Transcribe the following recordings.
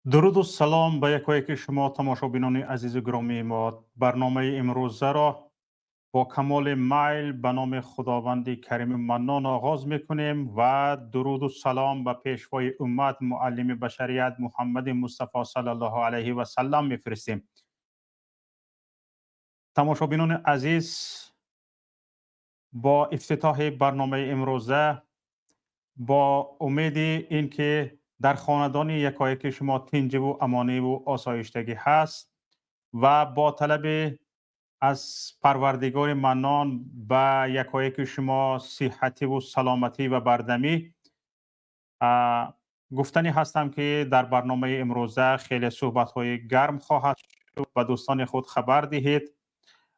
Дуруду салом ба якояки шумо, тамошобинони азизу гиромии мо. Барномаи имрӯзаро бо камоли майл ба номи Худованди Кариму Маннон оғоз мекунем ва дуруду салом ба пешвои уммат, муаллими башарият, Муҳаммади Мустафо саллаллоҳу алайҳи васаллам мефиристем. Тамошобинони азиз, бо ифтитоҳи барномаи имрӯза, бо умеди ин ки дар хонадони якояки шумо тинҷиву амониву осоиштагӣ ҳаст ва бо талаби аз Парвардигори Маннон ба якояки шумо сиҳативу саломатӣ ва бардамӣ, гуфтанӣ ҳастам, ки дар барномаи имрӯза хеле суҳбатҳои гарм хоҳад шуд. Ба дӯстони худ хабар диҳед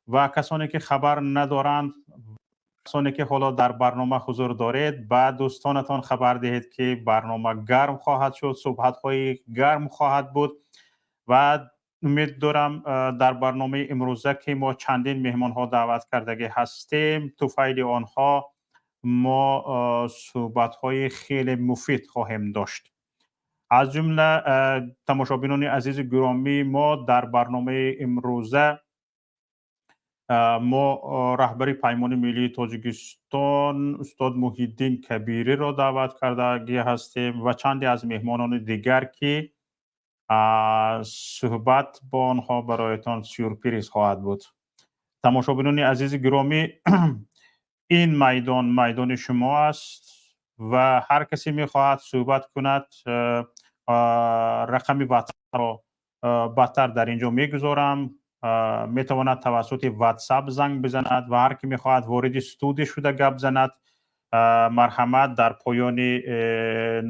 ва касоне ки хабар надоранд, касоне ки ҳоло дар барнома ҳузур доред, ба дӯстонатон хабар диҳед, ки барнома гарм хоҳад шуд, суҳбатҳои гарм хоҳад буд. Ва умед дорам, дар барномаи имрӯза, ки мо чандин меҳмонҳо даъват кардагӣ ҳастем, туфайли онҳо мо суҳбатҳои хеле муфид хоҳем дошт. Аз ҷумла, тамошобинони азизи гиромии мо, дар барномаи имрӯза мо раҳбари Паймони миллии Тоҷикистон устод Муҳиддин Кабириро даъват кардагӣ ҳастем ва чанде аз меҳмонони дигар, ки суҳбат бо онҳо бароятон сюрприз хоҳад буд. Тамошобинони азизи гиромӣ, ин майдон майдони шумо аст ва ҳар касе мехоҳад суҳбат кунад, рақами ватсапро баъдтар дар ин ҷо мегузорам, метавонад тавассути ватсап занг бизанад ва ҳар ки мехоҳад вориди студия шуда гап занад, марҳамат, дар поёни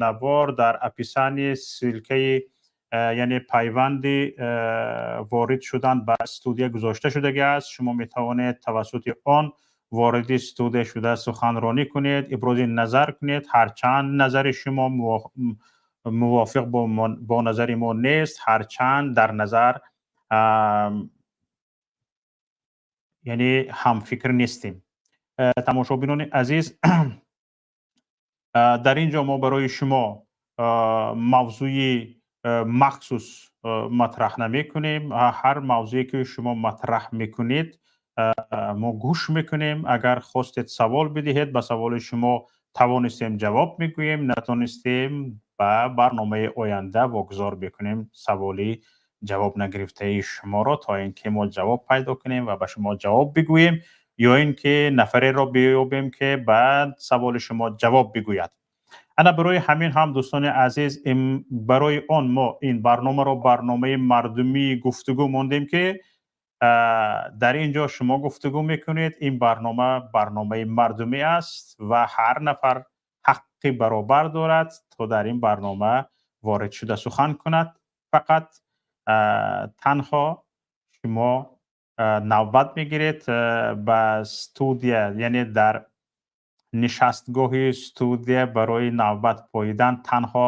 навор, дар описание ссылкаи, яъне пайванди ворид шудан ба студия гузошта шудагӣ аст. Шумо метавонед тавассути он вориди студия шуда суханронӣ кунед, ибрози назар кунед. Ҳарчанд назари шумо мувофиқ бо назари мо нест, ҳарчанд дар назар, яъне ҳамфикр нестем. Тамошобинони азиз, дар ин ҷо мо барои шумо мавзӯи махсус матраҳ намекунем. Ҳар мавзӯе ки шумо матраҳ мекунед, мо гӯш мекунем. Агар хостед савол бидиҳед, ба саволи шумо тавонистем, ҷавоб мегӯем, натонистем, ба барномаи оянда вогузор мекунем саволи ҷавоб нагирифтаи шуморо, то ин ки мо ҷавоб пайдо кунем ва ба шумо ҷавоб бигӯем ё ин ки нафареро биёбем, ки ба саволи шумо ҷавоб бигӯяд. Ана барои ҳамин ҳам, дӯстони азиз, барои он мо ин барномаро барномаи мардумии гуфтугӯ мондем, ки дар ин ҷо шумо гуфтугӯ мекунед. Ин барнома барномаи мардумӣ аст ва ҳар нафар ҳаққи баробар дорад, то дар ин барнома ворид шуда сухан кунад. Фақат танҳо шумо навбат мегиред ба студия, яъне дар нишастгоҳи студия барои навбат поидан танҳо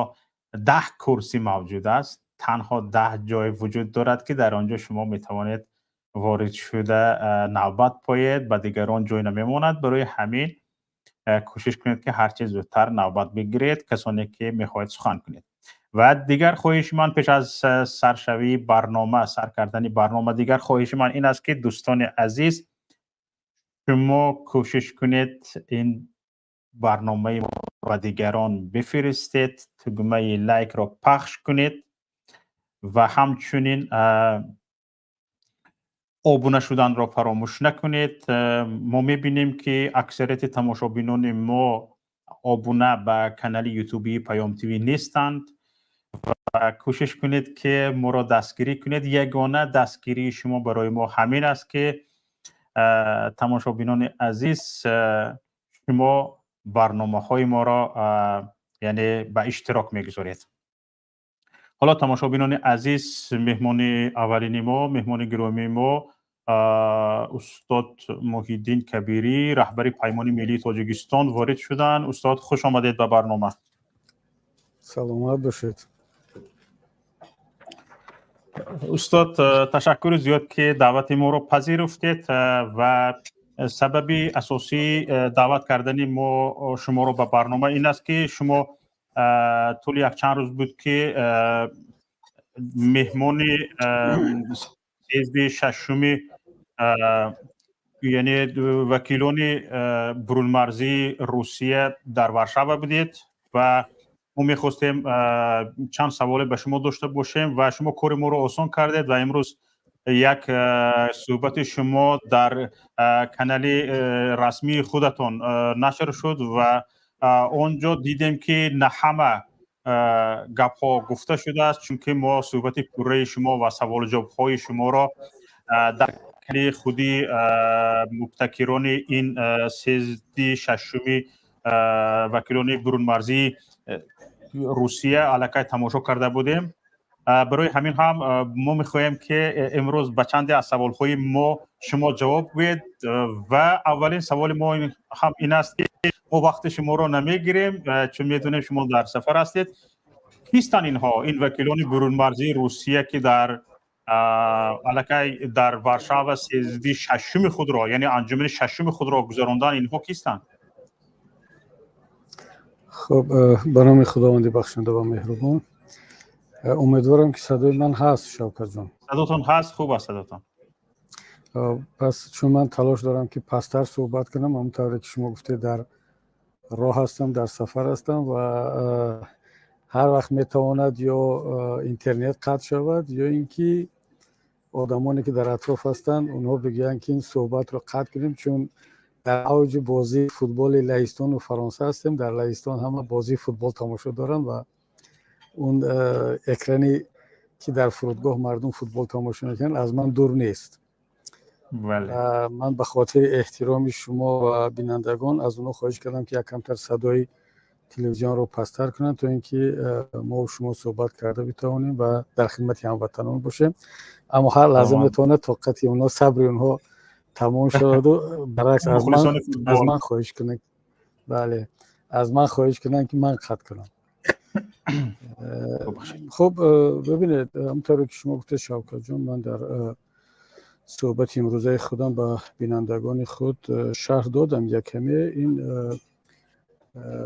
10 курсӣ мавҷуд аст, танҳо 10 ҷой вуҷуд дорад, ки дар он ҷо шумо метавонед ворид шуда навбат поед. Ба дигарон ҷой намемонад. Барои ҳамин кӯшиш кунед, ки ҳарчи зудтар навбат бигиред, касоне ки мехоҳед сухан кунед. Ва дигар хоҳиши ман пеш аз саршавии барнома, сар кардани барнома, дигар хоҳиши ман ин аст, ки, дӯстони азиз, шумо кӯшиш кунед ин барномаи ба дигарон бифиристед, тугмаи лайкро пахш кунед ва ҳамчунин обуна шуданро фаромӯш накунед. Мо мебинем, ки аксарияти тамошобинони мо обуна ба канали ютубии Паём ТВ нестанд ва кӯшиш кунед, ки моро дастгирӣ кунед. Ягона дастгирии шумо барои мо ҳамин аст, ки, тамошобинони азиз, шумо барномаҳои моро, яъне, ба иштирок мегузоред. Ҳоло, тамошобинони азиз, меҳмони аввалини мо, меҳмони гиромии мо, устод Муҳиддин Кабирӣ, раҳбари Паймони миллии Тоҷикистон, ворид шуданд. Устод, хуш омадед ба барнома. Саломат бошед. Устод, ташаккури зиёд, ки даъвати моро пазируфтед. Ва сабаби асосии даъват кардани мо шуморо ба барнома ин аст, ки шумо тӯли якчанд рӯз буд, ки Меҳмони съезди шашуми, яъне вакилони бурунмарзии Русия дар Варшава будед ва мо мехостем чанд саволе ба шумо дошта бошем ва шумо кори моро осон кардед ва имрӯз як суҳбати шумо дар канали расмии худатон нашр шуд ва он ҷо дидем, ки на ҳама гапҳо гуфта шудааст, чунки мо суҳбати пурраи шумо ва саволу ҷавобҳои шуморо дар канали худи мубтакирони ин съезди шашуми вакилони бурунмарзии Русия аллакай тамошо карда будем. Барои ҳамин ҳам мо мехоҳем, ки имрӯз ба чанде аз саволҳои мо шумо ҷавоб гӯед. Ва аввалин саволи мо ҳам ин аст, ки мо вақти шуморо намегирем, чун медонем, шумо дар сафар ҳастед. Кистанд инҳо, ин вакилони бурунмарзии Русия, ки дар аллакай дар Варшава съезди шашуми худро, яъне анҷумани шашуми худро гузаронданд? Инҳо кистанд? Хуб, ба номи Худованди бахшанда ва меҳрубон. Умедворам, ки садои ман ҳаст, Шавкатҷон. Садотон ҳаст, хуб аст садотон. Пас чун ман талош дорам, ки пасттар суҳбат кунам, ҳамон тавре ки шумо гуфтед, дар роҳ ҳастам, дар сафар ҳастам ва ҳар вақт метавонад ё интернет қатъ шавад, ё ин ки одамоне, ки дар атроф ҳастанд, онҳо бигӯянд, ки ин суҳбатро қатъ кунем, чун дар авҷи бозии футболи Лаҳистону Фаронса ҳастем. Дар Лаҳистон ҳама бозии футбол тамошо доранд ва он экране, ки дар фурудгоҳ мардум футбол тамошо мекунанд, аз ман дур нест. Ман ба хотири эҳтироми шумо ва бинандагон аз онҳо хоҳиш кардам, ки як камтар садои телевизионро пасттар кунанд, то ин ки мо шумо суҳбат карда битавонем ва дар хидмати ҳамватанон бошем. Аммо ҳар лаҳза метавонад тоқати онҳо, сабри онҳо тамом шаваду баръакс аз ман хоҳиш кунанд, бале, аз ман хоҳиш кунанд, ки ман қатъ кунам. Хуб, бибинед, ҳамонтавре ки шумо гуфтед, Шавкатҷон, ман дар суҳбати имрӯзаи худам ба бинандагони худ шарҳ додам якаме. Ин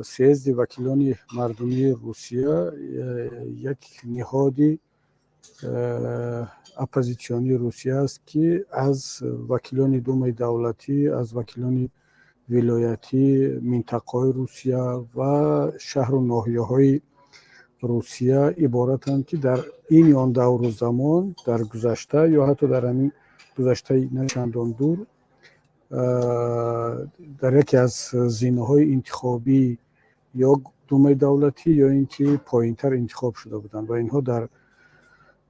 съезди вакилони мардумии Русия як ниҳоди оппозитсионии Русия аст, ки аз вакилони Думаи давлатӣ, аз вакилони вилоятӣ, минтақаҳои Русия ва шаҳру ноҳияҳои Русия иборатанд, ки дар ин ё он давру замон дар гузашта ё ҳатто дар ҳамин гузаштаи на чандон дур дар яке аз зинаҳои интихобӣ, ё Думаи давлатӣ, ё ин ки поинтар интихоб шуда буданд ва инҳо дар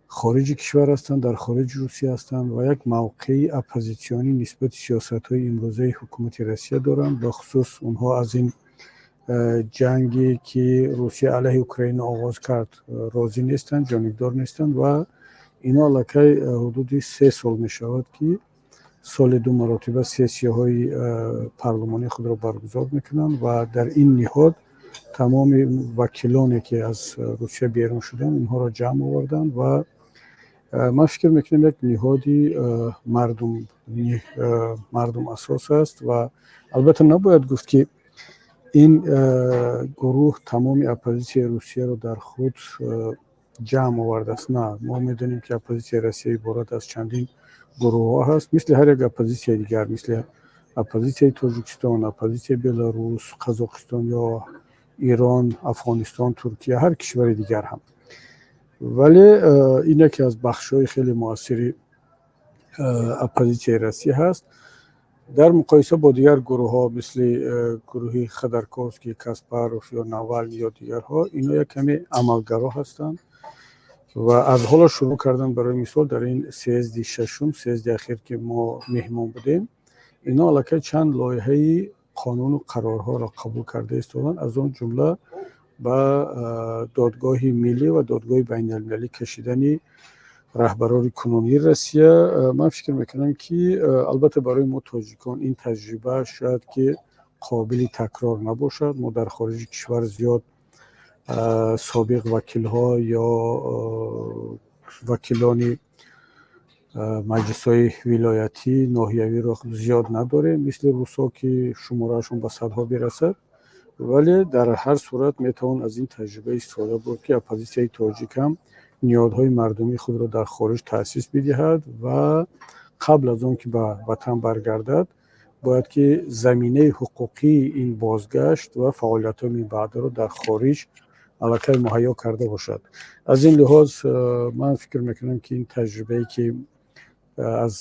хориҷи кишвар ҳастанд, дар хориҷи Русия ҳастанд ва як мавқеи оппозитсионӣ нисбати сиёсатҳои имрӯзаи ҳукумати Россия доранд. Бахусус онҳо аз ин ҷанге, ки Русия алайҳи Украина оғоз кард, розӣ нестанд, ҷонибдор нестанд ва ино аллакай ҳудуди 3 сол мешавад, ки соли ду маротиба сессияҳои парлумонии худро баргузор мекунанд ва дар ин ниҳод тамоми вакилоне, ки аз Русия берун шуданд, инҳоро ҷамъ оварданд. Ва ман фикр мекунам, як ниҳоди мардумасос аст. Ва албатта набояд гуфт, ки ин гурӯҳ тамоми оппозитсияи Русияро дар худ ҷамъ овардааст. На, мо медонем, ки оппозитсияи Россия иборат аз чандин гурӯҳҳо ҳаст, мисли ҳар як оппозитсияи дигар, мисли оппозитсияи Тоҷикистон, оппозитсияи Беларус, Қазоқистон ё Ирон, Афғонистон, Туркия, ҳар кишвари дигар ҳам. Вале ин яке аз бахшҳои хеле муассири оппозитсияи Россия ҳаст дар муқоиса бо дигар гурӯҳҳо, мисли гурӯҳи Ходорковский, Каспаров ё Навални ё дигарҳо. Ино як каме амалгаро ҳастанд ва аз ҳоло шурӯъ кардан. Барои мисол, дар ин съезди шашум, съезди ахир, ки мо меҳмон будем, ино аллакай чанд лоиҳаи қонуну қарорҳоро қабул карда истоданд, аз он ҷумла ба додгоҳи миллӣ ва додгоҳи байналмилалӣ кашидани раҳбарони кунунии Россия. Ман фикр мекунам, ки албатта барои мо, тоҷикон, ин таҷриба шояд ки қобили такрор набошад. Мо дар хориҷи кишвар зиёд собиқ вакилҳо ё вакилони маҷлисҳои вилоятӣ, ноҳиявиро зиёд надорем, мисли русҳо, ки шумораашон ба садҳо бирасад. Вале дар ҳар сурат метавон аз ин таҷриба истифода бурд, ки оппозитсияи тоҷик ҳам ниҳодҳои мардумии худро дар хориҷ таъсис бидиҳад ва қабл аз он ки ба ватан баргардад, бояд ки заминаи ҳуқуқии ин бозгашт ва фаъолиятҳои минбаъдаро дар хориҷ аллакай муҳайё карда бошад. Аз ин лиҳоз ман фикр мекунам, ки ин таҷрибае, ки аз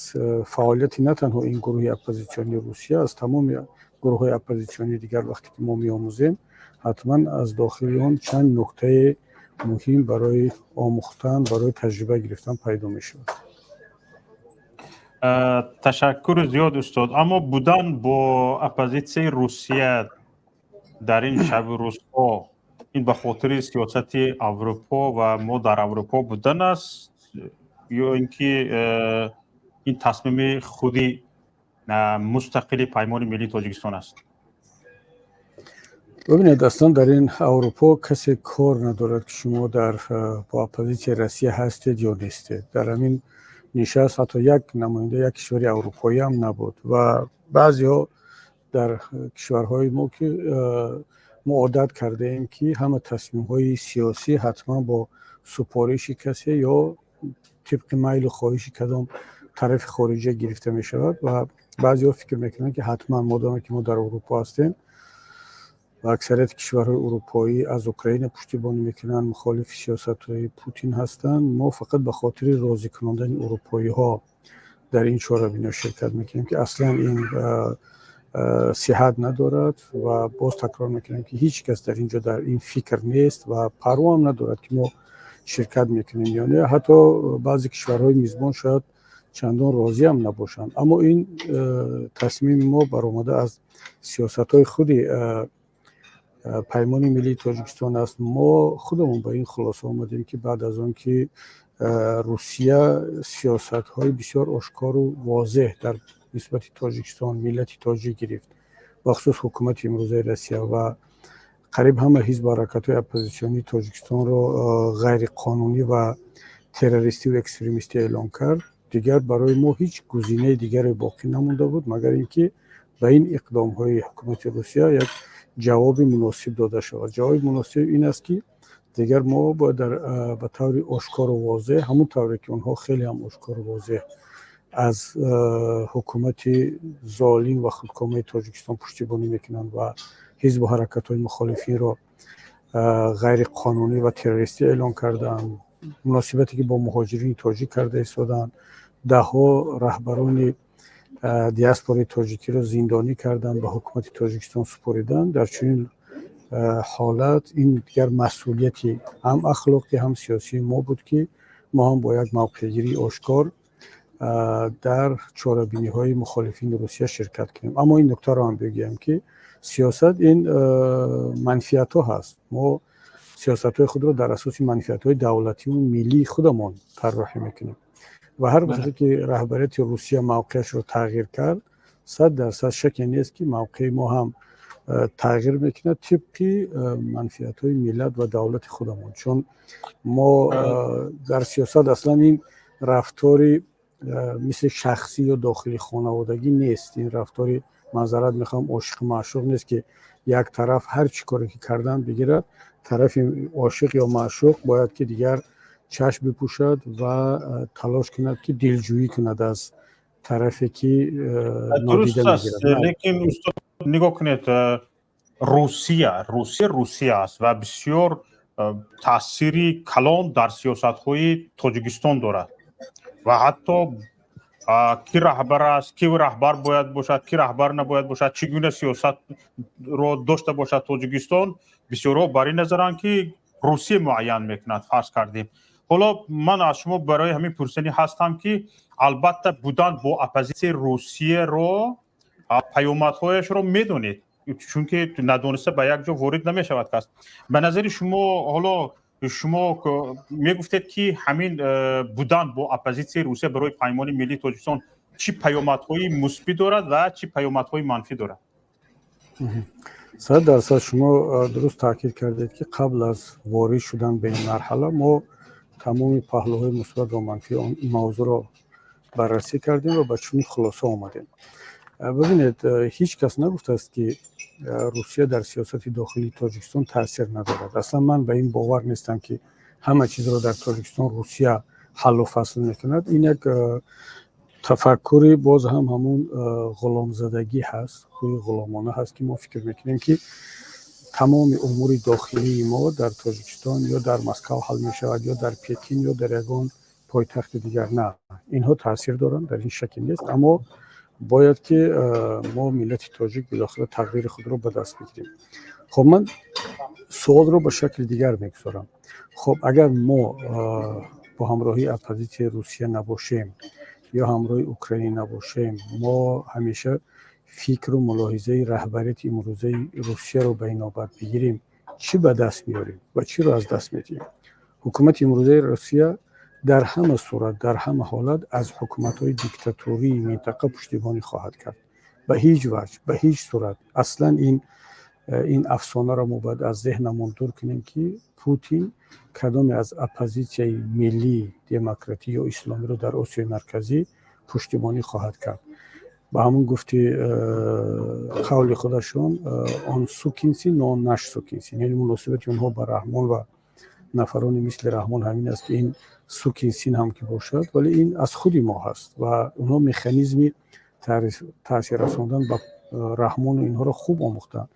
фаъолияти на танҳо ин гурӯҳи оппозитсионии Русия, аз тамоми гурӯҳҳои оппозитсионии дигар вақте ки мо меомӯзем, ҳатман аз дохили он чанд нуктаи муҳим барои омӯхтан, барои таҷриба гирифтан пайдо мешавад. Ташаккури зиёд, устод. Аммо будан бо оппозитсияи Русия дар ин шабу рӯзҳо, ин ба хотири сиёсати Аврупо ва мо дар Аврупо будан аст ё ин ки ин тасмими худи мустақили Паймони Миллии Тоҷикистон аст? Бибинед, аслан дар ин Аврупо касе кор надорад, ки шумо дар бо оппозитсияи Россия ҳастед ё нестед. Дар ҳамин нишаст ҳатто як намоянда як кишвари аврупоӣ ҳам набуд. Ва баъзеҳо дар кишварҳои мо, ки мо одат кардаем, ки ҳама тасмимҳои сиёсӣ ҳатман бо супориши касе ё тибқи майлу хоҳиши кадом тарафи хориҷия гирифта мешавад, ва баъзеҳо фикр мекунанд, ки ҳатман модоме ки мо дар Аврупо ҳастем ва аксарияти кишварҳои урупоӣ аз Украина пуштибонӣ мекунанд, мухолифи сиёсатҳои Путин ҳастанд, мо фақат ба хотири розӣ кунондани урупоиҳо дар ин чорабиниҳо ширкат мекунем, ки аслан ин сиҳат надорад. Ва боз такрор мекунем, ки ҳеҷ кас дар ин ҷо дар ин фикр нест ва парво ҳам надорад, ки мо ширкат мекунем ё не. Ҳатто баъзе кишварҳои мизбон шояд чандон розӣ ҳам набошанд. Аммо ин тасмими мо баромада аз сиёсатҳои худи Паймони Миллии Тоҷикистон аст. Мо худамон ба ин хулоса омадем, ки баъд аз он ки Русия сиёсатҳои бисёр ошкору возеҳ дар нисбати Тоҷикистон, миллати тоҷик гирифт, бахусус ҳукумати имрӯзаи Россия, ва қариб ҳама ҳизбу ҳаракатҳои оппозитсионии Тоҷикистонро ғайриқонунӣ ва террористиву экстремистӣ эълон кард, дигар барои мо ҳеҷ гузинаи дигаре боқӣ намонда буд, магар ин ки ба ин иқдомҳои ҳукумати Русия як ҷавоби муносиб дода шавад. Ҷавоби муносиб ин аст, ки дигар мо бояд ба таври ошкору возеҳ, ҳамон тавре ки онҳо хеле ҳам ошкору возеҳ аз ҳукумати золим ва худкомаи Тоҷикистон пуштибонӣ мекунанд ва ҳизбу ҳаракатҳои мухолифинро ғайриқонунӣ ва террористӣ эълон карданд, муносибате ки бо муҳоҷирини тоҷик карда истодаанд, даҳҳо раҳбарони диаспораи тоҷикиро зиндонӣ карданд, ба ҳукумати Тоҷикистон супориданд, дар чунин ҳолат ин дигар масъулияти ҳам ахлоқӣ, ҳам сиёсии мо буд, ки мо ҳам бо як мавқеъгирии ошкор дар чорабиниҳои мухолифини Русия ширкат кунем. Аммо ин нуктаро ҳам бигӯям, ки сиёсат ин манфиатҳо ҳаст. Мо сиёсатҳои худро дар асоси манфиатҳои давлативу миллии худамон тарроҳӣ мекунем. Ва ҳар вақте ки раҳбарияти Русия мавқеашро тағйир кард, 100% шаке нест, ки мавқеи мо ҳам тағйир мекунад тибқи манфиатҳои миллат ва давлати худамон. Чун мо дар сиёсат аслан ин рафтори мисли шахсӣ ё дохили хонаводагӣ нест. Ин рафтори, маъзарат мехоҳам, ошиқу маъшуқ нест, ки як тараф ҳар чӣ коре ки кардан бигирад, тарафи ошиқ ё маъшуқ бояд ки дигар чашм бипӯшад ва талош кунад, ки дилҷӯӣ кунад аз тарафе ки нодида мегирад. Лекин, устод, нигоҳ кунед, Русия Русия аст ва бисёр таъсири калон дар сиёсатҳои Тоҷикистон дорад ва ҳатто ки раҳбар аст, ки раҳбар бояд бошад, ки раҳбар набояд бошад, чӣ гуна сиёсатро дошта бошад Тоҷикистон, бисёрҳо бар ин назаранд, ки Русия муайян мекунад, фарз кардем. Ҳоло ман аз шумо барои ҳамин пурсанӣ ҳастам, ки албатта будан бо оппозитсияи Русияро паёмадҳояшро медонед, чунки надониста ба як ҷо ворид намешавад кас. Ба назари шумо, ҳоло шумо мегуфтед, ки ҳамин будан бо оппозитсияи Русия барои Паймони Миллии Тоҷикистон чӣ паёмадҳои мусбӣ дорад ва чӣ паёмадҳои манфӣ дорад? 100% шумо дуруст таъкид кардед, ки қабл аз ворид шудан ба ин марҳала мо тамоми паҳлӯҳои мусбат ва манфии он мавзӯъро баррасӣ кардем ва ба чунин хулоса омадем. Бибинед, ҳеҷ кас нагуфтааст, ки Русия дар сиёсати дохилии Тоҷикистон таъсир надорад. Аслан ман ба ин бовар нестам, ки Ҳама чизро дар Тоҷикистон Русия ҳаллу фасл мекунад, ин як тафаккури боз ҳам ҳамун ғуломзадагӣ ҳаст, хӯи ғуломона ҳаст, ки мо фикр мекунем, ки тамоми умури дохилии мо дар Тоҷикистон ё дар Москав ҳал мешавад, ё дар Пекин, ё дар ягон пойтахти дигар. На, инҳо таъсир доранд, дар ин шаке нест, аммо бояд ки мо, миллати тоҷик, билохира тақдири худро ба даст бигирем. Хоб, ман суолро ба шакли дигар мегузорам. Хоб, агар мо бо ҳамроҳии оппозитсияи Русия набошем ё ҳамроҳи Украина набошем, мо ҳамеша фикру мулоҳизаи раҳбарияти имрӯзаи Русияро ба ин навбат бигирем, чӣ ба даст меорем ва чиро аз даст медиҳем? Ҳукумати имрӯзаи Русия дар ҳама сурат, дар ҳама ҳолат аз ҳукуматҳои диктатории минтақа пуштибонӣ хоҳад кард. Ба ҳеҷ ваҷҳ, ба ҳеҷ сурат. Аслан ин афсонаро мо бояд аз зеҳнамон дур кунем, ки Путин кадоме аз оппозитсияи миллӣ, демократӣ ё исломиро дар Осиёи Марказӣ пуштибонӣ хоҳад кард. Ба ҳамон гуфти қавли худашон, он сукин сын, но он наш сукин сын, яъне муносибати онҳо ба Раҳмон ва нафарони мисли Раҳмон ҳамин аст, ки ин сукин сын ҳам ки бошад, вале ин аз худи мо ҳаст. Ва онҳо механизми таъсир расондан ба Раҳмону инҳоро хуб омӯхтанд.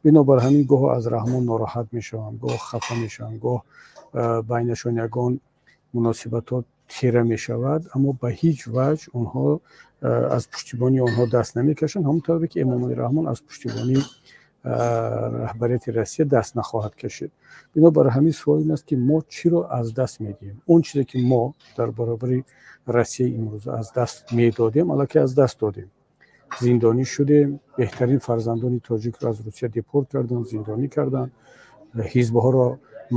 Бинобар ҳамин гоҳо аз Раҳмон нороҳат мешаванд, гоҳ хафа мешаванд, гоҳ байнашон ягон муносибатҳо тира мешавад, аммо ба ҳеҷ ваҷҳ онҳо аз пуштибонии онҳо даст намекашанд, ҳамон тавре ки Эмомалӣ Раҳмон аз пуштибонии раҳбарияти Россия даст нахоҳад кашид. Бинобар ҳамин суол ин аст, ки мо чиро аз даст медиҳем? Он чизе ки мо дар баробари Россияи имрӯза аз даст медодем, аллакай аз даст додем. Зиндонӣ шудем, беҳтарин фарзандони тоҷикро аз Русия депорт карданд, зиндонӣ карданд, ҳизбҳоро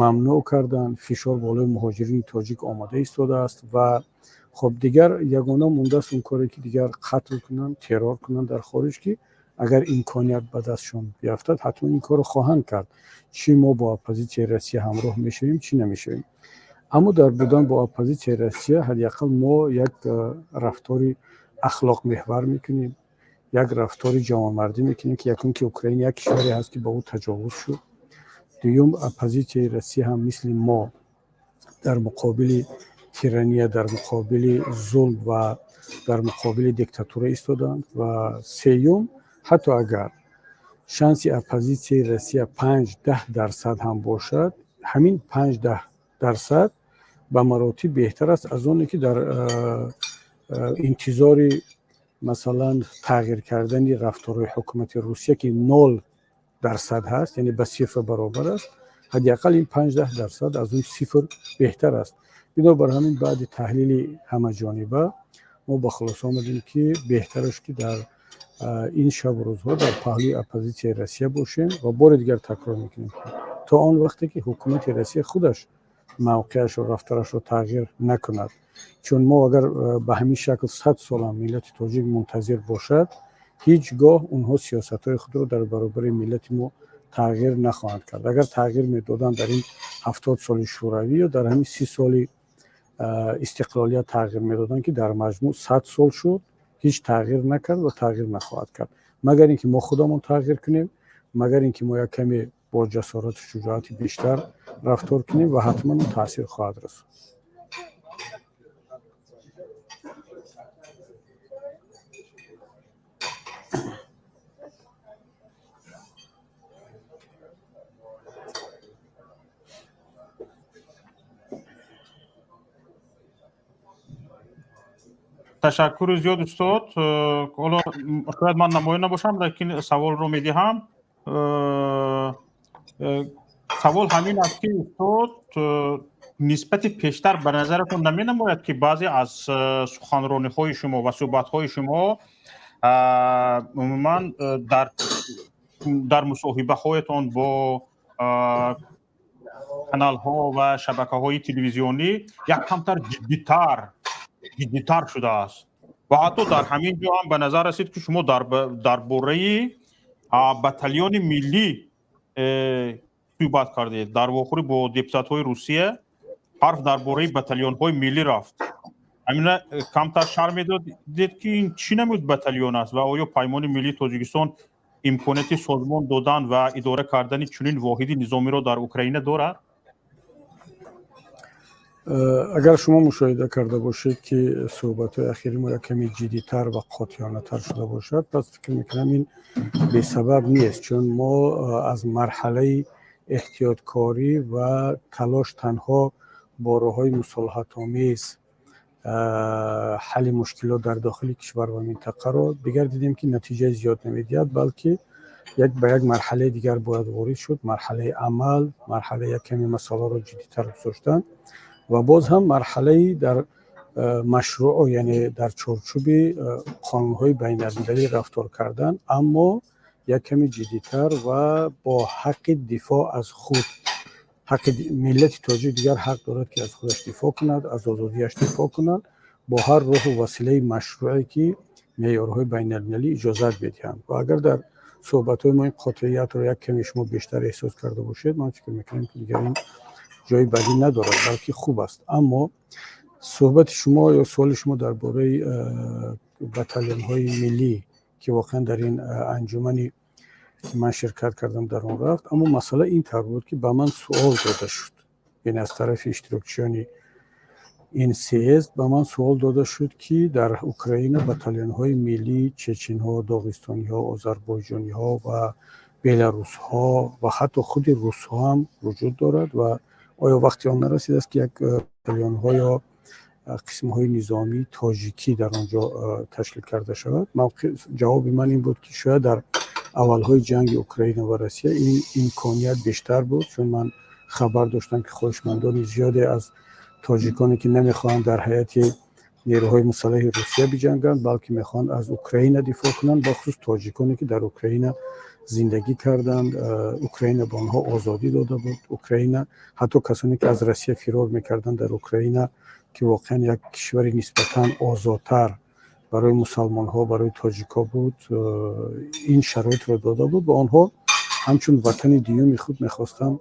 мамнӯъ карданд, фишор болои муҳоҷирини тоҷик омода истодааст. Ва хоб, дигар ягона мондааст он коре, ки дигар қатл кунанд, террор кунанд дар хориҷ, ки агар имконият ба дастшон биафтад, ҳатман ин корро хоҳанд кард. Чӣ мо бо оппозитсияи Россия ҳамроҳ мешавем, чӣ намешавем, аммо дар будан бо оппозитсияи Россия ҳадди ақал мо як рафтори ахлоқмеҳвар мекунем, як рафтори ҷавонмардӣ мекунем, ки якум, ки Украина як кишваре ҳаст, ки ба ӯ таҷовуз шуд, дуюм, оппозитсияи Россия ҳам мисли мо дар муқобили тирания, дар муқобили зулм ва дар муқобили диктатура истоданд, ва сеюм, ҳатто агар шанси оппозитсияи Россия 5-10% ҳам бошад, ҳамин 5-10% ба маротиб беҳтар аст аз оне ки дар интизори, масалан, тағйир кардани рафторҳои ҳукумати Русия, ки 0% ҳаст, яъне ба сифр баробар аст. Ҳадди ақал ин 5-10% аз он сифр беҳтар аст. Бинобар ҳамин, баъди таҳлили ҳамаҷониба мо ба хулоса омадем, ки беҳтараш ки дар ин шабу рӯзҳо дар паҳлӯи оппозитсияи Россия бошем. Ва бори дигар такрор мекунем, ки то он вақте ки ҳукумати Россия худаш мавқеашро, рафторашро тағйир накунад, чун мо агар ба ҳамин шакл 100 солам миллати тоҷик мунтазир бошад, ҳеҷ гоҳ онҳо сиёсатҳои худро дар баробари миллати мо тағйир нахоҳанд кард. Агар тағйир медоданд, дар ин 70 соли шӯравӣ ё дар ҳамин 30 соли истиқлолият тағйир медоданд, ки дар маҷмӯъ 100 сол шуд, ҳеҷ тағйир накард ва тағйир нахоҳад кард, магар ин ки мо худамон тағйир кунем, магар ин ки мо як каме бо ҷасорату шуҷоати бештар рафтор кунем, ва ҳатман таъсир хоҳад расонд. Ташаккури зиёд, устод. Ҳоло шояд ман намоён набошам, лекин саволро медиҳам. Савол ҳамин аст, ки устод, нисбати пештар ба назаратон наменамояд, ки баъзе аз суханрониҳои шумо ва суҳбатҳои шумо, умуман дар мусоҳибаҳоятон бо каналҳо ва шабакаҳои телевизионӣ як камтар ҷиддитар шудааст? Ва ҳатто дар ҳамин ҷо ҳам ба назар расид, ки шумо дар бораи батальони миллӣ суҳбат кардед. Дар вохӯрӣ бо депутатҳои Русия ҳарф дар бораи батальонҳои миллӣ рафт. Ҳамина камтар шарҳ медодед, ки ин чӣ намуд батальон аст ва оё Паймони миллии Тоҷикистон имконияти созмон додан ва идора кардани чунин воҳиди низомиро дар Украина дорад? Агар шумо мушоҳида карда бошед, ки суҳбатҳои ахири мо як каме ҷиддитар ва қотеонатар шуда бошад, пас фикр мекунам, ин бесабаб нест, чун мо аз марҳалаи эҳтиёткорӣ ва талош танҳо бо роҳҳои мусолиҳатомез ҳалли мушкилот дар дохили кишвар ва минтақаро дигар дидем, ки натиҷаи зиёд намедиҳад, балки як ба як марҳалаи дигар бояд ворид шуд: марҳалаи амал, марҳалаи як каме масъаларо ҷиддитар гузоштан ва боз ҳам марҳалаи дар машрӯъ, яъне дар чорчӯби қонунҳои байналмилалӣ рафтор кардан, аммо як каме ҷиддитар ва бо ҳаққи дифоъ аз худ. Ҳаққи миллати тоҷик дигар ҳақ дорад, ки аз худаш дифоъ кунад, аз озодиаш дифоъ кунад бо ҳар роҳу василаи машрӯе, ки меъёрҳои байналмилалӣ иҷозат медиҳанд. Ва агар дар суҳбатҳои мо ин қотеиятро як каме шумо бештар эҳсос карда бошед, ман фикр мекунам, ки дигар ин ҷои бадӣ надорад, балки хуб аст. Аммо суҳбати шумо ё суоли шумо дар бораи батальонҳои миллӣ, ки воқеан дар ин анҷумане ки ман ширкат кардам, дар он рафт, аммо масъала ин тавр буд, ки ба ман суол дода шуд, яъне аз тарафи иштирокчиёни ин съезд ба ман суол дода шуд, ки дар Украина батальонҳои миллии чеченҳо, доғистониҳо, озарбойҷониҳо ва беларусҳо ва ҳатто худи русҳо ҳам вуҷуд дорад ва оё вақти он нарасидааст, ки як батальонҳо ё қисмҳои низомии тоҷикӣ дар он ҷо ташкил карда шавад? Ҷавоби ман ин буд, ки шояд дар аввалҳои ҷанги Украина ва Россия ин имконият бештар буд, чун ман хабар доштам, ки хоҳишмандони зиёде аз тоҷиконе, ки намехоҳанд дар ҳайати нерӯҳои мусаллаҳи Русия биҷанганд, балки мехоҳанд аз Украина дифоъ кунанд, бахусус тоҷиконе, ки дар Украина зиндагӣ карданд, Украина ба онҳо озодӣ дода буд, Украина, ҳатто касоне, ки аз Россия фирор мекарданд, дар Украина, ки воқеан як кишвари нисбатан озодтар барои мусалмонҳо, барои тоҷикҳо буд, ин шароитро дода буд ва онҳо ҳамчун ватани дуюми худ мехостанд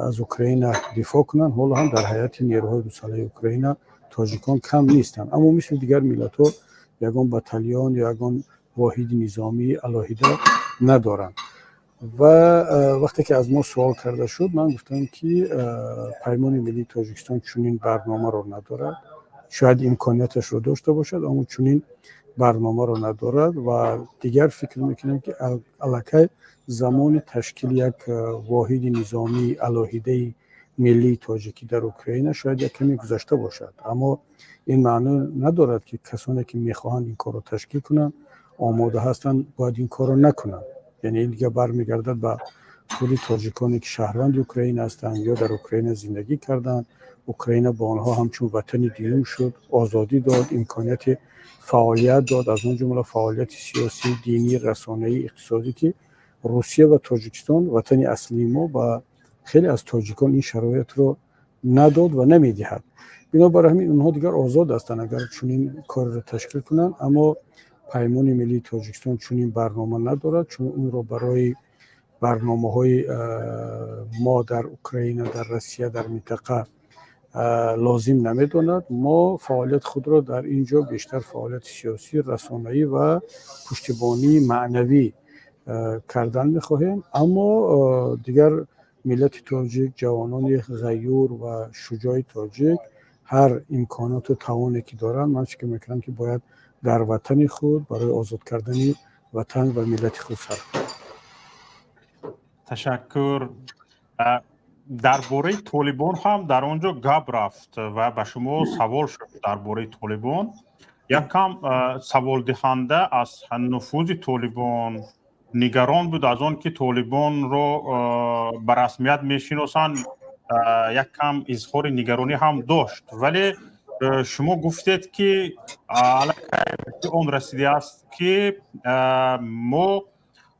аз Украина дифоъ кунанд. Ҳоло ҳам дар ҳайати нерӯҳои мусаллаҳи Украина тоҷикон кам нестанд, аммо мисли дигар миллатҳо ягон батальон ё ягон воҳиди низомии алоҳида надоранд. Ва вақте ки аз мо суол карда шуд, ман гуфтам, ки Паймони миллии Тоҷикистон чунин барномаро надорад. Шояд имконияташро дошта бошад, аммо чунин барномаро надорад. Ва дигар фикр мекунем, ки аллакай замони ташкили як воҳиди низомии алоҳидаи миллии тоҷикӣ дар Украина шояд як каме гузашта бошад. Аммо ин маъно надорад, ки касоне, ки мехоҳанд ин корро ташкил кунанд, омода ҳастанд, бояд ин корро накунанд. Яъне ин дигар бармегардад ба худи тоҷиконе, ки шаҳрванди Украина ҳастанд ё дар Украина зиндагӣ карданд. Украина ба онҳо ҳамчун ватани дуюм шуд, озодӣ дод, имконияти фаъолият дод, аз он ҷумла фаъолияти сиёсӣ, динӣ, расонаӣ, иқтисодӣ, ки Русия ва Тоҷикистон, ватани аслии мо, ба хеле аз тоҷикон ин шароитро надод ва намедиҳад. Бинобар ҳамин онҳо дигар озод ҳастанд, агар чунин корро ташкил кунанд. Аммо Паймони миллии Тоҷикистон чунин барнома надорад, чун онро барои барномаҳои мо дар Украина, дар Россия, дар минтақа лозим намедонад. Мо фаъолияти худро дар ин ҷо бештар фаъолияти сиёсӣ, расонаӣ ва пуштибонии маънавӣ кардан мехоҳем. Аммо дигар миллати тоҷик, ҷавонони ғайюр ва шуҷои тоҷик ҳар имконоту тавоне ки доранд, ман фикр мекунам, ки бояд дар ватани худ барои озод кардани ватан ва миллати худ сарф кунанд. Ташаккур. Дар бораи Толибон ҳам дар он ҷо гап рафт ва ба шумо савол шуд дар бораи Толибон. Як кам саволдиҳанда аз нуфузи Толибон нигарон буд, аз он ки Толибонро ба расмият мешиносанд, як кам изҳори нигаронӣ ҳам дошт. Вале шумо гуфтед, ки аллакай он расидааст, ки мо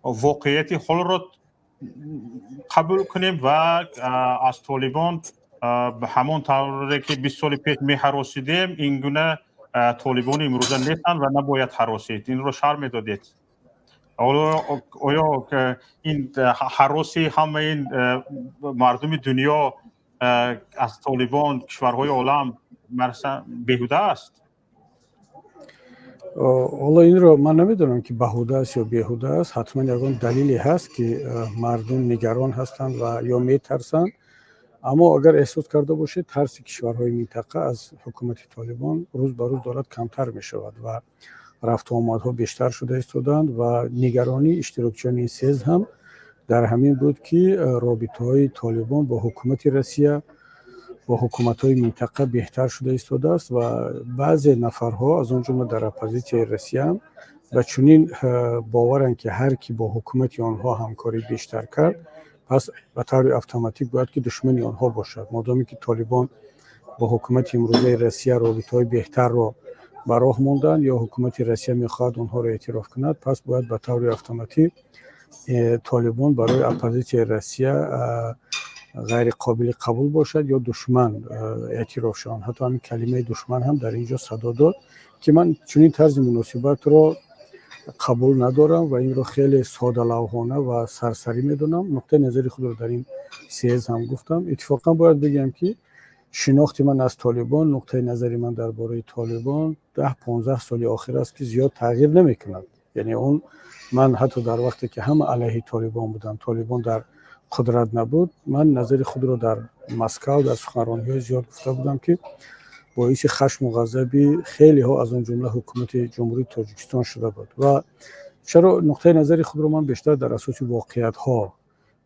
воқеияти ҳолро қабул кунем ва аз Толибон ҳамон тавре ки 20 соли пеш меҳаросидем, ин гуна Толибони имрӯза нестанд ва набояд ҳаросид. Инро шарҳ медодед? Оё ин ҳароси ҳамаи ин мардуми дунё аз Толибон, кишварҳои олам беҳуда аст? Ҳоло инро ман намедонам, ки беҳуда аст ё беҳуда аст. Ҳатман ягон далеле ҳаст, ки мардум нигарон ҳастанд ва ё метарсанд. Аммо агар эҳсос карда бошед, тарси кишварҳои минтақа аз ҳукумати Толибон рӯз ба рӯз дорад камтар мешавад ва рафтуомадҳо бештар шуда истодаанд. Ва нигаронии иштирокчиёни ин съезд ҳам дар ҳамин буд, ки робитаҳои Толибон бо ҳукумати Россия, бо ҳукуматҳои минтақа беҳтар шуда истодааст ва баъзе нафарҳо, аз он ҷумла дар оппозитсияи Россияам, ба чунин боваранд, ки ҳар кӣ бо ҳукумати онҳо ҳамкорӣ бештар кард, пас ба таври автоматик бояд ки душмани онҳо бошад. Модоме ки Толибон бо ҳукумати имрӯзаи Россия робитаҳои беҳтарро ба роҳ монданд ё ҳукумати Россия мехоҳад онҳоро эътироф кунад, пас бояд ба таври автоматӣ Толибон барои оппозитсияи Россия ғайриқобили қабул бошад ё душман эътироф шаванд. Ҳатто ҳамин калимаи душман ҳам дар ин ҷо садо дод, ки ман чунин тарзи муносибатро қабул надорам ва инро хеле содалавҳона ва сарсарӣ медонам. Нуқтаи назари худро дар ин съезд ҳам гуфтам. Иттифоқан бояд бигӯям, ки шинохти ман аз Толибон, нуқтаи назари ман дар бораи Толибон 10-15 соли охир аст, ки зиёд тағйир намекунад. Яъне он ман ҳатто дар вақте ки ҳама алайҳи Толибон буданд, Толибон дар қудрат набуд, ман назари худро дар Москав дар суханрониҳои зиёд гуфта будам, ки боиси хашму ғазаби хелеҳо, аз он ҷумла ҳукумати Ҷумҳурии Тоҷикистон, шуда буд. Ва чаро? Нуқтаи назари худро ман бештар дар асоси воқеиятҳо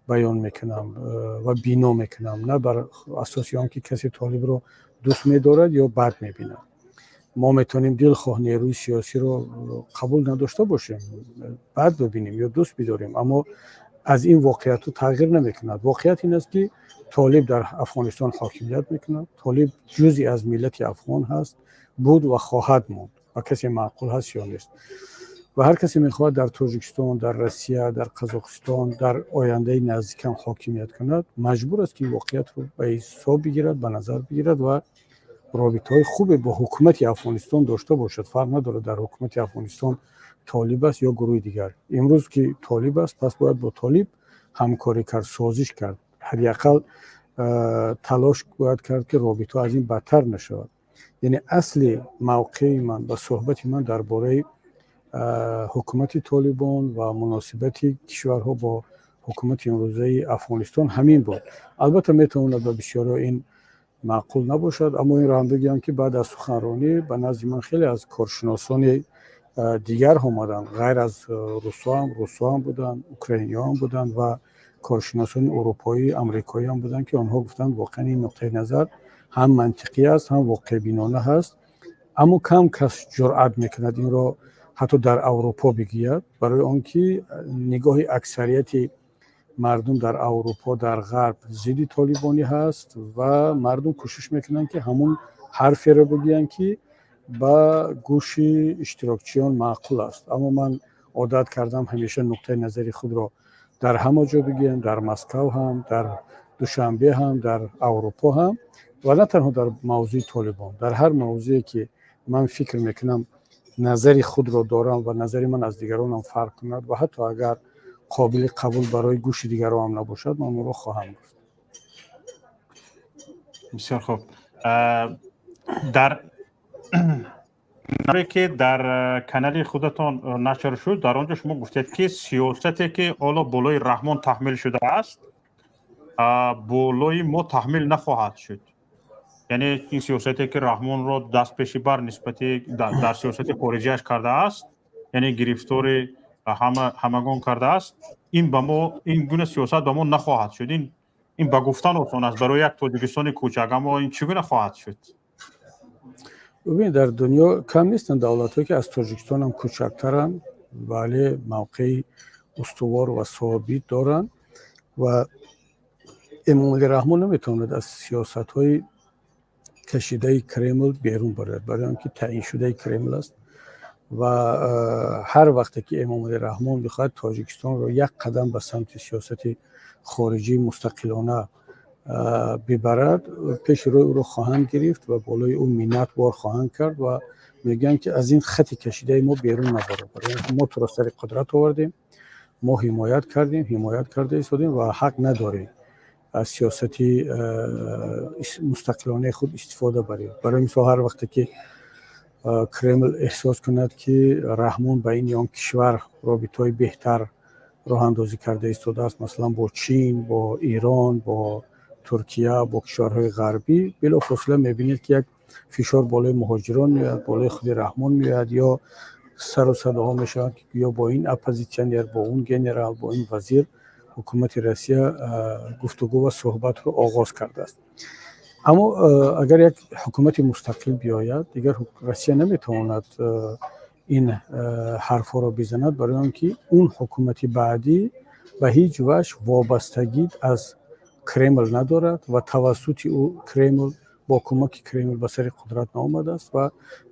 баён мекунам ва бино мекунам, на бар асоси он ки касе Толибро дӯст медорад ё бад мебинад. Мо метавонем дилхоҳ нерӯи сиёсиро қабул надошта бошем, бад бибинем ё дӯст бидорем, аммо аз ин воқеиятҳо тағйир намекунад. Воқеият ин аст, ки Толиб дар Афғонистон ҳокимият мекунад, Толиб ҷузъе аз миллати афғон ҳаст, буд ва хоҳад монд, ва касе маъқул ҳаст ё нест. Ва ҳар касе мехоҳад дар Тоҷикистон, дар Россия, дар Қазоқистон дар ояндаи наздикам ҳокимият кунад, маҷбур аст, ки ин воқеиятро ба ҳисоб бигирад, ба назар бигирад ва робитаҳои хубе бо ҳукумати Афғонистон дошта бошад. Фарқ надорад, дар ҳукумати Афғонистон Толиб аст ё гурӯҳи дигар. Имрӯз ки Толиб аст, пас бояд бо Толиб ҳамкорӣ кард, созиш кард, ҳадди ақал талош бояд кард, ки робитаҳо аз ин бадтар нашавад. Яъне асли мавқеи ман ва суҳбати ман дар бораи ҳукумати Толибон ва муносибати кишварҳо бо ҳукумати имрӯзаи Афғонистон ҳамин буд. Албатта, метавонад ба бисёриҳо ин маъқул набошад, аммо инро ҳам бигӯям, ки баъд аз суханронӣ ба назди ман хеле аз коршиносони дигар омаданд, ғайр аз русоам, русоам буданд, украиниҳоам буданд ва коршиносони урупоӣ, амрикоиам буданд, ки онҳо гуфтанд, воқеан ин нуқтаи назар ҳам мантиқӣ аст, ҳам воқеъбинона ҳаст, аммо кам кас ҷуръат мекунад инро ҳатто дар Аврупо бигӯяд, барои он ки нигоҳи аксарияти мардум дар Аврупо, дар Ғарб зидди толибонӣ ҳаст ва мардум кӯшиш мекунанд, ки ҳамун ҳарферо бигӯянд, ки ба гӯши иштирокчиён маъқул аст. Аммо ман одат кардам ҳамеша нуқтаи назари худро дар ҳама ҷо бигӯям, дар Москав ҳам, дар Душанбе ҳам, дар Аврупо ҳам, ва на танҳо дар мавзӯи Толибон, дар ҳар мавзӯе ки ман фикр мекунам назари худро дорам ва назари ман аз дигаронам фарқ кунад ва ҳатто агар қобили қабул барои гӯши дигаронам набошад, ман онро хоҳам гуфт. Бисёр хуб. Дар ки дар канали худатон нашр шуд, дар он ҷо шумо гуфтед, ки сиёсате ки ҳоло болои Раҳмон таҳмил шудааст, болои мо таҳмил нахоҳад шуд. Яъне ин сиёсате ки Раҳмонро дастпеши бар нисбати дар сиёсати хориҷиаш кардааст, яъне гирифтори ҳамагон кардааст, ин ба мо, ин гуна сиёсат ба мо нахоҳад шуд. Ин ба гуфтан осон аст барои як Тоҷикистони кӯчак, аммо ин чӣ гуна хоҳад шуд? Бубинед, дар дунё кам нестанд давлатҳое, ки аз Тоҷикистон ҳам кӯчактаранд, вале мавқеи устувор ва собит доранд. Ва Эмомалӣ Раҳмон наметавонад аз сиёсатҳои кашидаи Кремл берун барояд, барои он ки таъиншудаи Кремл аст. Ва ҳар вақте ки Эмомалӣ Раҳмон бихоҳад Тоҷикистонро як қадам ба самти сиёсати хориҷии мустақилона бибарад, пеши рӯи ӯро хоҳанд гирифт ва болои ӯ миннат бор хоҳанд кард ва мегӯянд, ки аз ин хати кашидаи мо берун набаро, барои он ки мо туро сари қудрат овардем, мо ҳимоят кардем, ҳимоят карда истодем ва ҳақ надорем аз сиёсати мустақилонаи худ истифода барем. Барои мисол, ҳар вақте ки Кремл эҳсос кунад, ки Раҳмон ба ин ё он кишвар робитаҳои беҳтар роҳандозӣ карда истодааст, масалан бо Чин, бо Эрон, бо Туркия, бо кишварҳои ғарбӣ, билофосила мебинед, ки як фишор болои муҳоҷирон меояд, болои худи Раҳмон меояд ё сару садоҳо мешаванд, ки гӯё бо ин оппозитсионер, бо он генерал, бо ин вазир ҳукумати Россия гуфтугӯ ва суҳбатро оғоз кардааст. Аммо агар як ҳукумати мустақил биёяд, дигар Россия наметавонад ин ҳарфҳоро бизанад, барои он ки он ҳукумати баъдӣ ба ҳеҷ ваҷҳ вобастагӣ аз Кремл надорад ва тавассути ӯ Кремл, бо кӯмаки Кремл ба сари қудрат наомадааст ва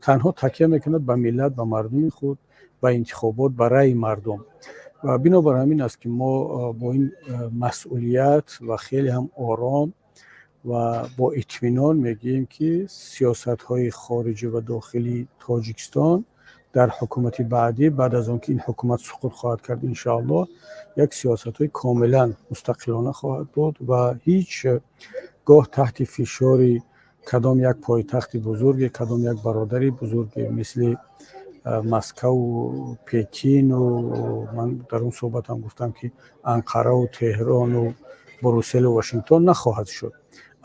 танҳо такя мекунад ба миллат, ба мардуми худ, ба интихобот, ба раъи мардум. Ва бинобар ҳамин аст, ки мо бо ин масъулият ва хеле ҳам ором ва бо итминон мегӯем, ки сиёсатҳои хориҷӣ ва дохилии Тоҷикистон дар ҳукумати баъдӣ, баъд аз он ки ин ҳукумат суқут хоҳад кард, иншоаллоҳ, як сиёсатҳои комилан мустақилона хоҳад буд ва ҳеҷ гоҳ таҳти фишори кадом як пойтахти бузурге, кадом як бародари бузурге, мисли Москаву Пекину, ман дар он суҳбатам гуфтам, ки Анқараву Теҳрону Брюсселу Вашингтон нахоҳад шуд.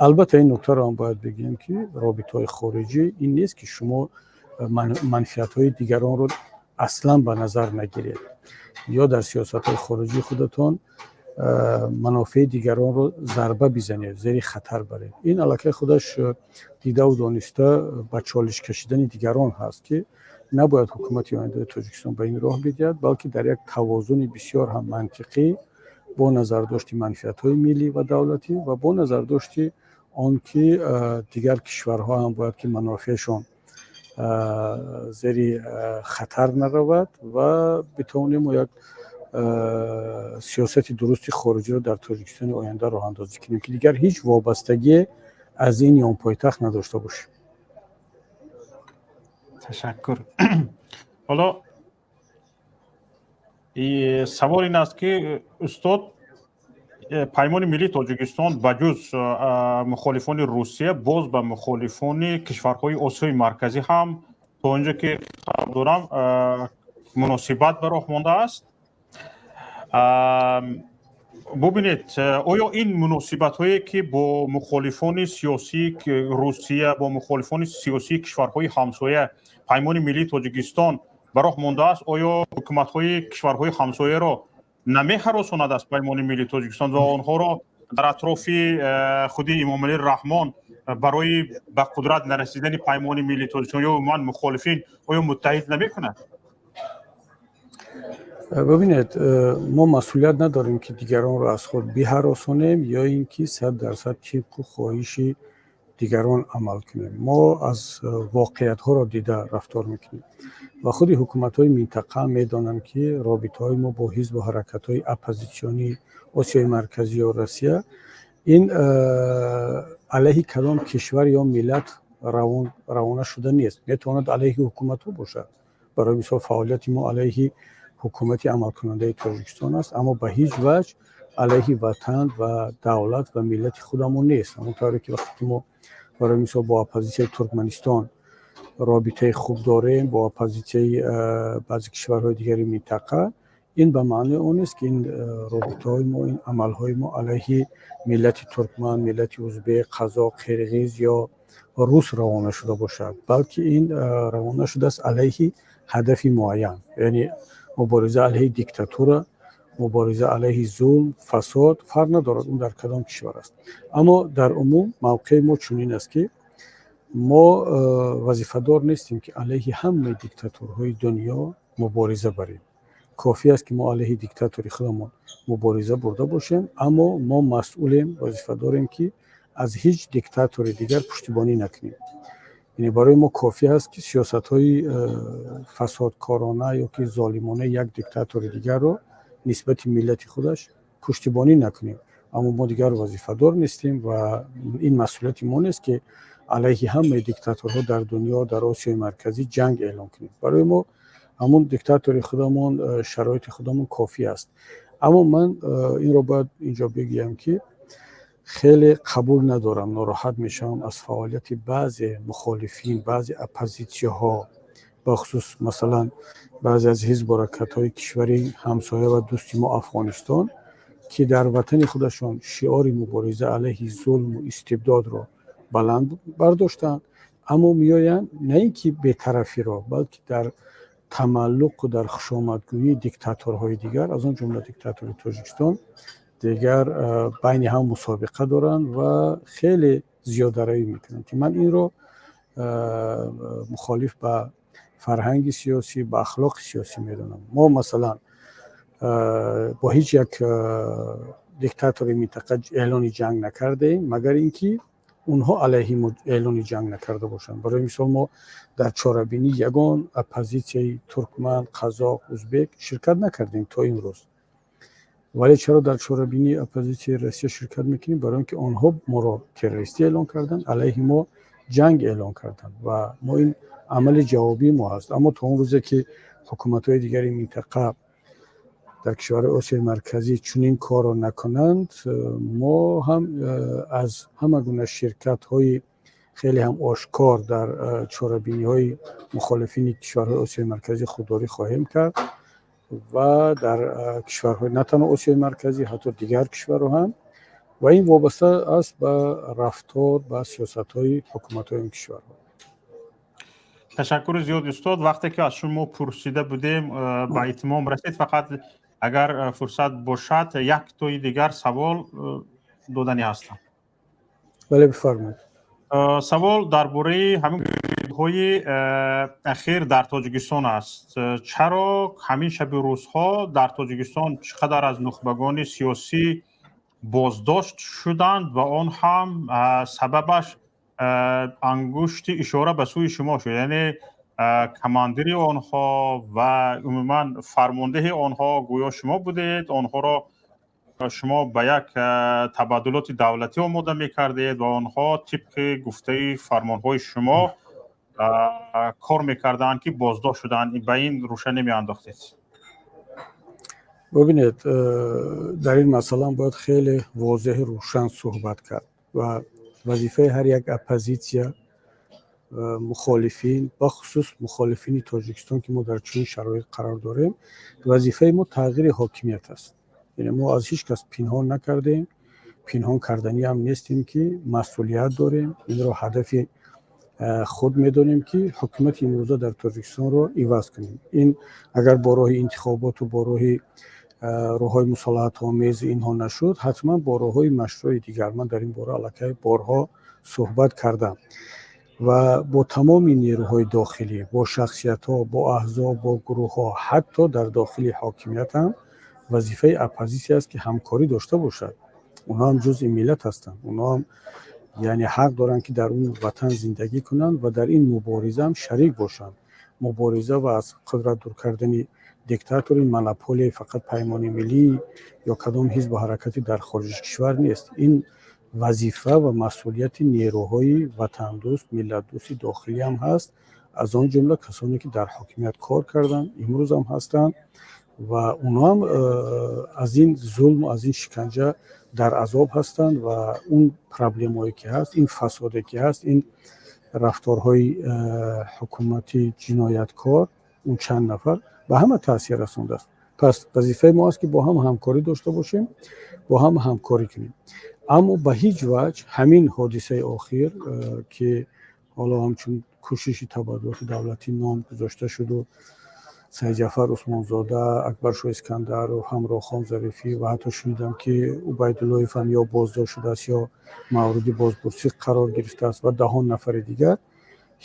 Албатта, ин нуктаро ҳам бояд бигӯем, ки робитаҳои хориҷӣ ин нест, ки шумо манфиатҳои дигаронро аслан ба назар нагиред ё дар сиёсатҳои хориҷии худатон манофеи дигаронро зарба бизанед, зери хатар баред. Ин аллакай худаш дидаву дониста ба чолиш кашидани дигарон ҳаст, ки набояд ҳукумати ояндаи Тоҷикистон ба ин роҳ бидиҳад, балки дар як тавозуни бисёр ҳам мантиқӣ, бо назардошти манфиатҳои миллӣ ва давлатӣ ва бо назардошти он ки дигар кишварҳо ҳам бояд ки манофеъшон зери хатар наравад ва битавонем мо як сиёсати дурусти хориҷиро дар Тоҷикистони оянда роҳандозӣ кунем, ки дигар ҳеҷ вобастагие аз ин ё он пойтахт надошта бошем. Ташаккур. Ҳоло савол ин аст, ки устод, Паймони миллии Тоҷикистон ба ҷуз мухолифони Русия боз ба мухолифони кишварҳои Осиёи Марказӣ ҳам, то он ҷо ки хабар дорам, муносибат ба роҳ мондааст. Бубинед, оё ин муносибатҳое, ки бо мухолифони сиёсии Русия, бо мухолифони сиёсии кишварҳои ҳамсоя Паймони миллии Тоҷикистон ба роҳ мондааст, оё ҳукуматҳои кишварҳои ҳамсояро намеҳаросонад аз Паймони миллии Тоҷикистон ва онҳоро дар атрофи худи Эмомалӣ Раҳмон барои ба қудрат нарасидани Паймони миллии Тоҷикистон ё умуман мухолифин оё муттаҳид намекунад? Бибинед, мо масъулият надорем, ки дигаронро аз худ биҳаросонем ё ин ки 100% тибқу хоҳиши дигарон амал кунем. Мо аз воқеиятҳоро дида рафтор мекунем ва худи ҳукуматҳои минтақа медонанд, ки робитаҳои мо бо ҳизбу ҳаракатҳои оппозитсионии Осиёи Марказӣ ё Россия ин алайҳи кадом кишвар ё миллат равона шуда нест. Метавонад алайҳи ҳукуматҳо бошад. Барои мисол, фаъолияти мо алайҳи ҳукумати амалкунандаи Тоҷикистон аст, аммо ба ҳеҷ ваҷҳ алайҳи ватан ва давлат ва миллати худамон нест. Ҳамон тавре ки вақте ки мо, барои мисол, бо оппозитсияи Туркманистон робитаи хуб дорем, бо оппозитсияи баъзе кишварҳои дигари минтақа, ин ба маънои он нест, ки ин робитаҳои мо, ин амалҳои мо алайҳи миллати туркман, миллати узбек, қазоқ, қирғиз ё рус равона шуда бошад, балки ин равона шудааст алайҳи ҳадафи муайян, яъне мубориза алайҳи диктатура, мубориза алайҳи зулм, фасод, фарқ надорад, он дар кадом кишвар аст. Аммо дар умум мавқеи мо чунин аст, ки мо вазифадор нестем, ки алайҳи ҳамаи диктаторҳои дунё мубориза барем. Кофӣ аст, ки мо алайҳи диктатори худамон мубориза бурда бошем, аммо мо масъулем, вазифа дорем, ки аз ҳеҷ диктатори дигар пуштибонӣ накунем. Яъне барои мо кофӣ аст, ки сиёсатҳои фасодкорона ё ки золимонаи як диктатори дигарро нисбати миллати худаш пуштибонӣ накунем, аммо мо дигар вазифадор нестем ва ин масъулияти мо нест, ки алайҳи ҳамаи диктаторҳо дар дунё, дар Осиёи Марказӣ ҷанг эълон кунем. Барои мо ҳамон диктатори худамон, шароити худамон кофӣ аст. Аммо ман инро бояд инҷо бигӯям, ки хеле қабул надорам, нороҳат мешавам аз фаъолияти баъзе мухолифин, баъзе оппозитсияҳо, бахусус, масалан, баъзе аз ҳизбу ҳаракатҳои кишвари ҳамсоя ва дӯсти мо, Афғонистон. Ки дар ватани худашон шиори мубориза алайҳи зулму истибдодро баланд бардоштанд, аммо меоянд на ин ки бетарафиро, балки дар тамаллуқу дар хушомадгӯии диктаторҳои дигар, аз он ҷумла диктатори Тоҷикистон, дигар байни ҳам мусобиқа доранд ва хеле зиёдаравӣ мекунанд, ки ман инро мухолиф ба фарҳанги сиёсӣ, ба ахлоқи сиёсӣ медонам. Мо, масалан, бо ҳеҷ як диктатори минтақа эълони ҷанг накардаем, магар ин ки онҳо алайҳи мо эълони ҷанг накарда бошанд. Барои мисол, мо дар чорабинӣ ягон оппозитсияи туркман, қазоқ, узбек ширкат накардем то имрӯз. Вале чаро дар чорабинии оппозитсияи Россия ширкат мекунем? Барои он ки онҳо моро террористӣ эълон карданд, алайҳи мо ҷанг эълон карданд ва мо ин амали ҷавобии мо ҳаст. Аммо то он рӯзе ки ҳукуматҳои дигари минтақа, дар кишварҳои Осиёи Марказӣ чунин корро накунанд, мо ҳам аз ҳама гуна ширкатҳои хеле ҳам ошкор дар чорабиниҳои мухолифини кишварҳои Осиёи Марказӣ худдорӣ хоҳем кард ва дар кишварҳои на танҳо Осиёи Марказӣ, ҳатто дигар кишварҳо ҳам. Ва ин вобаста аст ба рафтор, ба сиёсатҳои ҳукуматҳои ин кишварҳо. Ташаккури зиёд, устод. Вақте ки аз шумо пурсида будем, ба итмом расид. Фақат агар фурсат бошад, як тои дигар савол доданӣ ҳастам. Бале, бифармоед. Савол дар бораи ҳамин ҳои ахир дар Тоҷикистон аст. Чаро ҳамин шаби рӯзҳо дар Тоҷикистон чӣ қадар аз нухбагони сиёсӣ боздошт шуданд ва он ҳам сабабаш ангушти ишора ба сӯи шумо шуд, яъне командири онҳо ва умуман фармондеҳи онҳо гӯё шумо будед, онҳоро шумо ба як табаддулоти давлатӣ омода мекардед ва онҳо тибқи гуфтаи фармонҳои шумо кор мекарданд, ки боздошт шуданд. Ба ин рӯшанӣ меандохтед? Бубинед, дар ин масъала бояд хеле возеҳу рӯшан суҳбат кард ва вазифаи ҳар як оппозитсия, мухолифин, бахусус мухолифини Тоҷикистон, ки мо дар чунин шароит қарор дорем, вазифаи мо тағйири ҳокимият аст. Яъне мо аз ҳеҷ кас пинҳон накардем, пинҳон карданиам нестем, ки масъулият дорем, инро ҳадафи худ медонем, ки ҳукумати имрӯза дар Тоҷикистонро иваз кунем. Ин агар бо роҳи интихоботу бо роҳи роҳҳои мусолиҳатомези инҳо нашуд, ҳатман бо роҳҳои машрӯи дигар. Ман дар ин бора аллакай борҳо суҳбат кардам ва бо тамоми нерӯҳои дохилӣ, бо шахсиятҳо, бо аҳзоб, бо гурӯҳҳо, ҳатто дар дохили ҳокимият ҳам вазифаи оппозитсия аст, ки ҳамкорӣ дошта бошад. Онҳо ҳам ҷузъи миллат ҳастанд, онҳо ҳам, яъне, ҳақ доранд, ки дар он ватан зиндагӣ кунанд ва дар ин мубориза ҳам шарик бошанд. Мубориза ва аз қудрат дур кардани диктатори монополияи фақат Паймони Миллӣ ё кадом ҳизбу ҳаракати дар хориҷи кишвар нест. Ин вазифа ва масъулияти нерӯҳои ватандӯст, миллатдӯсти дохилӣ ҳам ҳаст, аз он ҷумла касоне, ки дар ҳокимият кор карданд, имрӯз ҳам ҳастанд ва онҳо ҳам аз ин зулм, аз ин шиканҷа дар азоб ҳастанд ва он проблемое ки ҳаст, ин фасоде ки ҳаст, ин рафторҳои ҳукумати ҷинояткор, он чанд нафар ба ҳама таъсир расондааст. Пас вазифаи мо аст, ки бо ҳам ҳамкорӣ дошта бошем, бо ҳам ҳамкорӣ кунем. Аммо ба ҳеҷ ваҷҳ ҳамин ҳодисаи охир, ки ҳоло ҳамчун кӯшиши табаддулоти давлатӣ ном гузошта шуду Сайидҷафар Усмонзода, Акбаршоҳ Искандаров, Ҳамроҳхон Зарифӣ ва ҳатто шунидам, ки Убайдуллоев ҳам ё боздошт шудааст, ё мавриди бозпурсӣ қарор гирифтааст ва даҳон нафари дигар,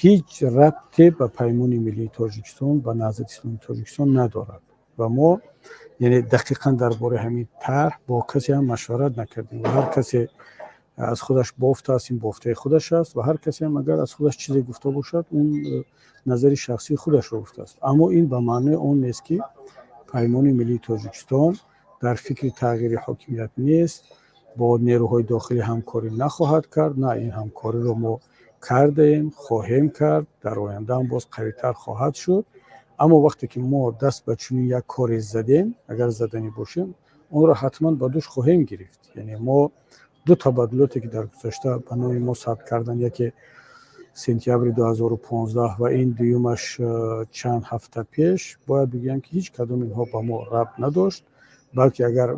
ҳеҷ рабте ба Паймони Миллии Тоҷикистон, ба Наҳзати Исломии Тоҷикистон надорад. Ва мо, яъне, дақиқан дар бораи ҳамин тарҳ бо касе ҳам машварат накардем ва ҳар касе аз худаш бофтааст, ин бофтаи худаш аст ва ҳар касе ҳам агар аз худаш чизе гуфта бошад, он назари шахсии худашро гуфтааст. Аммо ин ба маънои он нест, ки Паймони Миллии Тоҷикистон дар фикри тағйири ҳокимият нест, бо нерӯҳои дохилӣ ҳамкорӣ нахоҳад кард. На, ин ҳамкориро мо кардаем, хоҳем кард, дар оянда ҳам боз қавитар хоҳад шуд. Аммо вақте ки мо даст ба чунин як коре задем, агар заданӣ бошем, онро ҳатман ба дӯш хоҳем гирифт. Яъне мо ду табаддулоте, ки дар гузашта ба номи мо сабт карданд, яке сентябри 2015 ва ин дуюмаш чанд ҳафта пеш, бояд бигӯям, ки ҳеҷ кадом инҳо ба мо рабт надошт, балки агар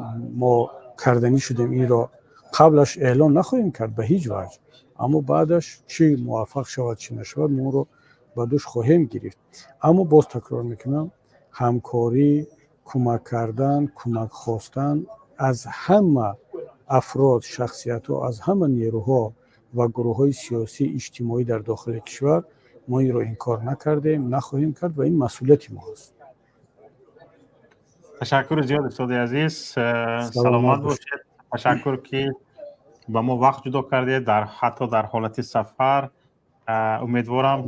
мо Карданӣ шудем, инро қаблаш эълон нахоҳем кард ба ҳеҷ ваҷҳ, аммо баъдаш чӣ муваффақ шавад, чӣ нашавад, мо онро ба дӯш хоҳем гирифт. Аммо боз такрор мекунам, ҳамкорӣ, кӯмак кардан, кӯмак хостан аз ҳама афрод, шахсиятҳо, аз ҳама нерӯҳо ва гурӯҳҳои сиёсӣ, иҷтимоӣ дар дохили кишвар, мо инро инкор накардем, нахоҳем кард ва ин масъулияти мо аст. Ташаккури зиёд, устоди азиз, саломат бошед. Ташаккур, ки ба мо вақт ҷудо кардед, дар ҳатто дар ҳолати сафар. Умедворам,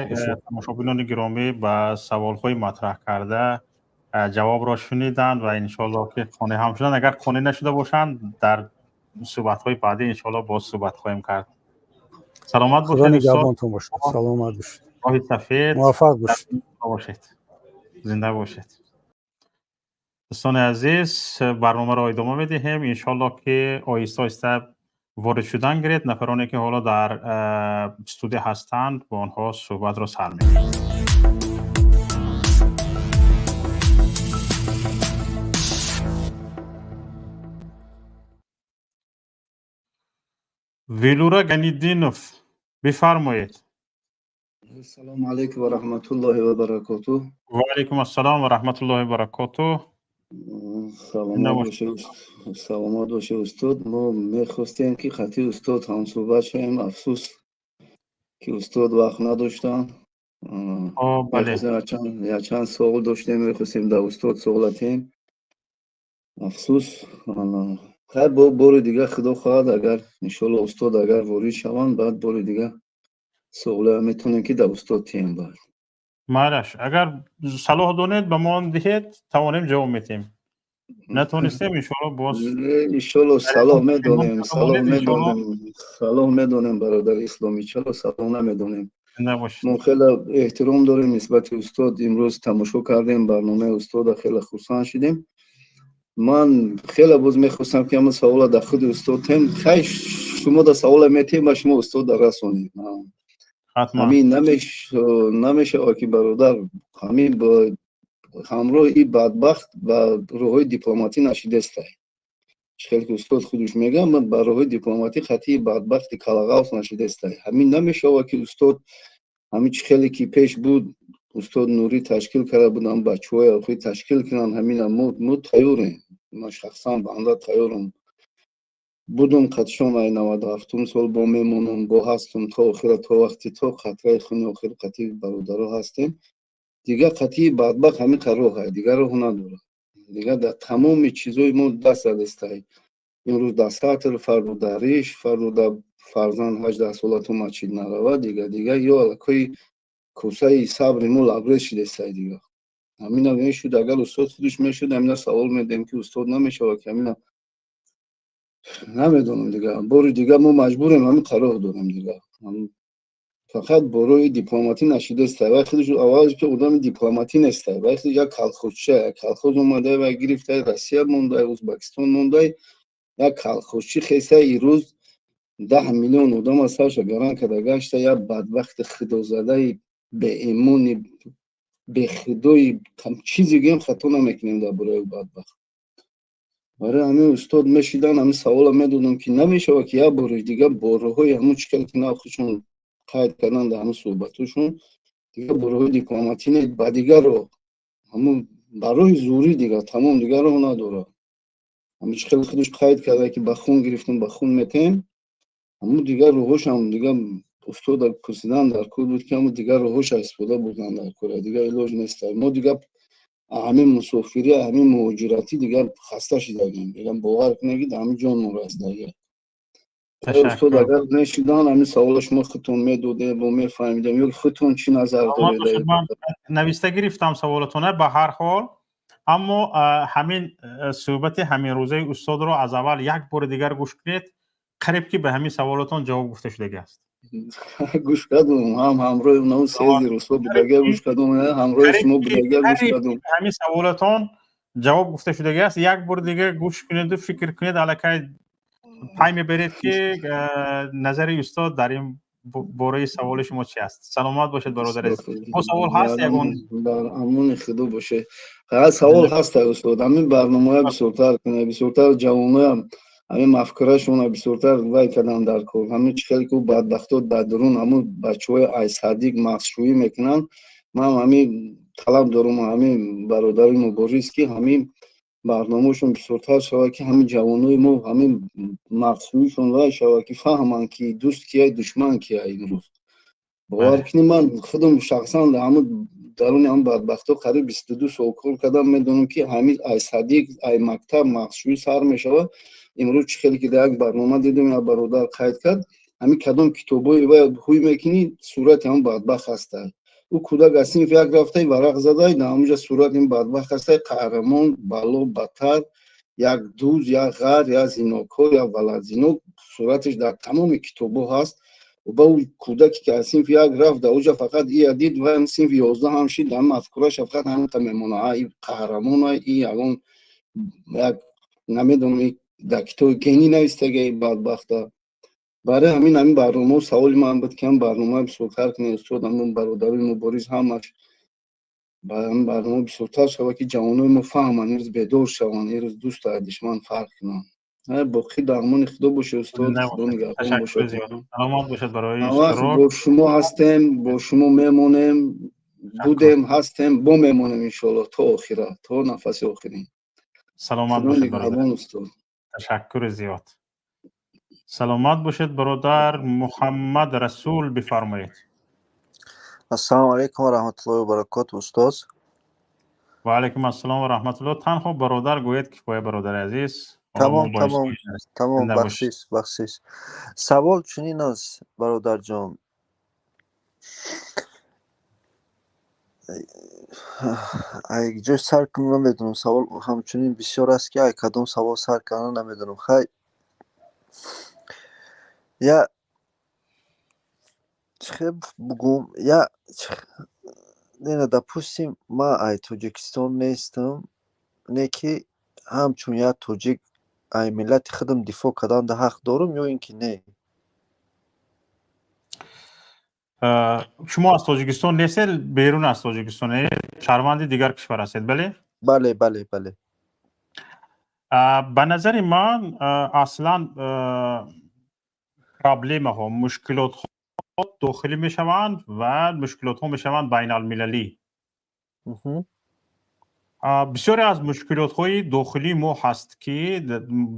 ки тамошобинони гиромӣ ба саволҳои матраҳ карда ҷавобро шуниданд ва иншоаллоҳ, ки қонеъ ҳам шуданд. Агар қонеъ нашуда бошанд, дар суҳбатҳои баъдӣ иншоаллоҳ боз суҳбат хоҳем кард. Саломат бошед. Нигаҳбонтон бошад, саломат бошед. Роҳи сафед. Муваффақ бошед. Бошед, зинда бошед. Дӯстони азиз, барномаро идома медиҳем. Иншоаллоҳ, ки оҳиста оҳиста ворид шудан гиред. Нафароне, ки ҳоло дар студия ҳастанд, бо онҳо суҳбатро сар мекунем. Вилура Ганиддинов, бифармоед. Ассалому алайкум ва раҳматуллоҳи ва баракотуҳ. Ва алайкум ассалом ва раҳматуллоҳи ва баракотуҳ. Саломат бошед, саломат бошед, устод. Мо мехостем, ки қати устод ҳамсӯҳбат шавем. Афсӯс, ки устод вақт надоштанд. Якчанд суол доштем, мехостем дар устод суолатем. Афсӯс. Хайр, бо бори дигар, худо хоҳад, агар иншоалло устод агар ворид шаванд, баъд бори дигар суола метавонем, ки дар устод тиҳем баъд. Майлаш, агар салоҳ донед, ба мо диҳед, тавонем, ҷавоб метиҳем, натонистем, иншоалло боз. Иншоалло салоҳ медонем, салоҳ медонем, салоҳ медонем, бародари исломӣ, чаро салоҳ намедонем? Мо хеле эҳтиром дорем нисбати устод. Имрӯз тамошо кардем барномаи устода, хеле хурсанд шудем. Ман хеле боз мехостам, ки ҳамин савола дар худи устод тем. Хай, шумо да савола метиҳем ва шумо устод да расонем. Ҳамин намешавад, ки бародар, ҳамин ҳамроҳи и бадбахт ба роҳҳои дипломатӣ нашидестай. Хеле ки устод худаш мегӯяд, ба роҳҳои дипломатӣ қатъи бадбахти калағавс нашидестай. Ҳамин намешавад, ки устод ҳамин чӣ хеле ки пеш буд, устод Нурӣ ташкил карда буданд, бачаҳои охир ташкил кунанд. Ҳамина мо тайёрем. Ман шахсан банда тайёрам будум, қатишон ай 97-ум сол бо мемонам, бо ҳастум то охира, то вақти то қатраи хуни охир қатъи бародаро ҳастем. Дигар қатъии бадбахт ҳамин роҳ, дигар роҳ надорад. Дигар дар тамоми чизои мо даст задестай. Имрӯз дар сатр, фардо дар риш, фардо дар фарзанд 18 сола то масҷид наравад. Дигар ё аллакои косаи сабри мо лабрез шидестай. Дигар ҳамина мешуд, агар устод худаш мешуд, ҳамина савол медем, ки устод, намешавад, ки ҳамина намедонам, дигар бори дигар мо маҷбурем, ҳамин қарор дорем. Дигар фақат борои дипломатӣ нашидестай. Вай худаш аввалш ки одами дипломатӣ нестай. Вай худаш як колхозча, як колхоз омадай, вай гирифтай, Россия мондай, Узбекистон мондай, як колхозчи хесай. Ирӯз 10 миллион одама сарша гаран карда гашта. Як бадбахти худозадаи беимони бехудои, чизе гӯем, хато намекунем дар бораи бадбахт. Барои ҳамин устод мешидан, ҳамин савола медодам, ки намешавад, ки як бори дигар бо роҳҳои ҳамун чӣ ки нав худшон қайд кардан дар ҳамун суҳбатҳошон, дигар бо роҳҳои дипломатӣ не, ба дигар роҳ, ҳамун ба роҳи зӯрӣ, дигар тамом, дигар роҳ надорад. Ҳамин чӣ хеле худаш қайд карда, ки ба хун гирифтем, ба хун метем, ҳамун дигар роҳҳошам дигар устода пурсидан дар кор буд, ки ҳамун дигар роҳҳоша истифода бурдан дар кор, дигар илоҷ нест. Мо дигар ҳамин мусофирӣ, ҳамин муҳоҷиратӣ дигар хаста шидагем. Дигар бовар кунед, ки дар ҳамин ҷон расидагем. Устод агар мешидан, ҳамин савола шумо худтон медодем, бо мефаҳмидем, ё худтон чӣ назар доред? Нависта гирифтам саволатона ба ҳар ҳол, аммо ҳамин суҳбати ҳамин рӯзаи устодро аз аввал як бори дигар гӯш кунед, қариб ки ба ҳамин саволатон ҷавоб гуфта шудагӣ аст. Гӯш кардум, ҳам ҳамроҳи нав сези рӯзҳо будага гӯш кардум, ҳамроҳи шумо будага гӯш кардум. Ҳамин саволатон ҷавоб гуфта шудагӣ аст. Як бори дигар гӯш кунеду фикр кунед, аллакай пай мебаред, ки назари устод дар ин Бораи саволи шумо чи аст? Саломат бошед, бародар. Бо савол ҳаст ягон? Бар амони Худо боше. Савол ҳаст, устод. Ҳамин барномаҳоя бисёртар кунед, бисёртар ҷавоноям ҳамин мафкурашона бисёртар вай кардан дар кор. Ҳамин чӣ хеле ку бадбахто дар дурун ҳамун бачаҳои айсадик мағзшӯӣ мекунанд. Ман ҳамин талаб дорум, ҳамин бародари мубориз, ки ҳамин барномаошон бисёртар шавад, ки ҳамин ҷавонои мо ҳамин мағзшӯишон вай шавад, ки фаҳманд, ки дӯст кияй, душман кияй. Имрӯз бовар кунӣ, ман худам шахсан ҳамун даруни ҳамн бадбахто қариб 22 сол кор кардам. Медонам, ки ҳамин ай садик, ай мактаб мағзшӯӣ сар мешавад. Имрӯз чӣ хеле ки дар як барнома дидем, як бародар қайд кард, ҳамин кадом китобҳои вай ҳуй мекунӣ, сурати ҳамн бадбахт ҳастай. Ӯ кӯдак аз синфи як рафтай, варақ задай, дар ҳамонҷа сурати ин бадбахт ҳастай: қаҳрамон, бало, батар, як дуз, як ғар, як зинокор, як валадзино. Сураташ дар тамоми китобҳо ҳаст. Ба ӯ кӯдаке ки аз синфи як рафт, дар оҷа фақат ия дид ва синфи 11 ҳам шид, ҳам мафкураша фақат ҳаминта мемона: и қаҳрамона, и ягон як намедонам, дар китоби генӣ навистагаи бадбахта. Барои ҳамин барномао саволи ман буд, ки ҳам барнома бисёртар кунед, устод. Ҳамун бародарои мубориз ҳамаш ба ҳамин барнома бисёртар шавад, ки ҷавонои мо фаҳманд, имрӯз бедор шаванд, имрӯз дӯсту аз душман фарқ кунанд. Боқӣ дар амони Худо бошед, устод. Худо нигаҳбон бошад. Саломат бошед барои Вақт бо шумо ҳастем, бо шумо мемонем, будем, ҳастем, бо мемонем, иншоалло, то охира, то нафаси охирин. Саломат бошед, бародар, ташаккури зиёд. Саломат бошед, бародар Муҳаммад Расул, бифармоед. Ассалому алайкум ва раҳматуллоҳи ва баракоту, устоз. Ва алайкум ассалом ва раҳматуллоҳ. Танҳо бародар гӯед, кифоя, бародари азиз. Тамом, бахшиш, бахшиш. Савол чунин аст, бародарҷон. Ай ҷой сар кунам, намедонам. Савол ҳамчунин бисёр аст, ки ай кадом савол сар кардан, намедонам. Хай, я чихел бугум, я не, допустим, ман ай Тоҷикистон нестам, не ки ҳамчун як тоҷик ай миллати худам дифоъ карданда ҳақ дорум ё ин ки не? Шумо аз Тоҷикистон нестед, берун аз Тоҷикистон, шаҳрванди дигар кишвар ҳастед, бале? Бале. Ба назари ман, аслан проблемаҳо, мушкилотҳо дохилӣ мешаванд ва мушкилотҳо мешаванд байналмилалӣ. Бисёре аз мушкилотҳои дохилии мо ҳаст, ки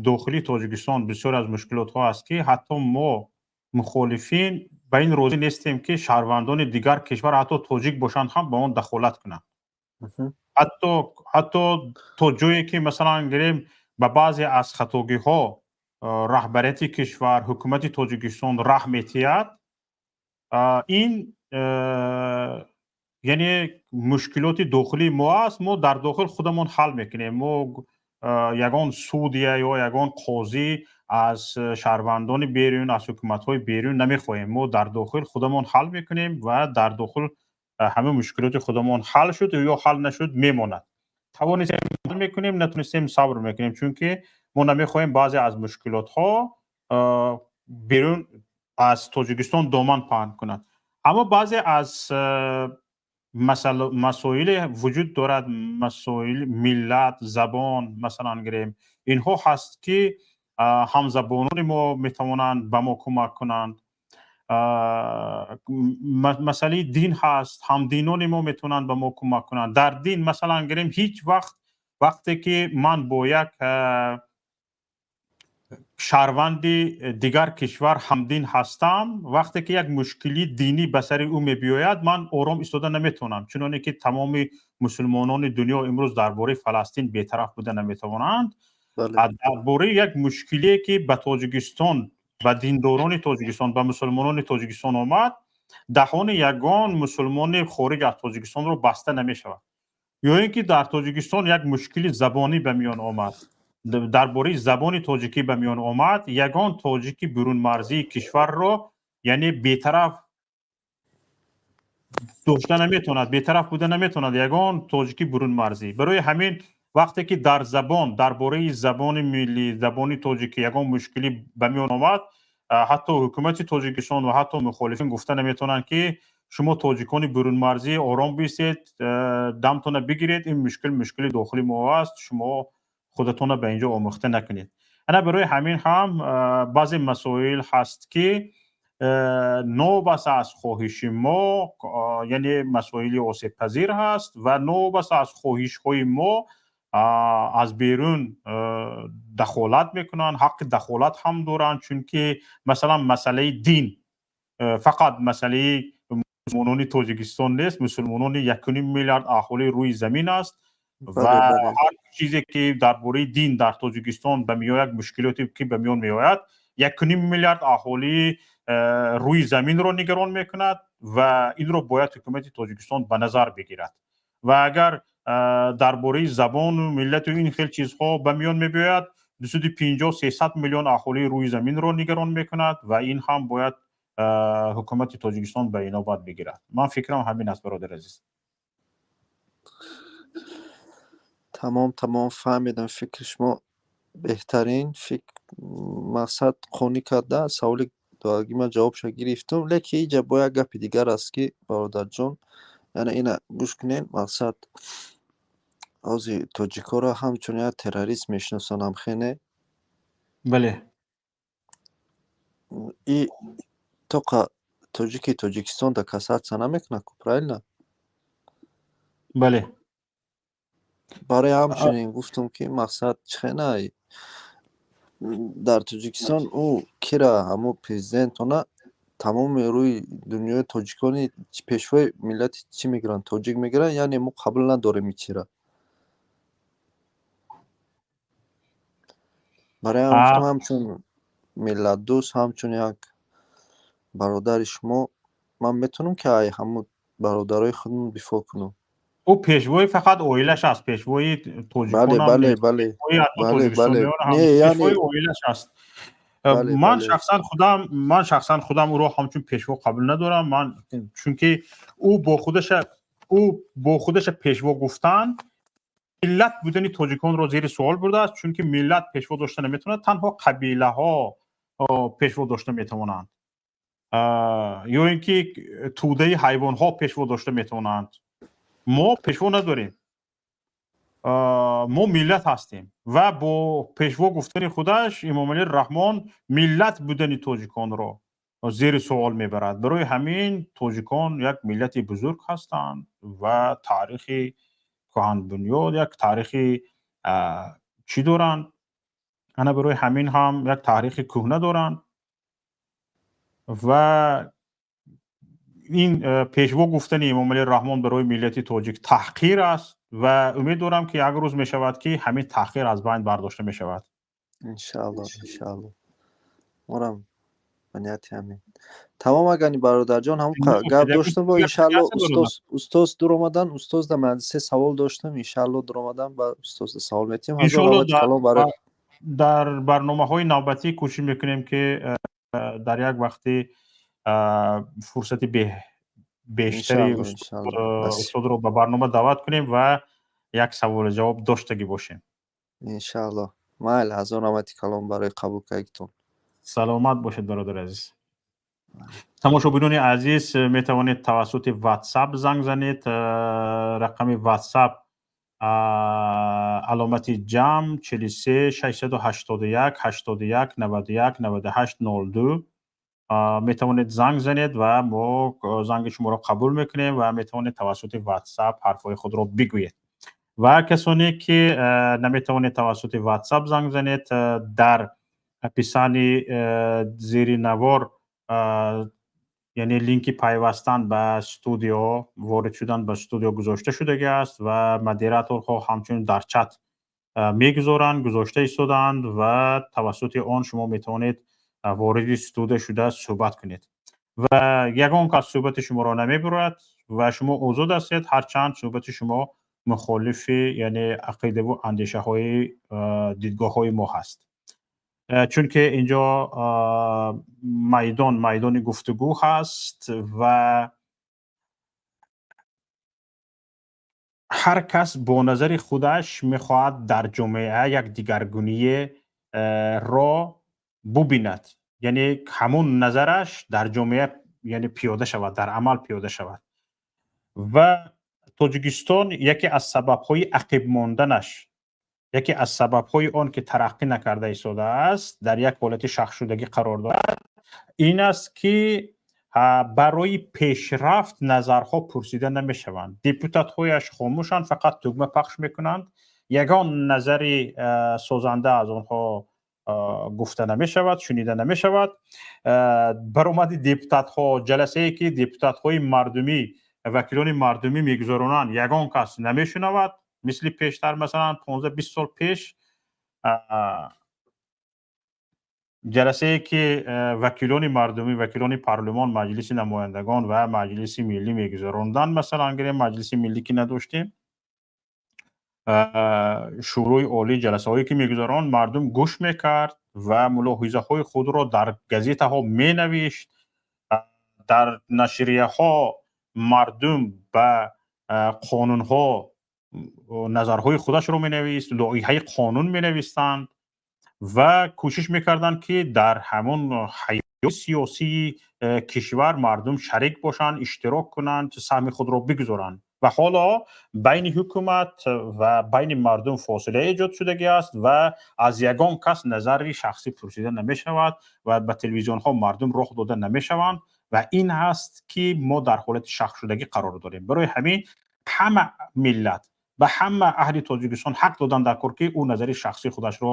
дохилии Тоҷикистон бисёре аз мушкилотҳо ҳаст, ки ҳатто мо мухолифин ба ин розӣ нестем, ки шаҳрвандони дигар кишвар, ҳатто тоҷик бошанд ҳам, ба он дахолат кунанд. Ҳатто то ҷое ки, масалан, гирем, ба баъзе аз хатогиҳо раҳбарияти кишвар, ҳукумати Тоҷикистон раҳ метиҳад, ин яъне мушкилоти дохилии мо аст, мо дар дохил худамон ҳал мекунем. Мо ягон судья ё ягон қозӣ аз шаҳрвандони берун, аз ҳукуматҳои берун намехоҳем. Мо дар дохил худамон ҳал мекунем ва дар дохил ҳама мушкилоти худамон ҳал шуд ё ҳал нашуд, мемонад. Тавонистем, ҳал мекунем, натунистем, сабр мекунем, чунки мо намехоҳем баъзе аз мушкилотҳо берун аз Тоҷикистон доман паҳн кунад. Аммо баъзе аз масоиле вуҷуд дорад, масоили миллат, забон, масалан гирем, инҳо ҳаст, ки ҳамзабонони мо метавонанд ба мо кӯмак кунанд. Масъалаи дин ҳаст, ҳамдинони мо метавонанд ба мо кӯмак кунанд дар дин. Масалан гирем, ҳеҷ вақт вақте ки ман бо як шаҳрванди дигар кишвар ҳамдин ҳастам, вақте ки як мушкили динӣ ба сари ӯ мебиёяд, ман ором истода наметавонам. Чуноне ки тамоми мусулмонони дунё имрӯз дар бораи Фаластин бетараф буда наметавонанд, дар бораи як мушкилие, ки ба Тоҷикистон, ба диндорони Тоҷикистон, ба мусулмонони Тоҷикистон омад, даҳони ягон мусулмони хориҷ аз Тоҷикистонро баста намешавад. Ё ин ки дар Тоҷикистон як мушкили забонӣ ба миён омад, дар бораи забони тоҷикӣ ба миён омад, ягон тоҷики бурунмарзии кишварро, яъне, бетараф дошта наметавонад, бетараф буда наметавонад ягон тоҷики бурунмарзӣ. Барои ҳамин, вақте ки дар забон, дар бораи забони миллӣ, забони тоҷикӣ ягон мушкилӣ ба миён омад, Ҳатто ҳукумати Тоҷикистон ва ҳатто мухолифин гуфта наметавонанд, ки шумо, тоҷикони бурунмарзӣ, ором бистед, дамтона бигиред, ин мушкил мушкили дохили мо аст, шумо худатонро ба инҷо омӯхта накунед. Ана барои ҳамин ҳам баъзе масоил ҳаст, ки новобаста аз хоҳиши мо, яъне масоили осебпазир ҳаст ва новобаста аз хоҳишҳои мо аз берун дахолат мекунанд, ҳаққи дахолат ҳам доранд, чунки масалан масъалаи дин фақат масъалаи мусулмонони Тоҷикистон нест, мусулмонони 1,5 миллиард аҳолии рӯи замин аст ва ҳар чизе ки дар бораи дин дар Тоҷикистон ба меояд, мушкилоте ки ба миён меояд, 1,5 миллиард аҳолии рӯи заминро нигарон мекунад ва инро бояд ҳукумати Тоҷикистон ба назар бигирад. Ва агар дар бораи забону миллату ин хел чизҳо ба миён мебиёяд, 250, 300 миллион аҳолии рӯи заминро нигарон мекунад ва ин ҳам бояд ҳукумати Тоҷикистон ба инобат бигирад. Ман фикрам ҳамин аст, бародари азиз. Тамом, фаҳмидам фикри шумо. Беҳтарин фикр, мақсад қонӣ карда, саволи дуаги ман ҷавобша гирифтум. Лекин иҷа бо як гапи дигар аст, ки бародарҷон, яъне ина гӯш кунед. Мақсад, ҳозир тоҷикҳоро ҳамчун як террорист мешиносанд, ҳамхене? Бале. И тоқа тоҷики Тоҷикистон да касаться намекунад ку, правильно? Бале. Барои ҳамчунин гуфтум, ки мақсад чихена дар Тоҷикистон ӯ кира ҳамо президентона тамоми рӯи дунёи тоҷикони пешвои миллати чӣ мегиранд, тоҷик мегиранд, яъне мо қабул надорем ин чира. Барои ҳам гуфтам, ҳамчун миллатдӯст, ҳамчун як бародари шумо ман метавонам, ки ай ҳамун бародарои худмон дифоъ кунам. Ӯ пешвои фақат оилаш аст, пешвои тоҷиконам пешвои оилаш аст. Ман шахсан худам ӯро ҳамчун пешво қабул надорам. Ман чунки ӯ бо худаша пешво гуфтан миллат будани тоҷиконро зери суол бурдааст, чунки миллат пешво дошта наметавонад, танҳо қабилаҳо пешво дошта метавонанд ё ин ки тӯдаи ҳайвонҳо пешво дошта метавонанд. Мо пешво надорем, мо миллат ҳастем ва бо пешво гуфтани худаш Эмомалӣ Раҳмон миллат будани тоҷиконро зери суол мебарад. Барои ҳамин тоҷикон як миллати бузург ҳастанд ва таърихи кӯҳанбунёд, як таърихи чӣ доранд. Ана барои ҳамин ҳам як таърихи кӯҳна доранд ва ин пешво гуфтани Эмомалӣ Раҳмон барои миллати тоҷик таҳқир аст ва умед дорам, ки як рӯз мешавад, ки ҳамин таҳқир аз байн бардошта мешавад. Иншаалло, иншаалло, морам ба нияти ҳамин. Тамом, агани бародарҷон, ҳам гап доштам бо иншаалло устоз дуромадан. Устоз да ман се савол доштам, иншаалло дуромадан ба устоз савол метиҳам. Дар барномаҳои навбатӣ кӯшиш мекунем, ки дар як вақти фурсати бештари устодро ба барнома даъват кунем ва як саволу ҷавоб доштагӣ бошем. Иншаалло, майли, ҳазор раҳмати калом барои қабул кардагитон. Саломат бошед, бародари азиз. Тамошобинони азиз, метавонед тавассути WhatsApp занг занед. Рақами WhatsApp аломати ҷамъ 43 681 81 91 98 02. Метавонед занг занед ва мо занги шуморо қабул мекунем ва метавонед тавассути WhatsApp ҳарфҳои худро бигӯед. Ва касоне ки наметавонед тавассути WhatsApp занг занед, дар описании зери навор, яъне линки пайвастан ба студио, ворид шудан ба студио гузошта шудагӣ аст ва модераторҳо ҳамчунин дар чат мегузоранд, гузошта истодаанд ва тавассути он шумо метавонед вориди студия шуда суҳбат кунед ва ягон кас суҳбати шуморо намебурад ва шумо озод ҳастед, ҳарчанд суҳбати шумо мухолифи, яъне ақидаву андешаҳои, дидгоҳҳои мо ҳаст, чунки инҷо майдон майдони гуфтугӯ ҳаст ва ҳар кас бо назари худаш мехоҳад дар ҷомеа як дигаргуние ро бубинад. Яъне ҳамун назараш дар ҷомеа, яъне пиёда шавад, дар амал пиёда шавад. Ва Тоҷикистон яке аз сабабҳои ақиб монданаш, яке аз сабабҳои он ки тараққӣ накарда истодааст, дар як ҳолати шахшудагӣ қарор дорад, ин аст ки барои пешрафт назарҳо пурсида намешаванд. Депутатҳояш хомӯшанд, фақат тугма пахш мекунанд, ягон назари созанда аз онҳо гуфта намешавад, шунида намешавад. Баромади депутатҳо, ҷаласае ки депутатҳои мардумӣ, вакилони мардумӣ мегузаронанд, ягон кас намешунавад. Мисли пештар, масалан, 15-20 сол пеш, ҷаласае ки вакилони мардумӣ, вакилони парлумон, Маҷлиси намояндагон ва Маҷлиси миллӣ мегузаронданд, масалан гирем, Маҷлиси миллӣ ки надоштем, Шӯрои олӣ ҷаласаҳое ки мегузаронд, мардум гӯш мекард ва мулоҳизаҳои худро дар газетаҳо менавишт, дар нашрияҳо мардум ба қонунҳо назарҳои худашро менавист, лоиҳаи қонун менавистанд ва кӯшиш мекарданд, ки дар ҳамон ҳаёти сиёсии кишвар мардум шарик бошанд, иштирок кунанд, саҳми худро бигузоранд. Ва ҳоло байни ҳукумат ва байни мардум фосила эҷод шудагӣ аст ва аз ягон кас назари шахсӣ пурсида намешавад ва ба телевизионҳо мардум роҳ дода намешаванд. Ва ин ҳаст ки мо дар ҳолати шахшудагӣ қарор дорем. Барои ҳамин ҳама миллат ба ҳама аҳли Тоҷикистон ҳақ додан дар кор, ки ӯ назари шахсии худашро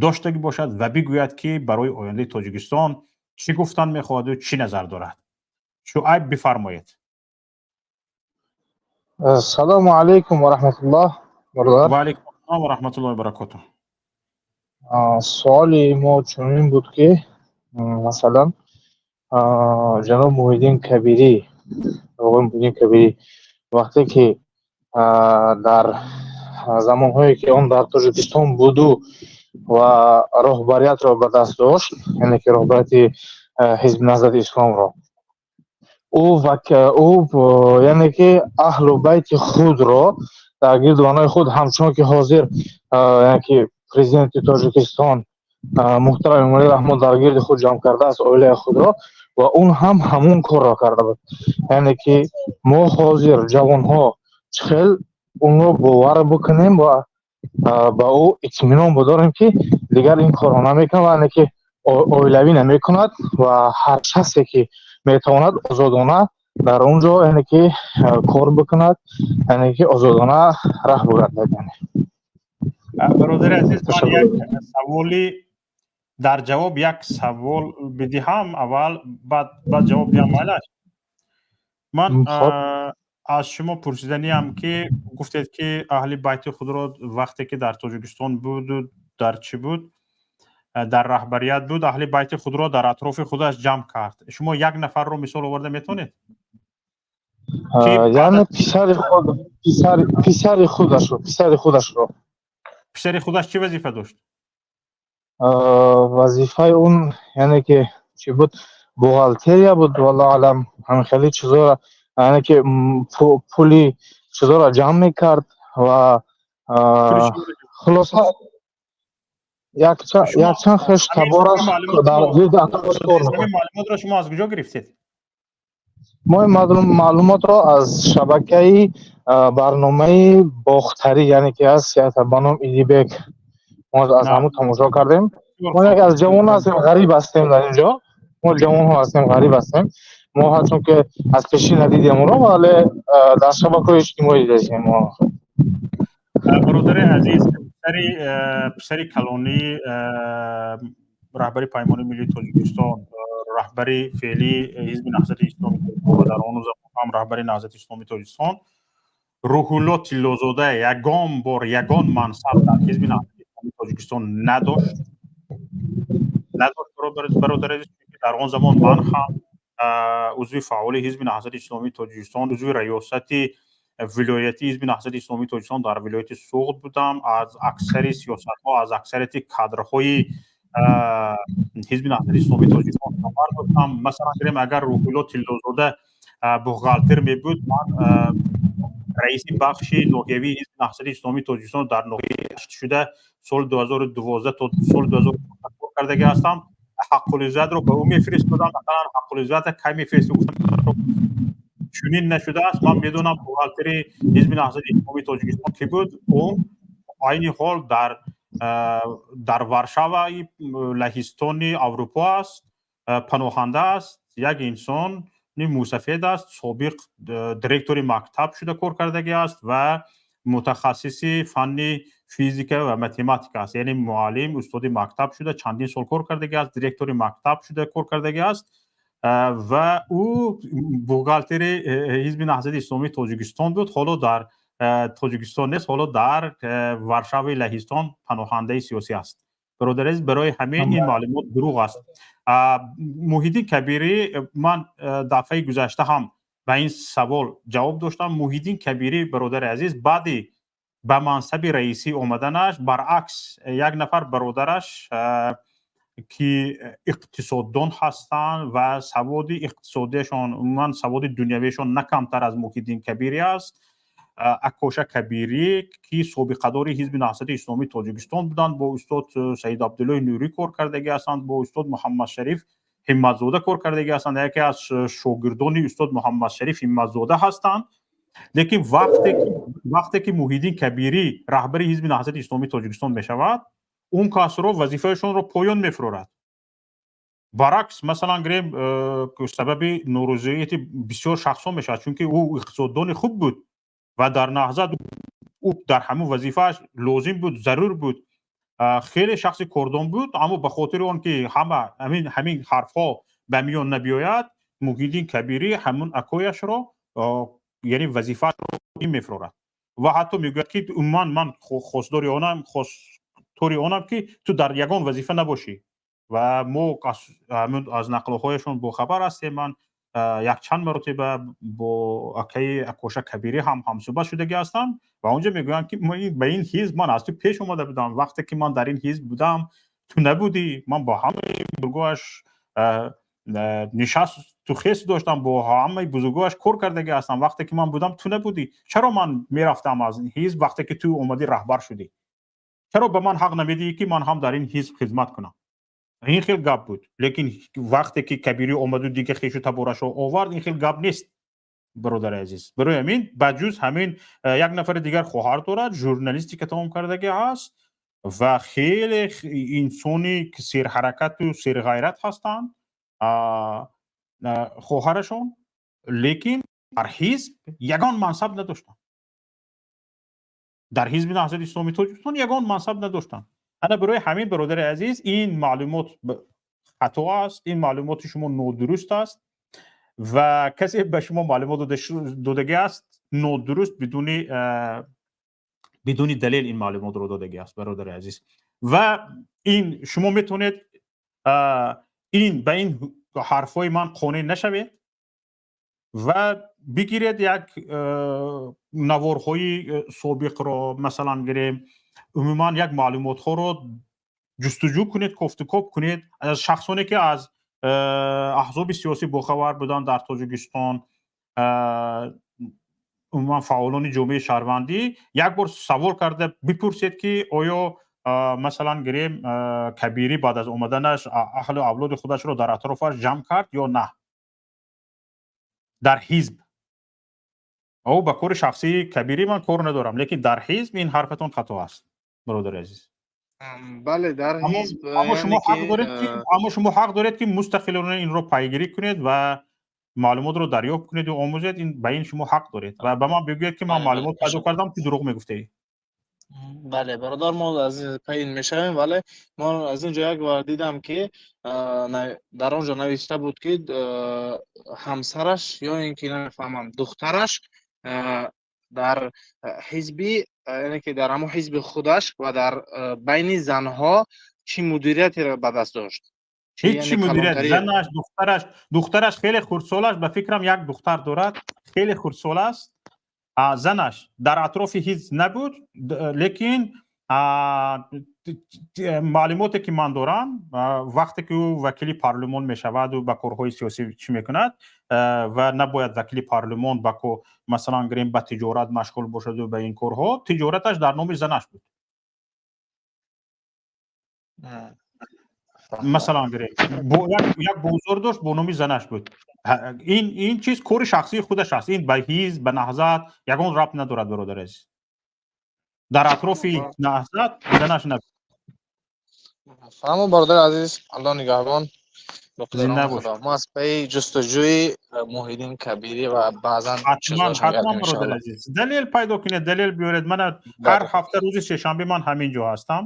доштагӣ бошад ва бигӯяд, ки барои ояндаи Тоҷикистон чӣ гуфтан мехоҳаду чӣ назар дорад. Шуайб, бифармоед. Ассалому алайкум ва раҳматуллоҳ, бародар. Ва алайкум ассалом ва раҳматуллоҳи ва баракотуҳ. Суоли мо чунин буд, ки масалан, ҷаноб Муҳиддин Кабирӣ, оғои Муҳиддин Кабирӣ, вақте ки дар замонҳое ки он дар Тоҷикистон буду ва роҳбариятро ба даст дошт, яъне ки роҳбарияти Ҳизби Наҳзати Исломро, ӯ яъне ки аҳлу байти худро дар гирду анои худ, ҳамчунон ки ҳозир, яъне ки президенти Тоҷикистон муҳтарам Эмомалӣ Раҳмон дар гирди худ ҷамъ кардааст оилаи худро, ва он ҳам ҳамон корро карда буд. Яъне ки мо ҳозир ҷавонҳо чӣ хел онро бовар бикунем ва ба ӯ итминон бидорем, ки дигар ин корро намекунад ва яъне ки оилавӣ намекунад ва ҳар шахсе ки метавонад озодона дар он ҷо, яъне ки кор бикунад, яъне ки озодона раҳ бигардад, яъне? Бародари азиз, ман як саволи дар ҷавоб як савол бидиҳам аввал, баъд ҷавоб диҳам, майлаш? Ман аз шумо пурсиданиам, ки гуфтед, ки аҳли байти худро вақте ки дар Тоҷикистон буду дар чӣ буд, дар раҳбарият буд, аҳли байти худро дар атрофи худаш ҷамъ кард. Шумо як нафарро мисол оварда метавонед? Яъне писари худ, писари худашро, писари худашро. Писари худаш чӣ вазифа дошт? Вазифаи он, яъне ки чӣ буд, бухгалтерия буд, валлоҳу аълам. Ҳамин хеле чизоро, яъне ки пули чизоро ҷамъ мекард ва хулоса якчанд хеш табораш дар гирди атрофаш кор мекард. Маълумотро шумо аз куҷо гирифтед? Мо ин маълумотро аз шабакаи барномаи Бохтарӣ, яъне ки аз ба ном Идибек, мо аз ҳамун тамошо кардем. Мо як аз ҷавон ҳастем, ғариб ҳастем дар ин ҷо. Мо ҷавонҳо ҳастем, ғариб ҳастем. Мо ҳарчанд ки аз пешӣ надидем ӯро, вале дар шабакаҳои иҷтимоӣ дидем мо. Бародари азиз, писари калонии раҳбари Паймони миллии Тоҷикистон, раҳбари феълии Ҳизби Наҳзати Исломи ва дар он замон ҳам раҳбари Наҳзати Исломии Тоҷикистон, Рӯҳулло Тиллозода, ягон бор ягон мансаб дар Ҳизби Наҳзати Исломии Тоҷикистон надошт, надошт, бародари азиз. Дар он замон ман ҳам узви фаъоли Ҳизби Наҳзати Исломии Тоҷикистон, узви раёсати вилоятии Ҳизби Наҳзати Исломии Тоҷикистон дар вилояти Суғд будам. Аз аксари сиёсатҳо, аз аксарияти кадрҳои Ҳизби Наҳзати Исломии Тоҷикистон хабар доштам. Масалан гирем, агар Рӯҳулло Тиллозода бухгалтер мебуд, ман раиси бахши ноҳиявии Ҳизби Наҳзати Исломии Тоҷикистон дар ноҳияи Ашт шуда соли 2012 то соли 2014 кор кардагӣ ҳастам. Ҳаққулиззатро ба ӯ мефиристодам. Масалан, Ҳаққулиззата кай мефиристод, гуфтам, чунин нашудааст. Ман медонам, бухгалтери Ҳизби Наҳзати Исломии Тоҷикистон ки буд. Ӯ айни ҳол дар Варшаваи Лаҳистони Аврупо аст, паноҳанда аст. Як инсони мусафед аст, собиқ директори мактаб шуда кор кардагӣ аст ва мутахассиси фанни физика ва математика аст, яъне муаллим, устоди мактаб шуда чандин сол кор кардагӣ аст, директори мактаб шуда кор кардагӣ аст ва ӯ бухгалтери Ҳизби Наҳзати Исломии Тоҷикистон буд. Ҳоло дар Тоҷикистон нест, ҳоло дар Варшаваи Лаҳистон паноҳандаи сиёсӣ аст. Бародари азиз, барои ҳамин ин маълумот дурӯғ аст. Муҳиддин Кабирӣ, ман дафъаи гузашта ҳам ба ин савол ҷавоб доштам. Муҳиддин Кабирӣ, бародари азиз, баъди ба мансаби раисӣ омаданаш, баръакс, як нафар бародараш, ки иқтисоддон ҳастанд ва саводи иқтисодиашон, умуман саводи дунявиашон на камтар аз Муҳиддин Кабирӣ аст, Акоша Кабирӣ, ки собиқадори Ҳизби Наҳзати Исломии Тоҷикистон буданд, бо устод Саид Абдуллои Нурӣ кор кардагӣ ҳастанд, бо устод Муҳаммадшариф Ҳимматзода кор кардагӣ ҳастанд, яке аз шогирдони устод Муҳаммадшариф Ҳимматзода ҳастанд. Лекин вақте ки Муҳиддин Кабирӣ раҳбари Ҳизби Наҳзати Исломии Тоҷикистон мешавад, он касро вазифаашонро поён мефурорад. Баръакс, масалан гирем, сабаби норозиияти бисёр шахсҳо мешавад, чунки ӯ иқтисоддони хуб буд ва дар Наҳзат ӯ дар ҳамун вазифааш лозим буд, зарур буд, хеле шахси кордон буд. Аммо ба хотири он ки ҳама ҳамин ҳарфҳо ба миён набиёяд, Муҳиддин Кабирӣ ҳамун акояшро, яъне вазифаашро мефурорад ва ҳатто мегӯяд, ки умуман ман хостдори онам, хостори онам, ки ту дар ягон вазифа набошӣ. Ва мо аз нақлҳояшон бохабар ҳастем. Ман якчанд маротиба бо акаи Акоша Кабирӣ ҳам ҳамсӯҳбат шудагӣ ҳастам ва онҷо мегӯянд, ки ба ин ҳизб ман аз ту пеш омада будам. Вақте ки ман дар ин ҳизб будам, ту набудӣ. Ман бо ҳамаи бузургоаш нишасту хест доштам, бо ҳамаи бузургоаш кор кардагӣ ҳастам. Вақте ки ман будам, ту набудӣ. Чаро ман мерафтам аз ин ҳизб, вақте ки ту омадӣ, раҳбар шудӣ? Чаро ба ман ҳақ намедиҳӣ, ки ман ҳам дар ин ҳизб хизмат кунам? Ин хел гап буд. Лекин вақте ки Кабирӣ омаду дигар хешу таборашро овард, ин хел гап нест, бародари азиз. Барои ҳамин, ба ҷуз ҳамин, як нафари дигар хоҳар дорад, журналистика тамом кардагӣ ҳаст ва хеле инсони серҳаракату серғайрат ҳастанд хоҳарашон, лекин дар ҳизб ягон мансаб надоштанд. Дар Ҳизби Наҳзати Исломии Тоҷикистон ягон мансаб надоштанд. Ана барои ҳамин, бародари азиз, ин маълумот хато аст, ин маълумоти шумо нодуруст аст ва касе ба шумо маълумот додагӣ аст, нодуруст, бидуни далел ин маълумотро додагӣ аст, бародари азиз. Ва ин шумо метавонед ин ба ин ҳарфҳои ман қонеъ нашавед ва бигиред як наворҳои собиқро, масалан гирем, умуман як маълумотҳоро ҷустуҷӯ кунед, кофтукоб кунед аз шахсоне, ки аз аҳзоби сиёсӣ бохабар буданд дар Тоҷикистон, умуман фаъолони ҷомеаи шаҳрвандӣ. Як бор савол карда бипурсед, ки оё, масалан гирем, Кабирӣ баъд аз омаданаш аҳлу авлоди худашро дар атрофаш ҷамъ кард ё на дар ҳизб. Ӯ ба кори шахсии Кабирӣ ман кор надорам, лекин дар ҳизб ин ҳарфатон хато аст, бародари азиз. Бале, дар ҳизб. Аммо шумо ҳақ доред, ки мустақилона инро пайгирӣ кунед ва маълумотро дарёфт кунеду омӯзед. Ба ин шумо ҳақ доред ва ба ман бигӯед, ки ман маълумот пайдо кардам, ту дурӯғ мегуфтаӣ. Бале, бародар, мо аз пайин мешавем, вале мо аз ин ҷо як бор дидам, ки дар он ҷо навишта буд, ки ҳамсараш ё ин ки намефаҳмам, духтараш дар ҳизби, яъне ки дар ҳамон ҳизби худаш ва дар байни занҳо чӣ мудириятиро ба даст дошт. Ҳеҷ мудирият. Занаш, духтараш хеле хурдсол аст, ба фикрам, як духтар дорад, хеле хурдсол аст. Занаш дар атрофи ҳизб набуд, лекин маълумоте ки ман дорам, вақте ки ӯ вакили парлумон мешаваду ба корҳои сиёсӣ чӣ мекунад, ва набояд вакили парлумон ба, масалан гирем, ба тиҷорат машғул бошаду ба ин корҳо, тиҷораташ дар номи занаш буд. Масалан гирем, як бозор дошт, бо номи занаш буд. Ин чиз кори шахсии худаш аст. Ин ба ҳизб, ба Наҳзат ягон рабт надорад, бародар азиз. Дар атрофи Наҳзат занаш набуд. Фаҳмо, бародари азиз, Аллоҳ нигаҳбон. Мо аз пайи ҷустуҷӯи Муҳиддин Кабирӣ ва баъзан ҳатман, ҳатман, бародари азиз, далел пайдо кунед, далел биёред. Мана, ҳар ҳафта рӯзи сешанбе ман ҳамин ҷо ҳастам,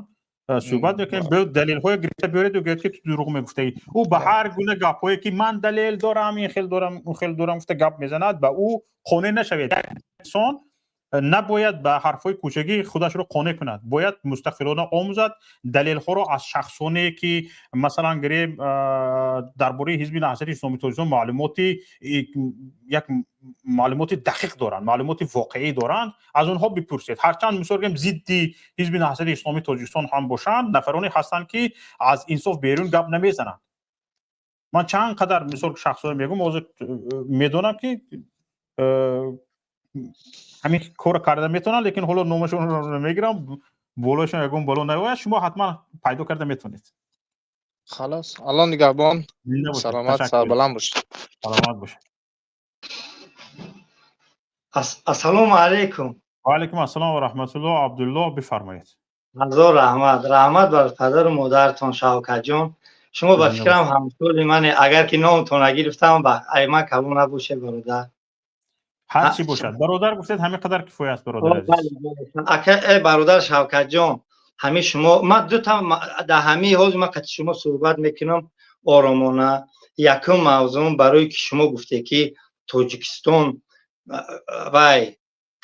суҳбат мекунем. Далелҳое гирифта биёред, гӯяд, ки ту дурӯғ мегуфтаӣ. Ӯ ба ҳар гуна гапҳое, ки ман далел дорам, ин хел дорам, он хел дорам, гуфта гап мезанад, ба ӯ қонеъ нашавед. Инсон набояд ба ҳарфҳои кӯчагӣ худашро қонеъ кунад, бояд мустақилона омӯзад далелҳоро аз шахсоне, ки, масалан гирем, дар бораи Ҳизби Наҳзати Исломии Тоҷикистон маълумоти, як маълумоти дақиқ доранд, маълумоти воқеӣ доранд, аз онҳо бипурсед. Ҳарчанд, мисол гирем, зидди Ҳизби Наҳзати Исломии Тоҷикистон ҳам бошанд, нафароне ҳастанд, ки аз инсоф берун гап намезананд. Ман чанд қадар, мисол, шахсҳое мегӯм, ҳозир медонам, ки ҳамин корро карда метавонанд, лекин ҳоло номашонро намегирам, болояшон ягон бало наояд. Шумо ҳатман пайдо карда метавонед. Халос, Аллоҳ нигаҳбон, саломат, сарбаланд бошед. Саломат бошед. Ассалому алайкум. Ва алайкум ассалом ва раҳматуллоҳ. Абдуллоҳ, бифармоед. Ҳазор раҳмат, раҳмат бар падару модаратон. Шавкатҷон, шумо ба фикрам ҳамсоли мане. Агар ки номтон нагирифтам, ай ман калон набоше, бародар. Ҳар чӣ бошад, бародар гуфтед, ҳамин қадар кифоя аст, бародар азиз. Ака, э бародар Шавкатҷон, ҳамин шумо, ман дута дар ҳамин ҳозир ман қати шумо суҳбат мекунам оромона. Якум мавзӯъ, барое ки шумо гуфте, ки Тоҷикистон вай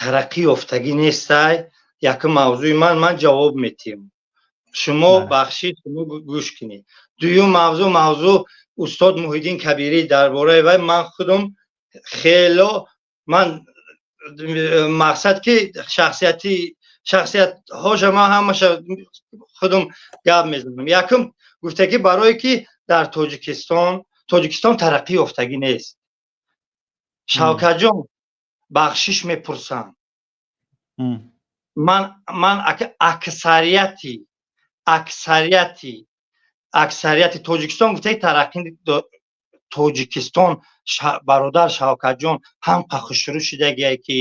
тараққӣ ёфтагӣ нестай, якум мавзӯи ман ҷавоб метиҳам. Шумо бахшид, шумо гӯш кунед. Дуюм мавзӯъ устод Муҳиддин Кабирӣ, дар бораи вай ман худам хело, ман мақсад ки шахсияти, шахсиятҳоша ман ҳамаша худам гап мезанам. Якум гуфта, ки барое ки дар Тоҷикистон тараққӣ ёфтагӣ нест, Шавкатҷон, бахшиш мепурсам. Ман аксарияти Тоҷикистон гуфта, тараққӣ Тоҷикистон, бародар Шавкатҷон, ҳам хушрӯ шудагие, ки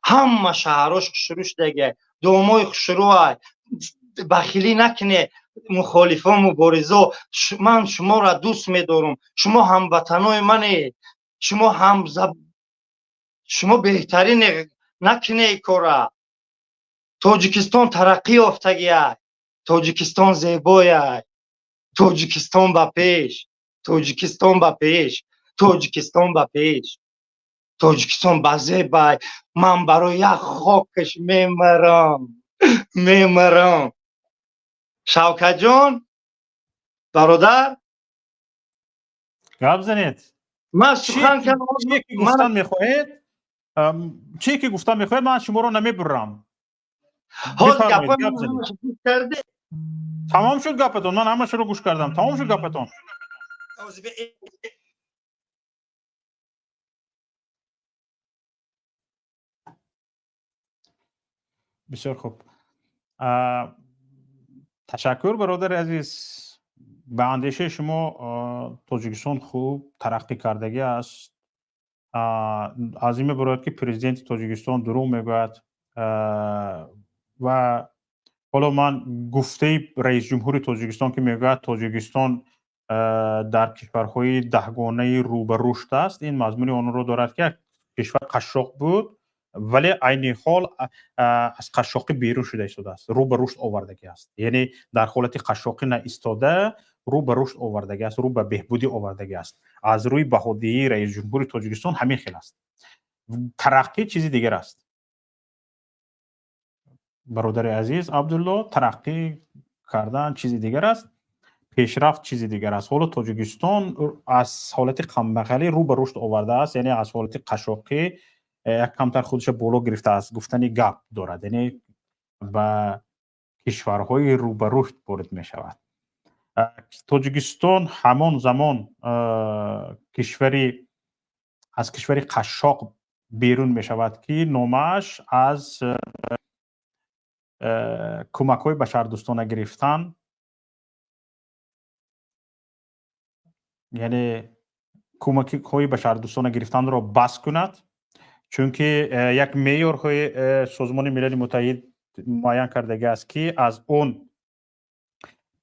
ҳама шаҳрҳош хушрӯ шудагие, домои хушрӯай. Бахилӣ накуне, мухолифо, муборизо. Ман шуморо дӯст медорам, шумо ҳамватанои мане, шумо ҳам, шумо беҳтарине. Накуне кора. Тоҷикистон тараққӣ ёфтагиай, Тоҷикистон зебояй. Тоҷикистон ба пеш, Тоҷикистон ба пеш, Тоҷикистон ба пеш, Тоҷикистон ба зебай. Ман барои як хокаш мемарам, мемарам. Шавкатҷон, бародар. Гап занед. Ман сухан гуфтан мехоҳед, чӣ ки гуфтан мехоҳед, ман шуморо намебурам. Кардӣ. Тамом шуд гапатон? Ман ҳамашро гӯш кардам. Тамом шуд гапатон? Бисёр хуб, ташаккур, бародари азиз. Ба андешаи шумо, Тоҷикистон хуб тараққӣ кардагӣ аст. Аз ин мебарояд, ки президенти Тоҷикистон дурӯғ мегӯяд. Ва ҳоло ман гуфтаи раисҷумҳури Тоҷикистон, ки мегӯяд, Тоҷикистон дар кишварҳои даҳгонаи рӯ ба рушд аст, ин мазмуни онро дорад, ки як кишвар қашшоқ буд, вале айни ҳол аз қашшоқӣ берун шуда истодааст, рӯ ба рушд овардагӣ аст. Яъне дар ҳолати қашшоқӣ наистода, рӯ ба рушд овардагӣ аст, рӯ ба беҳбудӣ овардагӣ аст. Аз рӯи баҳодиҳии раисҷумҳури Тоҷикистон ҳамин хел аст. Тараққӣ чизи дигар аст, бародари азиз Абдулло. Тараққӣ кардан чизи дигар аст, пешрафт чизи дигар аст. Ҳоло Тоҷикистон аз ҳолати камбағалӣ рӯ ба рушд овардааст, яъне аз ҳолати қашшоқӣ як камтар худша боло гирифтааст гуфтани гап дорад, яъне ба кишварҳои рӯ ба рушд ворид мешавад. Тоҷикистон ҳамон замон кишвари аз кишвари қашшоқ берун мешавад, ки номааш аз кӯмакҳои башардӯстона гирифтан. Яъне кӯмакҳои башардӯстона гирифтанро бас кунад, чунки як меъёрҳои Созмони Милали Муттаҳид муайян кардагӣ аст, ки аз он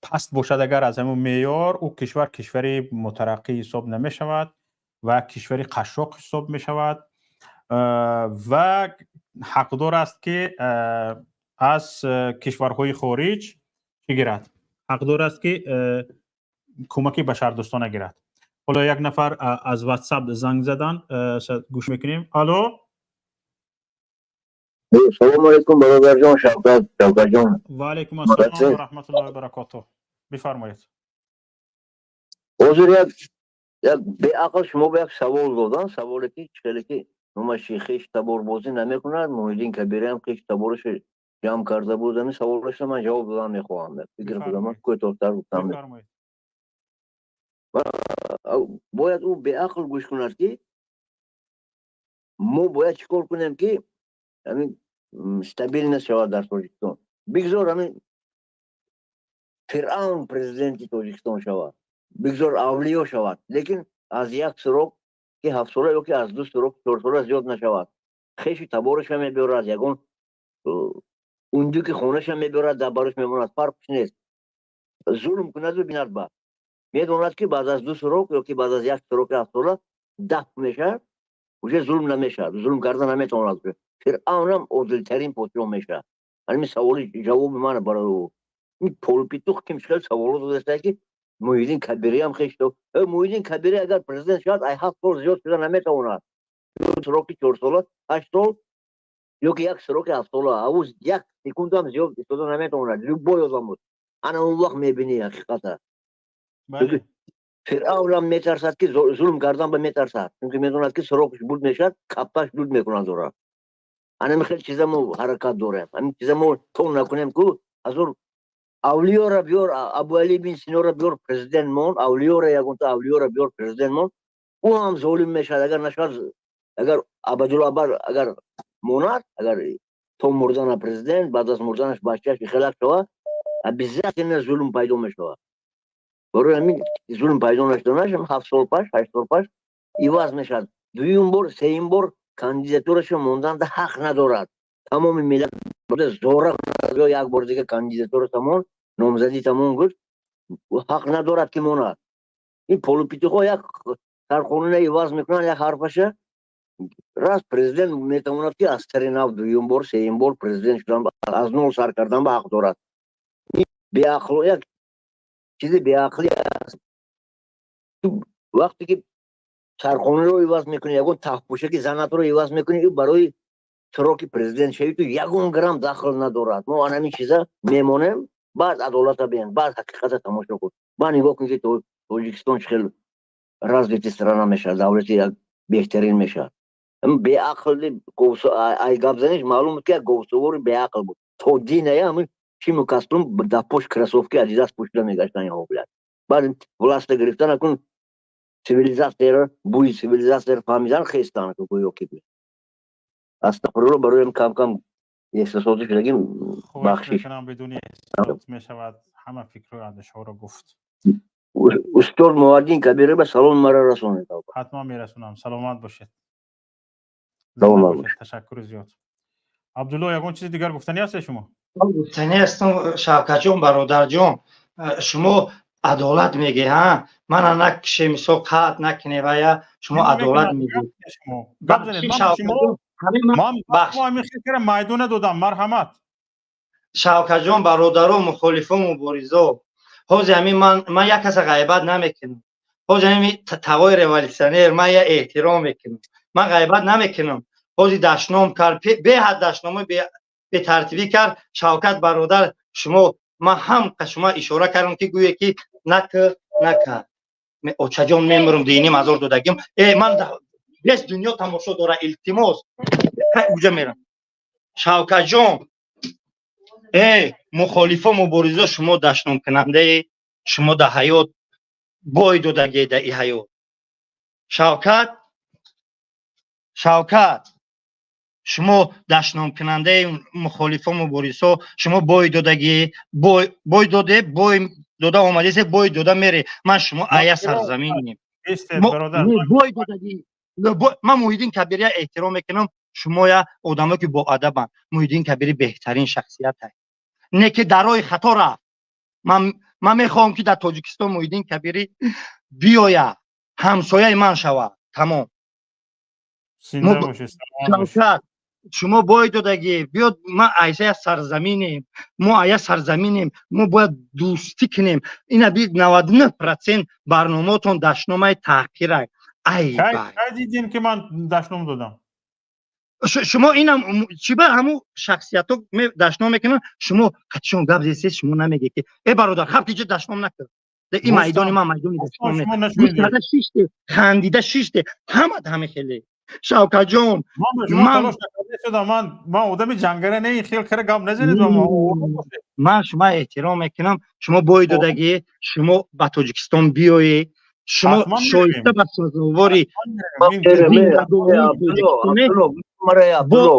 паст бошад, агар аз ҳамон меъёр, ӯ кишвар кишвари мутараққӣ ҳисоб намешавад ва кишвари қашшоқ ҳисоб мешавад ва ҳақдор аст, ки аз кишварҳои хориҷ чӣ гирад, ҳақдор аст, ки кӯмаки башардӯстона гирад. Ҳоло як нафар аз Ватсап занг задан, гӯш мекунем. Алло. Салому алейкум, бародарҷон Шавкат, Шавкатҷон. Ва алейкум ассалом ва раҳматуллоҳи ва баракотуҳ, бифармоед. Ҳозир як беақл шумо ба як савол додан, саволе ки хеле ки номаш хеш таборбозӣ намекунад. Муҳиддин Кабириам хеш табораш ҷамъ карда буд. Ҳамин саволашро ман ҷавоб додан мехоҳам. Фикр кунам, ман кӯтоҳтар гуфтам. Бояд ӯ беақл гӯш кунад, ки мо бояд чӣ кор кунем, ки ҳамин стабильность шавад дар Тоҷикистон. Бигзор ҳамин Фиръавн президенти Тоҷикистон шавад, бигзор авлиё шавад, лекин аз як срок ки 7 сола ё ки аз ду срок 4 сола зиёд нашавад. Хеши табораша мебиёрад, ягон ундуки хонаша мебиёрад, дар барош мемонад, фарқш нест. Зулм кунаду бинад, ба медонад, ки баъд аз ду срок ё ки баъд аз як сроки 7 сола даф мешавад, уже зулм намешавад, зулм карда наметавонад. Фиръавнам одилтарин подшоҳ мешавад. Ҳамин саволи ҷавоби ман барои ӯ. Ин полупетух ким хел саволо додааста, ки Муҳиддин Кабириам хешто. Муҳиддин Кабири агар президент шавад, ай 7 сол зиёд шуда наметавонад. Сроки 4 сола 8 сол ё ки як сроки 7 сола, аву як секундам зиёд истода наметавонад любой одам буд. Ана он вақт мебинӣ ҳақиқата. Фиръавнам метарсад, ки зулм кардан ба метарсад, чунки медонад, ки срокаш буд мешавад, каппаш дуд мекунад ӯро. Анами хел чиза мо ҳаракат дорем, ҳамин чиза мо то накунем ку ҳазор авлиёра биёр, Абуали бин Синора биёр президент мон, авлиёра, ягонта авлиёра биёр президент мон, ӯ ҳам золим мешавад. Агар нашавад, агар абадулабад агар монад, агар то мурдана президент, баъд аз мурданаш бачааш хелак шавад, обязательно зулм пайдо мешавад. Барои ҳамин зулм пайдо нашуданаш 7 сол паш, 8 сол паш иваз мешавад. Дуюм бор, сеюм бор кандидатурашо монданда ҳақ надорад. Тамоми миллат зора як бор дига кандидатура тамон, номзадӣ тамом гуфт, ҳақ надорад, ки монад. Ин полупетухо як сарқонуна иваз мекунанд, як ҳарфаша раз, президент метавонад, ки аз сари нав дуюм бор, сеюм бор президент шудан, аз нол сар кардан ба ҳақ дорад. Беақло, як чизи беақлӣ аст. Вақте ки сарқонунро иваз мекунӣ, ягон таҳпӯшаки занатро иваз мекунӣ, барои сроки президент шавӣ ту ягон грамм дахл надорад. Мо ан ҳамин чиза мемонем, баъд адолата биен, баъд ҳақиқата тамошо кун, баъд нигоҳ кун, ки Тоҷикистон чӣ хел развитый страна мешавад, давлати як беҳтарин мешавад. Беақли ай гап заниш маълум буд, ки як говсувори беақл буд. То диная ҳамин чиму костюм дар пош кроссовки Адидас пӯшида мегаштан инҳо, блядь. Баъд власта гирифтан, акун цивилизатсияро, бӯи цивилизатсияро фаҳмидан хестан, гӯё ки астағфирулло, бароям кам кам эҳсосотӣ шудагим, бахшиш. Бидуни эҳсосот мешавад, ҳама фикру андешаҳоро гуфт. Устод Муҳиддин Кабири ба салом мара расонед. Ҳатман мерасонам. Саломат бошед. Саломат бошед. Ташаккури зиёд. Абдулло, ягон чизи дигар гуфтанӣ ҳастед шумо? Гуфтанӣ ҳастам, Шавкатҷон, бародарҷон. Шумо адолат мегӣ, ҳа, мана накише, мисол қатъ накине вая, шумо адолат мегӣ. Майдона додам, марҳамат. Шавкатҷон, бародаро, мухолифо, муборизо, ҳозир ҳамин ман як каса ғайбат намекунам. Ҳозир ҳамин тавои революционер ман я эҳтиром мекунам, ман ғайбат намекунам. Ҳозир дашном кард, беҳад дашноми бетартибӣ кард. Шавкат бародар, шумо ман ҳам шумо ишора кардам, ки гӯе ки накар, накар. Очаҷон, мемурам, диним азор додагим. Э, ман весь дунё тамошо дора, илтимос, уҷа мерам. Шавкатҷон, э мухолифо, муборизо, шумо дашномкунандае, шумо да ҳаёт бой додагие, да и ҳаёт. Шавкат, Шавкат. Шумо дашномкунандаи мухолифо, муборисо. Шумо бой додагӣ, бой доде, бой дода омадесе, бой дода мере. Ман шумо ая сарзаминем бой додагӣ. Ман Муҳиддин Кабирия эҳтиром мекунам, шумоя одамое ки боадабанд. Муҳиддин Кабири беҳтарин шахсият ай, не ки дар роҳи хато рафт. Ман мехоҳам, ки дар Тоҷикистон Муҳиддин Кабирӣ биёяд, ҳамсояи ман шавад, тамом. Шумо бой додагӣ, биёд. Ма айсая сарзаминем, мо ая сарзаминем, мо бояд дӯстӣ кунем. Ина би 99% барномаотон дашномаи таҳқирай. Ай дидин, ки ман дашном додам? Шумо инам чӣ ба ҳамун шахсиятҳо дашном мекунанд, шумо қатишон гап зесед, шумо намеге, ки э, бародар, хаб иҷа дашном накард. Ин майдони ман майдони дашном шиште, хандида шиште, ҳамад ҳаме хеле, Шавкатҷон. Ман одами ҷангара не, хел кара гап назанед ба мо. Ман шумо эҳтиром мекунам. Шумо бой додагӣ, шумо ба Тоҷикистон биёед, шумо шоиста ба сазовори бо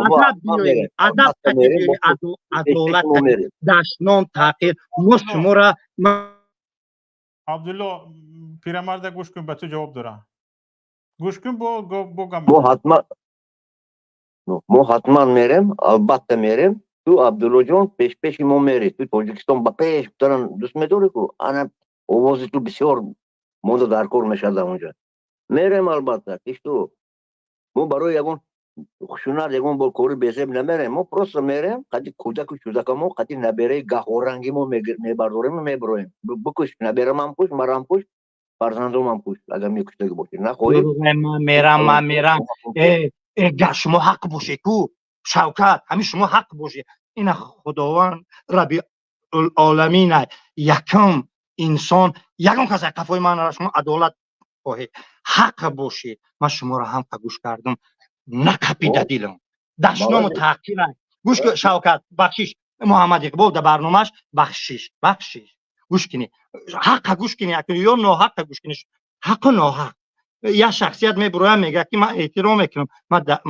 адаб биёед, адаб, адолат, дашном, таъқир мо шуморо. Абдулло, пирамарда гӯш кун, ба ту ҷавоб дорам, гӯш кун, бо гап. Мо ҳатман мерем, албатта мерем. Ту, Абдуллоҷон, пешпеши мо мери. Ту Тоҷикистон ба пеш таран дӯст медорӣ ку, ана овози ту бисёр монда дар кор мешавад дар онҷа. Мерем, албатта. Кишту мо барои ягон хушунат, ягон бор кори безеб намерем. Мо просто мерем, қади кӯдаку чӯдакамо, қади набераи гаҳоранги мо мебардорем, мебироем. Бикуш наберамам, куш марам, куш фарзандомам, куш, агар мекуштагӣ бошӣ, нахоҳӣ. Ман мерам, ман мерам. Э, гар шумо ҳақ бошед ку, Шавкат, ҳамин шумо ҳақ бошед. Ина Худованд Раби оламина, якум инсон, ягон кас қафои ман. Шумо адолат хоҳед, ҳақ бошед. Ман шуморо ҳам гӯш кардам, накапида дилам дашному таъқира. Гӯш кун, Шавкат, бахшиш, Муҳаммад Иқбол дар барномааш, бахшиш, бахшиш, гӯш кунӣ, ҳаққа гӯш кунӣ ё ноҳаққа гӯш кунӣ, ҳаққу ноҳақ. Як шахсият мебуроям, мегӯяд, ки ман эҳтиром мекунам,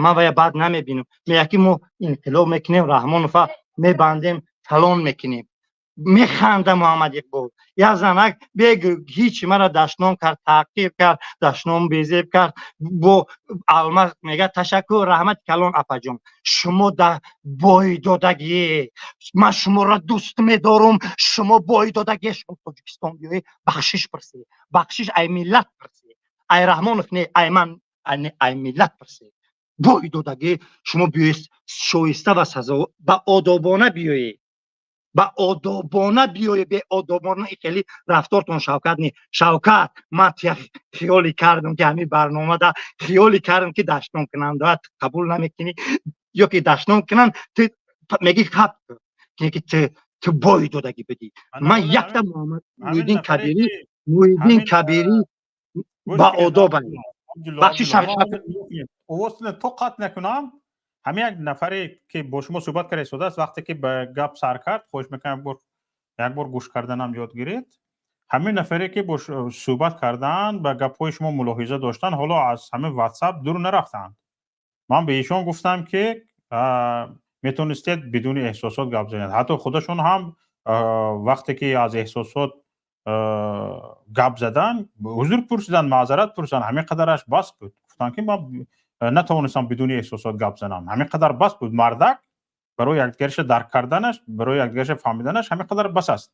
ман вая бад намебинам, мегӯяд, ки мо инқилоб мекунем, Раҳмонова мебандем, фалон мекунем. Механда Муҳаммад Иқбол. Як занак бег ҳичи мара дашном кард, таъқиб кард, дашном безеб кард, бо алмаз мегӯяд: «Ташаккур, раҳмати калон, апаҷон, шумо да бойдодагӣ, ман шуморо дӯст медорум, шумо бойдодагӣ, шумо Тоҷикистон биёед, бахшиш пурсед, бахшиш ай миллат пурсед, ай Раҳмонов не, ай ман не, ай миллат пурсед. Бойдодагӣ, шумо биёед, шоиста ва сазо, ба одобона биёед, ба одобона биёед, беодобона хеле рафтортон, Шавкат, не». Шавкат, ман тия хиёле кардам, ки ҳамин барномада хиёле кардам, ки дашном кунанда қабул намекунӣ ё ки дашном кунанд, ту мегӣ хаб, ки ту бой додагӣ бидӣ. Ман якта Муҳаммад Муҳиддин Кабирӣ, Муҳиддин Кабирӣ ба одобам. Бахши. Овозтона то қатъ накунам. Ҳамин як нафаре, ки бо шумо суҳбат карда истодааст, вақте ки ба гап сар кард, хоҳиш мекунам, як бор гӯш карданам ёд гиред. Ҳамин нафаре, ки бо суҳбат кардаанд, ба гапҳои шумо мулоҳиза доштанд, ҳоло аз ҳамин Ватсап дур нарафтаанд. Ман ба эшон гуфтам, ки метонистед бидуни эҳсосот гап занед. Ҳатто худашон ҳам вақте ки аз эҳсосот гап задан, узр пурсиданд, маъзарат пурсиданд. Ҳамин қадараш бас буд. Гуфтанд, ки ман натавонистам бидуни эҳсосот гап занам, ҳамин қадар бас буд. Мардак барои якдигарша дарк карданаш, барои якдигарша фаҳмиданаш ҳамин қадар бас аст.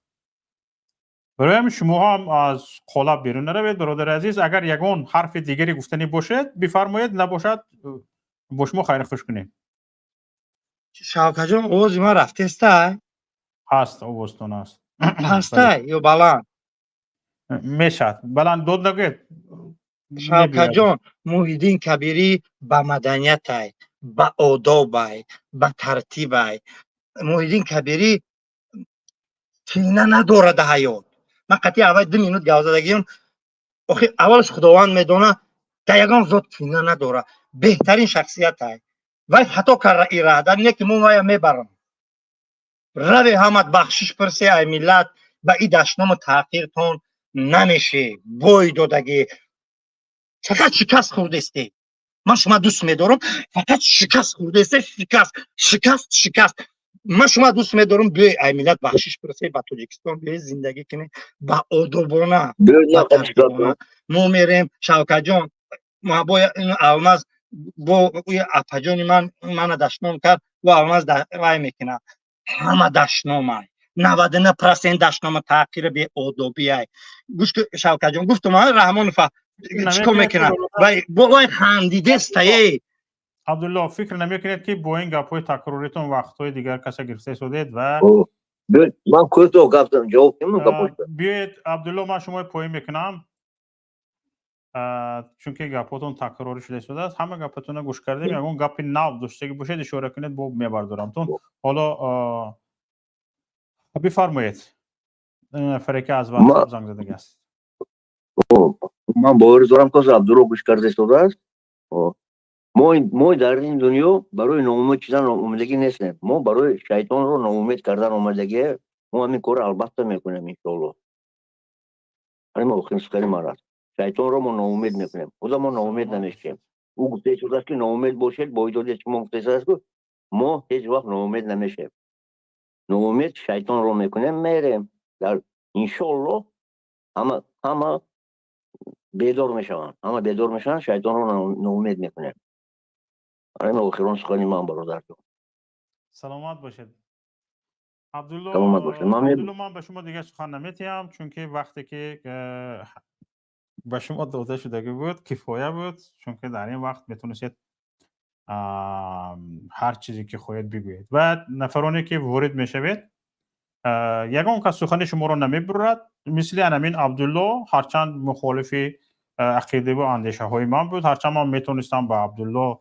Барои ҳамин шумо ҳам аз қолаб берун наравед, бародари азиз. Агар ягон ҳарфи дигаре гуфтанӣ бошед, бифармоед, набошад, бо шумо хайру хуш кунем. Шавкатҷон, овози ман рафтестай? Ҳаст, овозтон аст. Ҳастай ё баланд? Мешавад, баланд дод нагӯед. Шавкатҷон, Муҳиддин Кабирӣ ба маданиятай, ба одобай, ба тартибай. Муҳиддин Кабирӣ кина надорад дар ҳаёт. Ман қатъи аввал 2 минут гап задагиам. Охи аввалаш Худованд медона, дар ягон зот кина надорад. Беҳтарин шахсиятай. Вай хато карда ираҳдар, не ки мо вая мебарам. Раве, ҳамат бахшиш пурсе ай миллат. Ба и дашному таъқиртон намеше. Бой додагӣ, фақат шикаст хӯрдестед. Ман шумо дӯст медорам, фақат шикаст хӯрдаеста, шикаст, шикаст, шикаст. Ман шумо дӯст медорам. Биёй, ай миллат бахшиш пурсе, ба Тоҷикистон биёй, зиндагӣ кунӣ ба одобона. Мо мерем, Шавкатҷон, бо Алмаз, бо апаҷони ман мана дашном кард, ӯ Алмаз вай мекунад. Ҳама дашномай, 99% дашнома, таъқири беодобиай. Гӯш, Шавкатҷон, гуфтум, Раҳмонова чӣ кор мекунад? Вай хандидестае. Абдулло, фикр намекунед, ки бо ин гапҳои такроритон вақтҳои дигар каса гирифта истодед ва Ман кӯтоҳ гап ҷавоб. Биёед, Абдулло, ман шумои поин мекунам, чунки гапҳотон такрорӣ шуда истодааст. Ҳама гапатонро гӯш кардем. Ягон гапи нав доштагӣ бошед, ишора кунед, бо мебардорамтон. Ҳоло бифармоед, нафаре ки аз WhatsApp занг задагӣ аст. Ман боварӣ дорам, ки Абдулло гӯш карда истодааст. Мо дар ин дунё барои ноумед шудан омадагӣ нестем, мо барои шайтонро ноумед кардан омадагӣ. Мо ҳамин корро албатта мекунем, иншоалло. Ҳамин охирин сухани ман аст. Шайтонро мо ноумед мекунем, худо мо ноумед намешавем. Ӯ гуфта истодааст, ки ноумед бошед, бо иҷозати шумо гуфта истодааст, ки мо ҳеҷ вақт ноумед намешавем. Ноумед шайтонро мекунем, мерем дар, иншоалло, ҳама бедор мешаванд, ҳама бедор мешаванд, шайтонро ноумед мекунем. Ҳамин охирон сухани ман, бародарҷон. Саломат бошед. Абдулло. Саломат бошед. Абдулло, ман ба шумо дигар сухан наметиҳам, чунки вақте ки ба шумо дода шудагӣ буд, кифоя буд, чунки дар ин вақт метавонистед ҳар чизе ки хоҳед бигӯед. Ва нафароне ки ворид мешавед, ягон кас сухани шуморо намебурад. Мисли анамин Абдулло, ҳарчанд мухолифи ақидаву андешаҳои ман буд, ҳарчанд ман метавонистам ба Абдулло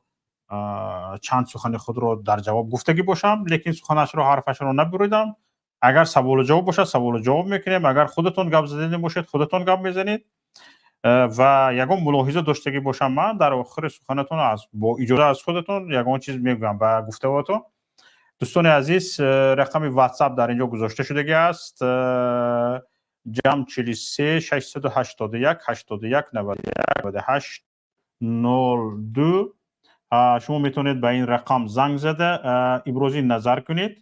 чанд сухани худро дар ҷавоб гуфтагӣ бошам, лекин суханашро, ҳарфашро набуридам. Агар саволу ҷавоб бошад, саволу ҷавоб мекунем. Агар худатон гап задани бошед, худатон гап мезанед. Ва ягон мулоҳиза доштагӣ бошам, ман дар охири суханатон аз бо иҷоза аз худатон ягон чиз мегӯям ба гуфтаҳоятон. Дӯстони азиз, рақами WhatsApp дар инҷо гузошта шудагӣ аст: +43 681 81 91 98 02. Шумо метавонед ба ин рақам занг зада, ибрози назар кунед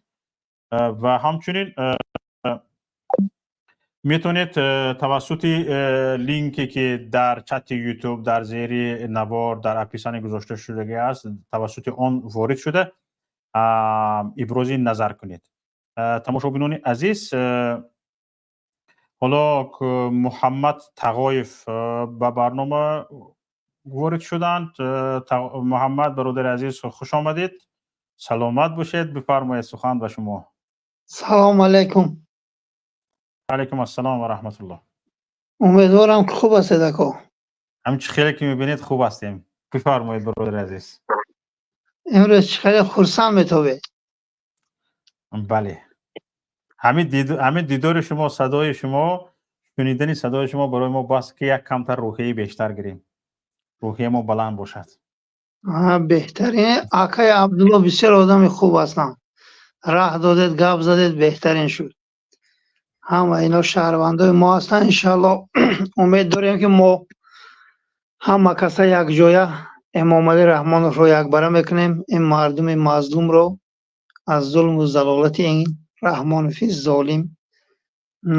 ва ҳамчунин метавонед тавассути линке, ки дар чати Ютуб, дар зери навор, дар описание гузошта шудагӣ аст, тавассути он ворид шуда, ибрози назар кунед. Тамошобинони азиз, ҳоло Муҳаммад Тағоев ба барнома ворид шуданд. Муҳаммад, бародари азиз, хуш омадед, саломат бошед, бифармоед, сухан ба шумо. Салому алайкум. Алайкум ассалом ва раҳматуллоҳ. Умедворам, ки хуб ҳастед, ако. Ҳамчи хеле ки мебинед, хуб ҳастем. Бифармоед, бародари азиз. Имрӯз чӣ хеле хурсанд метобед. Бале, ҳамин дидори шумо, садои шумо, шунидани садои шумо барои мо бас, ки як камтар рӯҳияи бештар гирем, рӯҳияи мо баланд бошад. Беҳтарин. Акаи Абдулло бисёр одами хуб ҳастанд. Раҳ додед, гап задед, беҳтарин шуд. Ҳама ино шаҳрвандои мо ҳастанд. Иншоалло, умед дорем, ки мо ҳама каса якҷоя Эмомалӣ Раҳмоновро якбара мекунем. Ин мардуми мазлумро аз зулму залолати ин Раҳмонови золим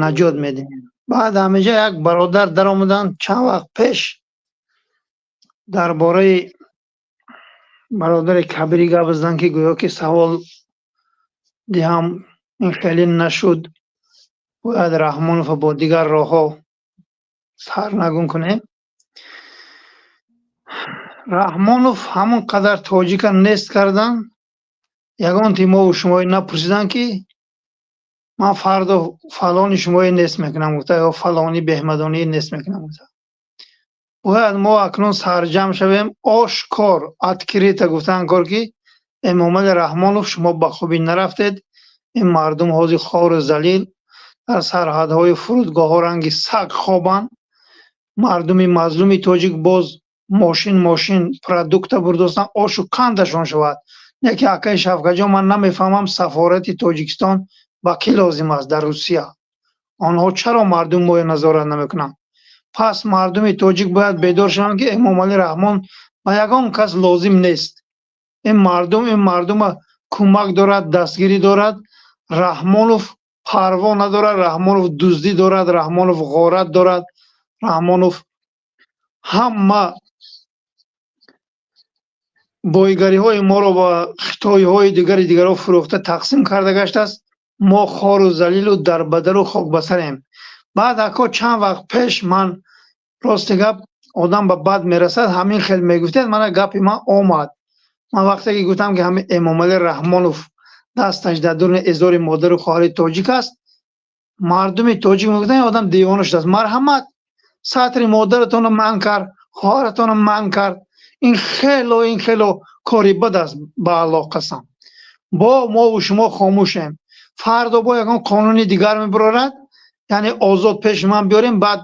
наҷот медиҳем. Баъд ҳамеҷа як бародар даромаданд чанд вақт пеш, дар бораи бародари Кабирӣ гап заданд, ки гӯё ки савол диҳам, ин хеле нашуд, бояд Раҳмонова бо дигар роҳҳо сарнагун кунем. Раҳмонов ҳамон қадар тоҷика нест кардан, ягон мову шумои напурсиданд, ки ман фардо фалони шумои нест мекунам гуфта, ё фалони беҳмадонии нест мекунам гуфта. Бояд мо акнун сарҷамъ шавем, ошкор, открыто гуфтан кор, ки Эмомали Раҳмонов, шумо ба хубӣ нарафтед. Ин мардум ҳозир хору залил дар сарҳадҳои фурудгоҳҳо ранги саг хобанд. Мардуми мазлуми тоҷик боз мошин мошин продукта бурдостанд, ошу қандашон шавад. Яке, акаи Шавкатҷон, ман намефаҳмам, сафорати Тоҷикистон ба кӣ лозим аст дар Русия? Онҳо чаро мардуми моро назорат намекунанд? Пас мардуми тоҷик бояд бедор шаванд, ки Эмомалӣ Раҳмон ба ягон кас лозим нест. Ин мардум, ин мардума кӯмак дорад, дастгирӣ дорад. Раҳмонов парво надорад, Раҳмонов дуздӣ дорад, Раҳмонов ғорат дорад, Раҳмонов ҳама бойгариҳои моро ба хитоиҳои дигари дигарро фурӯхта, тақсим карда гаштааст. Мо хору залилу дарбадару хокбасарем. Баъд, ако, чанд вақт пеш ман, рости гап, одам ба бад мерасад, ҳамин хел мегуфтед, мана гапи ман омад. Ман вақте ки гуфтам, ки ҳамин Эмомалӣ Раҳмонов дасташ дар дуни эзори модару хоҳари тоҷик аст, мардуми тоҷик мегуфтанд, ин одам девона шудааст. Марҳамат, сатри модаратонро манъ кард, хоҳаратонро манъ кард. Ин хело, ин хело кори бад аст. Ба Аллоҳ қасам, бо мову шумо хомӯшем. Фардо бо ягон қонуни дигар мебарорад, яъне озод пеши ман биёрем, баъд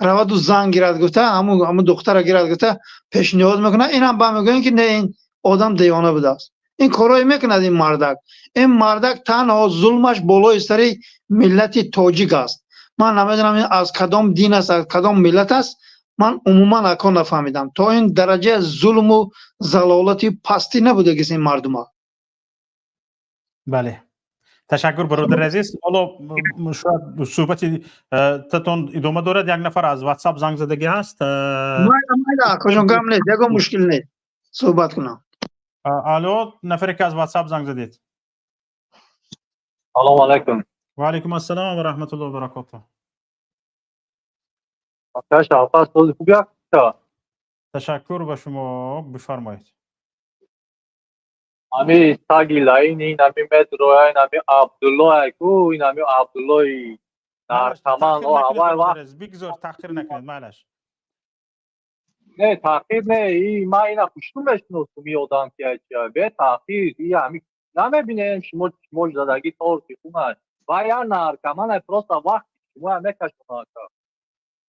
раваду зан гирад гуфта, ҳамун духтара гирад гуфта пешниҳод мекунад. Инам ба мегӯем, ки не, ин одам девона будааст. Ин корое мекунад ин мардак. Ин мардак танҳо зулмаш болои сари миллати тоҷик аст. Ман намедонам, ин аз кадом дин аст, аз кадом миллат аст. Ман умуман, ако, нафаҳмидам, то ин дараҷа зулму залолати пастӣ набудагист ин мардума. Бале, ташаккур, бародари азиз. Ҳоло шояд суҳбати татон идома дорад. Як нафар аз WhatsApp занг задагӣ ҳаст. Майла, акоҷон, гап нест, ягон мушкил нест, суҳбат кунам. Алло, нафаре ки аз WhatsApp занг задед. Салому алайкум. Ва алайкум ассалом ва раҳматуллоҳи ва баракотуҳ. Шавқат, сози хуб як. Ташаккур ба шумо, бифармоед. Ами саги лаин, ин ами метроя, ин ами Абдулло ку, ин ами Абдуллои наркаман ҳавай вақт. Бигзор, таҳқир накунед, майлаш. Не, таҳқир не, и ман ина хушту мешиносум, и одам ки чия бе таҳқир, и ами намебинем шумо чишмош задагӣ торти хунаш ва я наркаман, просто вақти шумоя мекашонад.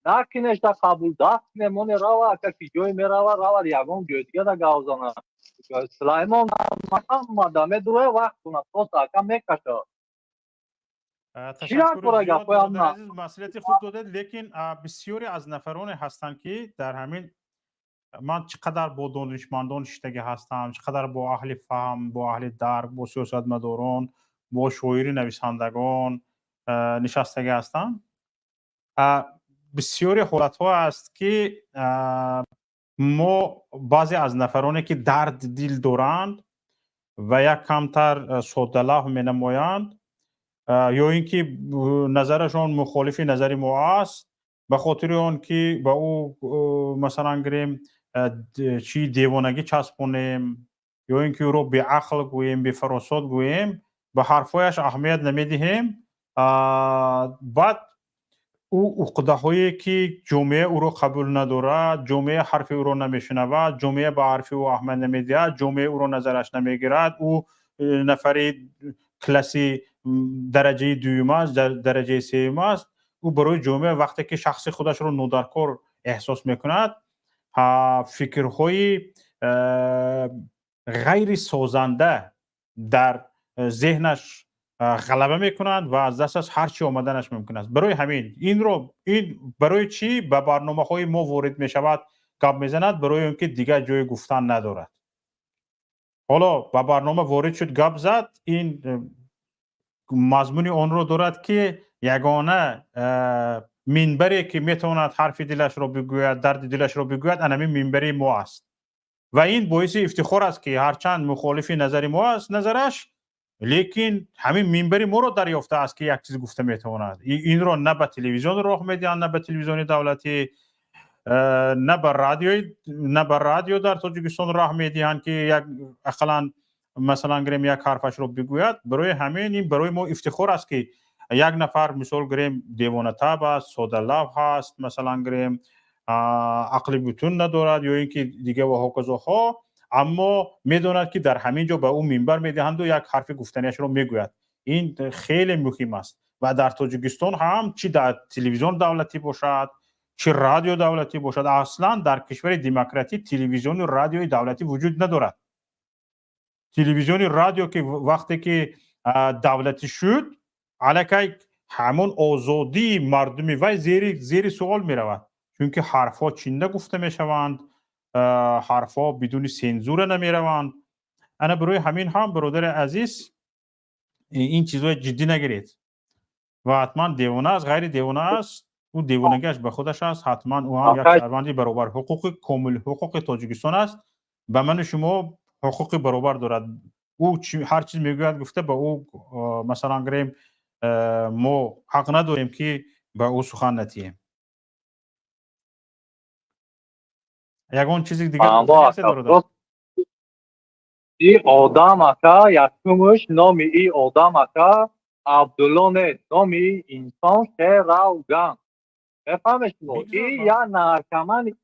Накунешда қабул, даст мемоне, рава, ака, ки ҷое мерава, равад, ягон ҷои дига да гав зана. Сулаймон ҳама медура, вақт куна, просто ака мекаша. Масъулияти худ додед, лекин бисёре аз нафароне ҳастанд, ки дар ҳамин ман чӣ қадар бо донишмандон шиштагӣ ҳастам, чӣ қадар бо аҳли фаҳм, бо аҳли дарк, бо сиёсатмадорон, бо шоири нависандагон нишастагӣ ҳастам, бисёре ҳолатҳо аст, ки мо баъзе аз нафароне, ки дарди дил доранд ва як камтар соддалавҳ менамоянд ё ин ки назарашон мухолифи назари мо аст, ба хотири он ки ба ӯ, масалан гирем, чӣ девонагӣ часпонем ё ин ки ӯро беақл гӯем, бефаросот гӯем, ба ҳарфҳояш аҳамият намедиҳем. Баъд ӯ уқдаҳое, ки ҷомеа ӯро қабул надорад, ҷомеа ҳарфи ӯро намешунавад, ҷомеа ба ҳарфи ӯ аҳамият намедиҳад, ҷомеа ӯро назараш намегирад, ӯ нафари класси дараҷаи дуюм аст, дараҷаи сеюм аст, ӯ барои ҷомеа вақте ки шахси худашро нодаркор эҳсос мекунад, фикрҳои ғайри созанда дар зеҳнаш ғалаба мекунанд ва аз дасташ ҳар чӣ омаданаш мумкин аст. Барои ҳамин инро, ин барои чӣ ба барномаҳои мо ворид мешавад, гап мезанад? Барои он ки дигар ҷои гуфтан надорад. Ҳоло ба барнома ворид шуд, гап зад. Ин мазмуни онро дорад, ки ягона минбаре, ки метавонад ҳарфи дилашро бигӯяд, дарди дилашро бигӯяд, анамин минбари мо аст. Ва ин боиси ифтихор аст, ки ҳарчанд мухолифи назари мо аст назараш, лекин ҳамин минбари моро дарёфтааст, ки як чиз гуфта метавонад. Инро на ба телевизион роҳ медиҳанд, на ба телевизиони давлатӣ, на ба радиои, на ба радио дар Тоҷикистон роҳ медиҳанд, ки як ақаллан, масалан гирем, як ҳарфашро бигӯяд. Барои ҳамин ин барои мо ифтихор аст, ки як нафар, мисол гирем, девонатаб аст, содалавҳ аст, масалан гирем, ақли бутун надорад ё ин ки дига ва ҳоказоҳо, аммо медонад, ки дар ҳамин ҷо ба ӯ минбар медиҳанду як ҳарфи гуфтаниашро мегӯяд. Ин хеле муҳим аст. Ва дар Тоҷикистон ҳам, чӣ дар телевизион давлатӣ бошад, чӣ радио давлатӣ бошад, аслан дар кишвари демократӣ телевизиону радиои давлатӣ вуҷуд надорад. Телевизиони радио ки вақте ки давлатӣ шуд, аллакай Ҳамон озодии мардуми вай зери суол меравад, чунки ҳарфҳо чинда гуфта мешаванд, ҳарфҳо бидуни сензура намераванд. Ана барои ҳамин ҳам, бародари азиз, ин чизҳои ҷиддӣ нагиред ва ҳатман девона аст, ғайри девона аст, ӯ девонагиаш ба худаш аст. Ҳатман ӯ ҳам як шаҳрванди баробар ҳуқуқи, комил ҳуқуқи Тоҷикистон аст, ба ману шумо ҳуқуқи баробар дорад. Ӯ ҳар чиз мегӯяд гуфта, ба ӯ, масалан гирем, мо ҳақ надорем, ки ба ӯ сухан натиҳем. Ягон чизи дигар? И одам, ака, якумш, номи и одам, ака, Абдулло нест, номи инсон Шеравган. Мефаҳмед шумо? И я наркомани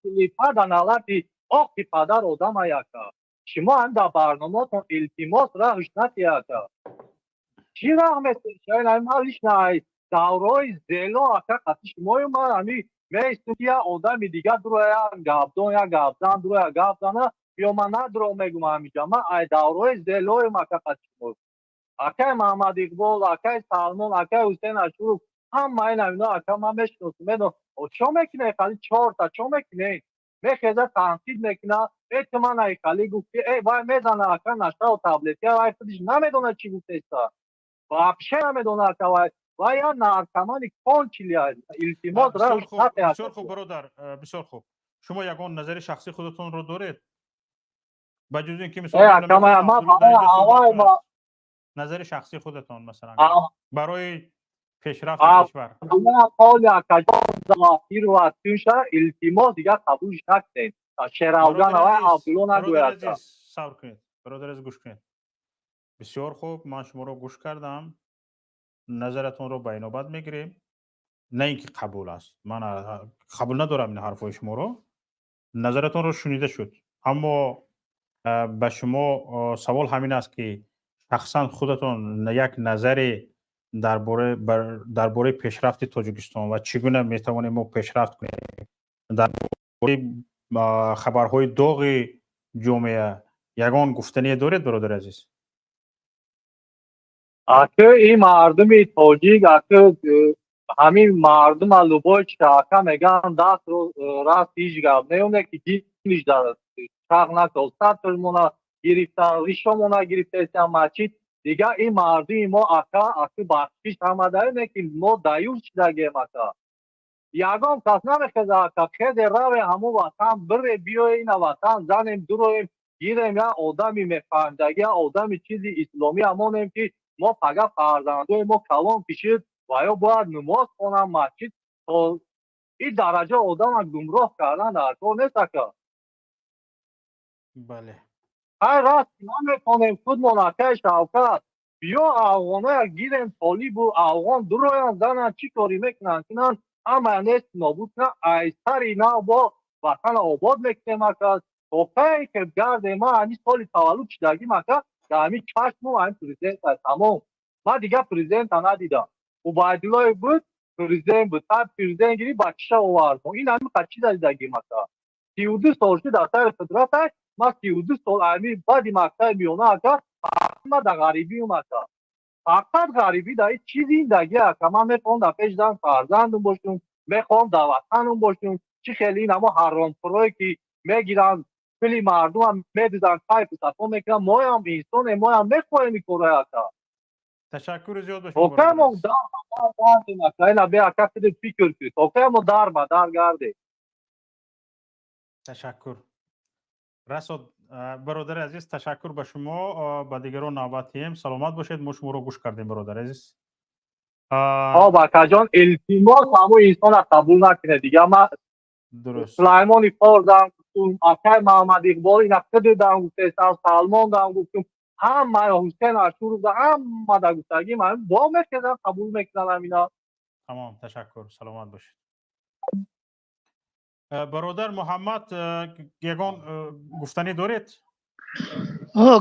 липада налати оқи падар одама, яка. Шумо ҳам дар барномаотон, илтимос, раҳш натия, ака. Чӣ раҳ месешма? Лично даврои зело, ака, қати шумою ман ҳами меистум, ки я одами дигар дуроя гапдон, я гапзан дуроя гап зана, ё ман надуро мегум. Ҳамиҷа ман ай даврои зелоем, ака, қати шумо, акай Маҳаммад Иқбол, акай Салмон, акай Ҳусейн Ашуров, ҳама ин ҳамино, ака, ман мешиносум, медон. Чо мекунед? Хали чорта чо мекунед? Мехеза, танқид мекуна: «Э, ту ман айхали гуфти, э, вай мезана, ака, нашао таблетка». Вай худиш намедонад, чӣ гуфтеста, вообще намедонад, ака. Вай я наркомани кончили. Илтимос. Бисёр хуб, бародар, бисёр хуб. Шумо ягон назари шахсии худатонро доред, ба ҷуз ин ки мисол назари шахсии худатон, масалан, барои пешрафти кишвар? Илтимос, дигар қабулш накунед. Шеравган авай Абдулло нагӯяд. Сабр кунед, бародар азиз, гӯш кунед. Бисёр хуб, ман шуморо гӯш кардам, назаратонро ба инобат мегирем. На ин ки қабул аст, ман қабул надорам ин ҳарфҳои шуморо, назаратонро шунида шуд. Аммо ба шумо савол ҳамин аст, ки шахсан худатон як назаре дар бораи пешрафти Тоҷикистон ва чӣ гуна метавонем мо пешрафт кунем, дар бораи хабарҳои доғи ҷомеа ягон гуфтание доред, бародари азиз? Ака, ин мардуми тоҷик, ака, ҳамин мардума любой чита, ака, меган, даст раст ҳеҷ гап неоне, ки ҷиниш дар чақ накол. Сатрмона гирифтан, ришомона гирифтаистан, масҷид дигар. Ин мардуми мо, ака, ака, бахшиш ҳамадаине, ки мо даюр шидагем, ака. Ягон кас намехеза, ака. Хезе, раве, ҳамун ватан бире, биёе, ина ватан занем, дуроем, гирем, я одами мефаҳмидаги, я одами чизи исломӣ ҳамонем, ки мо пага фарзандои мо калон кишид ва ё бояд намоз хонам, масҷид. То ин дараҷа одама гумроҳ кардан дар кор нест, ака. Бале. Ҳай, раст наметонем худмон, акаи Шавкат. Биё, афғоноя гирем, толибу афғон дуроян, занан, чӣ корӣ мекунанд, кунанд, ҳамая нест нобуд кунанд, айсари нав бо ватана обод мекунем, ака. То кай ки гардем? Ман ҳамин соли таваллуд шидагим, ака, дар ҳамин чашму ҳамин президент, тамом. Ман дигар президента надидам. Убайдуллоев буд, президент буд, та президент гирифт, бачиша овард. Ин ҳамин қад чиза дидагим, ака. 32 сол шуд дар сари қудрата. Ман 32 сол ҳамин баъди мактаби миёна, ака, ма дар ғарибиум, ака, фақат ғарибӣ. Дар ин чӣ зиндагӣ, ака? Ман мехоҳам дар пеш зан фарзандум бошум, мехоҳам дар ватанум бошум. Чӣ хеле ин ҳамо ҳаромхӯрое ки мегиранд, пули мардумам медузанд, кайфу сафо мекунанд. Моям инсонем, моям мехоҳем ин корҳои, ака. Ташаккури зиёд ба шумо. Ина бе, ака, худат фикр кун, то кай мо дар ба дар гардем? Ташаккур, расод, бародари азиз, ташаккур ба шумо. Ба дигарон навбат диҳем. Саломат бошед, мо шуморо гӯш кардем, бародари азиз. Хоб, акаҷон, илтимос, ҳамун инсона қабул накунед дигар. Ма Дуруст. Сулаймони Фордам гуфтум, акай Маҳаммад Иқбол, ина худудам гуфтестам, Салмондам гуфтум, ҳама, Ҳусен Ашуров, ҳама да гуфтагим, бо мехезан, қабул мекунанд ҳамина. Тамом, ташаккур, саломат бошед. Бародар Муҳаммад, ягон гуфтанӣ доред?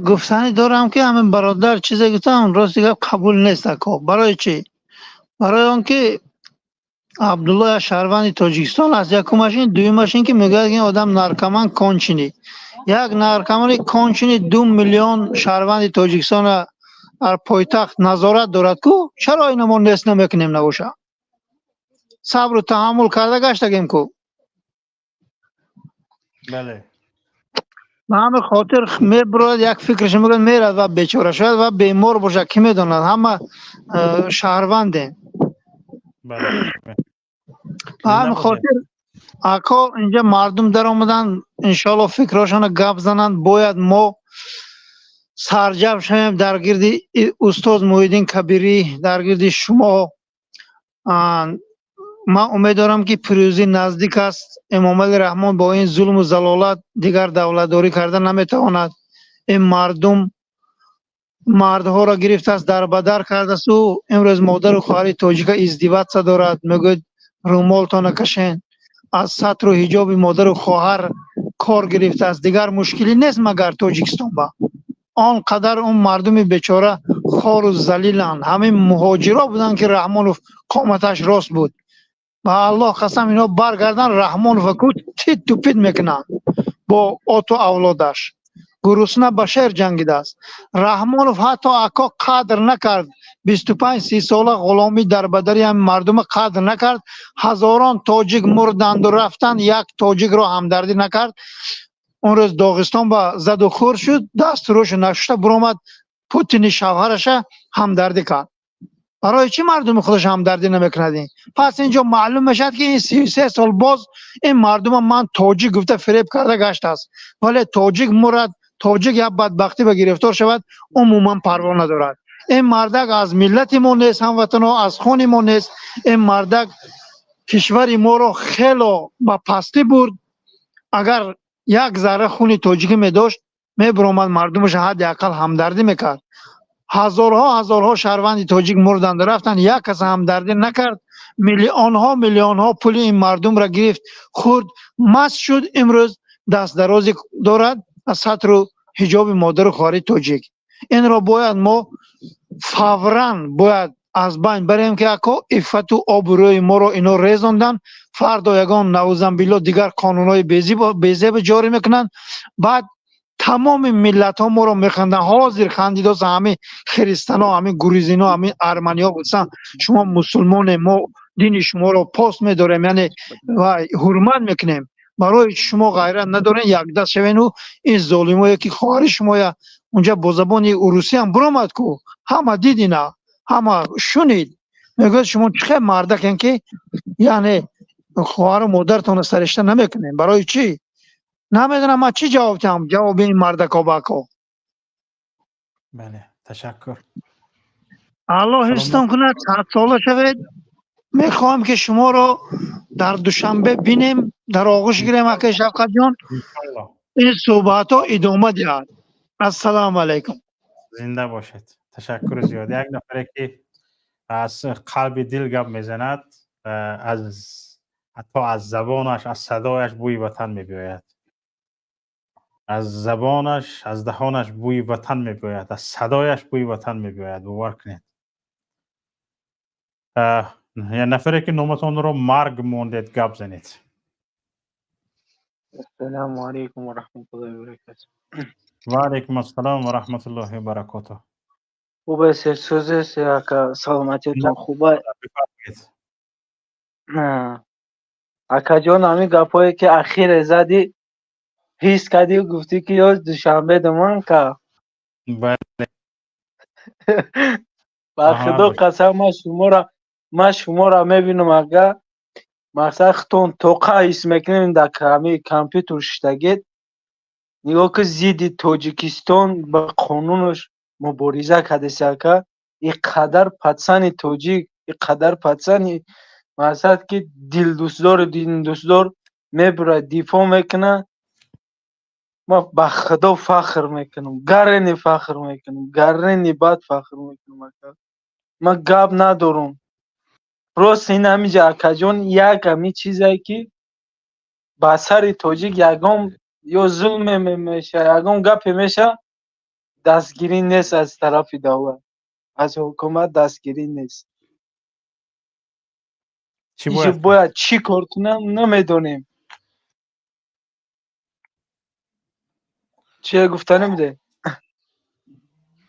Гуфтанӣ дорам, ки ҳамин бародар чизе гуфтам, рости гап, қабул нест, ако. Барои чӣ? Барои он ки Абдулло як шаҳрванди Тоҷикистон аст, якумаш ин. Дуюмаш ин ки мегӯяд, ин одам наркоман конченый. Як наркомани конченый 2 миллион шаҳрванди Тоҷикистонро Дар пойтахт назорат дорад ку, чаро ина мо нест намекунем? Набоша, сабру таҳаммул карда гаштагем ку. Бале. Ба ҳамин хотир мебурояд, як фикраш мекунад, мерад ва бечора шояд ва бемор бошад, кӣ медонад, ҳама шаҳрвандем. Ба ҳамин хотир, ако, инҷа мардум даромаданд, иншоалло фикрҳошонро гап зананд. Бояд мо сарҷамъ шавем дар гирди устоз Муҳиддин Кабирӣ, дар гирди шумо. Ман умед дорам, ки пирӯзӣ наздик аст. Эмомалӣ Раҳмон бо ин зулму залолат дигар давлатдорӣ карда наметавонад. Ин мардум мардҳоро гирифтааст, дарбадар кардааст. Ӯ имрӯз модару хоҳари тоҷика издеваться дорад, мегӯяд: «Румолтона кашен». Аз сатру ҳиҷоби модару хоҳар кор гирифтааст. Дигар мушкилӣ нест магар Тоҷикистон ба он қадар он мардуми бечора хору залиланд. Ҳамин муҳоҷиро буданд, ки Раҳмонов қоматаш рост буд. Ба Аллоҳ қасам, ино баргардан, Раҳмонова ку титту пит мекунанд бо оту авлодаш. Гурусна ба шер ҷангидааст Раҳмонов. Ҳатто, ако, қадр накард 25-30 сола ғуломӣ дар бадари ҳамин мардума, қадр накард. Ҳазорон тоҷик мурданду рафтанд, як тоҷикро ҳамдардӣ накард. Он рӯз Доғистон ба заду хӯр шуд, дасту рӯшу нашушта буромад, Путини шавҳараша ҳамдардӣ кард. Барои чӣ мардуми худаш ҳамдардӣ намекунад ин? Пас инҷо маълум мешавад, ки ин 33 сол боз ин мардума ман тоҷик гуфта фиреб карда гаштааст, вале тоҷик мурад, тоҷик як бадбахтӣ ба гирифтор шавад, умуман парво надорад. Ин мардак аз миллати мо нест, ҳамватанҳо, аз хони мо нест. Ин мардак кишвари моро хело ба пастӣ бурд. Агар як зарра хуни тоҷикӣ медошт, мебуромад, мардумаша ҳадди ақал ҳамдардӣ мекард. Ҳазорҳо, ҳазорҳо шаҳрванди тоҷик мурданду рафтанд, як кас ҳамдардӣ накард. Миллионҳо, миллионҳо пули ин мардумро гирифт, хӯрд, маст шуд. Имрӯз дастдарозӣ дорад аз сатру ҳиҷоби модару хоҳари тоҷик. Инро бояд мо фавран бояд аз байн барем, ки, ако, иффату обрӯи моро ино резонданд. Фардо ягон, наузанбилло, дигар қонунҳои безеб ҷорӣ мекунанд, баъд тамоми миллатҳо моро механданд. Ҳозир хандидоса ҳамин христиано, ҳамин грузино, ҳамин арманиҳо. Гуфтанд: «Шумо мусулмоне, мо дини шуморо пост медорем, яъне ва ҳурмат мекунем. Барои шумо ғайрат надорем якдаст шавену ин золимое, ки хоҳари шумоя унҷа бо забони урусиам буромад ку, ҳама дид ина, ҳама шунид, мегӯяд: шумо чӣ хел мардакен, ки яъне хоҳару модаратонро саришта намекунем?» Барои чӣ? Намедонам ман чӣ ҷавоб диҳам, ҷавоби ин мардако ба ако. Бале, ташаккур. Аллоҳ ҳифзтон кунад, садсола шавед. Мехоҳам, ки шуморо дар Душанбе бинем, дар оғӯш гирем, акаи Шавқатҷон. Ин суҳбатҳо идома диҳад. Ассалому алайкум. Зинда бошед, ташаккури зиёд. Як нафаре, ки аз қалби дил гап мезанад, аз ҳатто аз забонаш, аз садояш бӯи ватан мебиёяд, аз забонаш, аз даҳонаш бӯи ватан мебиёяд, аз садояш бӯи ватан мебиёяд, бовар кунед. Як нафаре, ки номатонро Марг мондед, гап занед. Ассалому алайкум ва раҳматуллоҳи ва баракатуҳ. Ва алайкум ассалом ва раҳматуллоҳи ва баракотуҳ. Хуб аст, сӯз ака, саломатиятон хуб? Акаҷон, ҳамин гапҳое, ки ахире задӣ, ҳис кардӣ, гуфтӣ, ки ё Душанбе даман ка. Бале. Ба Худо қасам, ман шуморо мебинам, ага, мақсад худтон тоқа ҳис мекунем, дар ҳамин компютер шиштагед. Нигоҳ ки, зидди Тоҷикистон ба қонунаш мубориза кардеси, ака. И қадар пацани тоҷик, и қадар пацани, мақсад ки дилдӯстдору диндӯстдор мебурад, дифоъ мекунад. Ман ба Худо фахр мекунам, гарени фахр мекунам, гарени бад фахр мекунам, ака. Ман гап надорам, просто ин ҳамиҷа, акаҷон, як ҳамин чизе, ки ба сари тоҷик ягон ё зулме меша, ягон гапе меша, дастгирӣ нест аз тарафи давлат, аз ҳукумат дастгирӣ нест. Бояд чӣ кор кунам, намедонем. Чие гуфта намеде?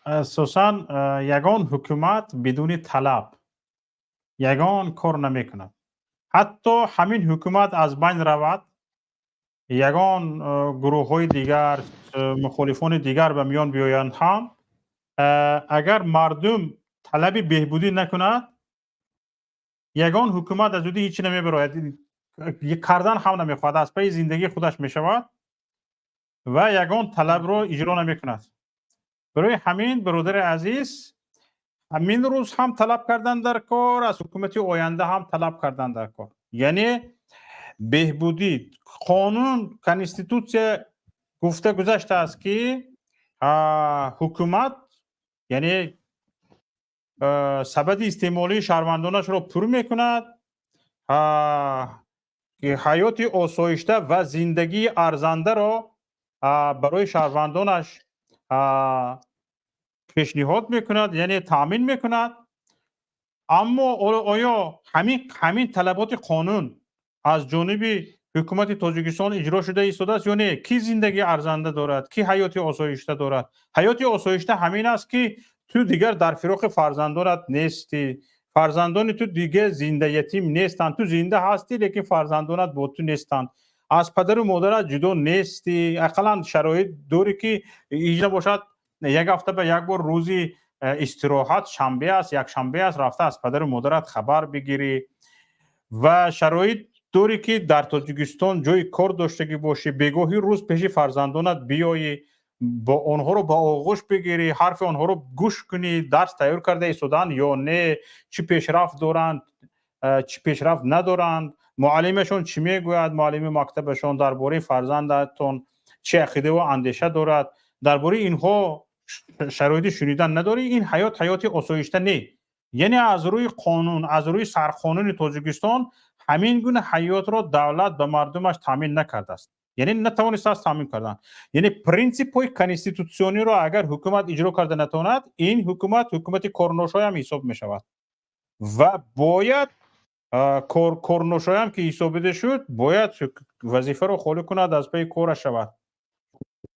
Асосан ягон ҳукумат бидуни талаб ягон кор намекунад. Ҳатто ҳамин ҳукумат аз байн равад, ягон гурӯҳҳои дигар, мухолифони дигар ба миён биёянд ҳам, агар мардум талаби беҳбудӣ накунад, ягон ҳукумат аз уди ҳечи намебарояд, кардан ҳам намехоҳад, аз пайи зиндагии худаш мешавад ва ягон талабро иҷро намекунад. Барои ҳамин, бародари азиз, ҳамин рӯз ҳам талаб кардан дар кор, аз ҳукумати оянда ҳам талаб кардан дар кор, яъне беҳбудӣ. Қонун, конститутсия гуфта гузаштааст, ки ҳукумат, яъне, сабади истеъмолии шаҳрвандонашро пур мекунад, ҳаёти осоишта ва зиндагии арзандаро барои шаҳрвандонаш пешниҳод мекунад, яъне таъмин мекунад. Аммо оё ҳамин талаботи қонун аз ҷониби ҳукумати Тоҷикистон иҷро шуда истодааст ё не? Кӣ зиндагии арзанда дорад, кӣ ҳаёти осоишта дорад? Ҳаёти осоишта ҳамин аст, ки ту дигар дар фироқи фарзандонат нестӣ, фарзандони ту дигар зинда ятим нестанд, ту зинда ҳастӣ, лекин фарзандонат бо ту нестанд, аз падару модарат ҷудо нестӣ, ақаллан шароит дорӣ, ки иҷ набошад, як ҳафта ба як бор рӯзи истироҳат, шанбе аст, якшанбе аст, рафта аз падару модарат хабар бигирӣ ва шароит дорӣ, ки дар Тоҷикистон ҷои кор доштагӣ бошӣ, бегоҳи рӯз пеши фарзандонат биёӣ, бо онҳоро ба оғӯш бигирӣ, ҳарфи онҳоро гӯш кунӣ, дарс тайёр карда истодаанд ё не, чӣ пешрафт доранд, чӣ пешрафт надоранд, муаллимашон чӣ мегӯяд, муаллими мактабашон дар бораи фарзандатон чӣ ақидаву андеша дорад, дар бораи инҳо шароити шунидан надорӣ. Ин ҳаёт ҳаёти осоишта не. Яъне аз рӯи қонун, аз рӯи сарқонуни Тоҷикистон ҳамин гуна ҳаётро давлат ба мардумаш таъмин накардааст, яъне натавонистааст таъмин кардан. Яъне принсипҳои конститутсиониро агар ҳукумат иҷро карда натавонад, ин ҳукумат ҳукумати корношоям ҳисоб мешавад ва бояд корношоям ки ҳисобида шуд, бояд вазифаро холӣ кунад, аз пайи кораш шавад,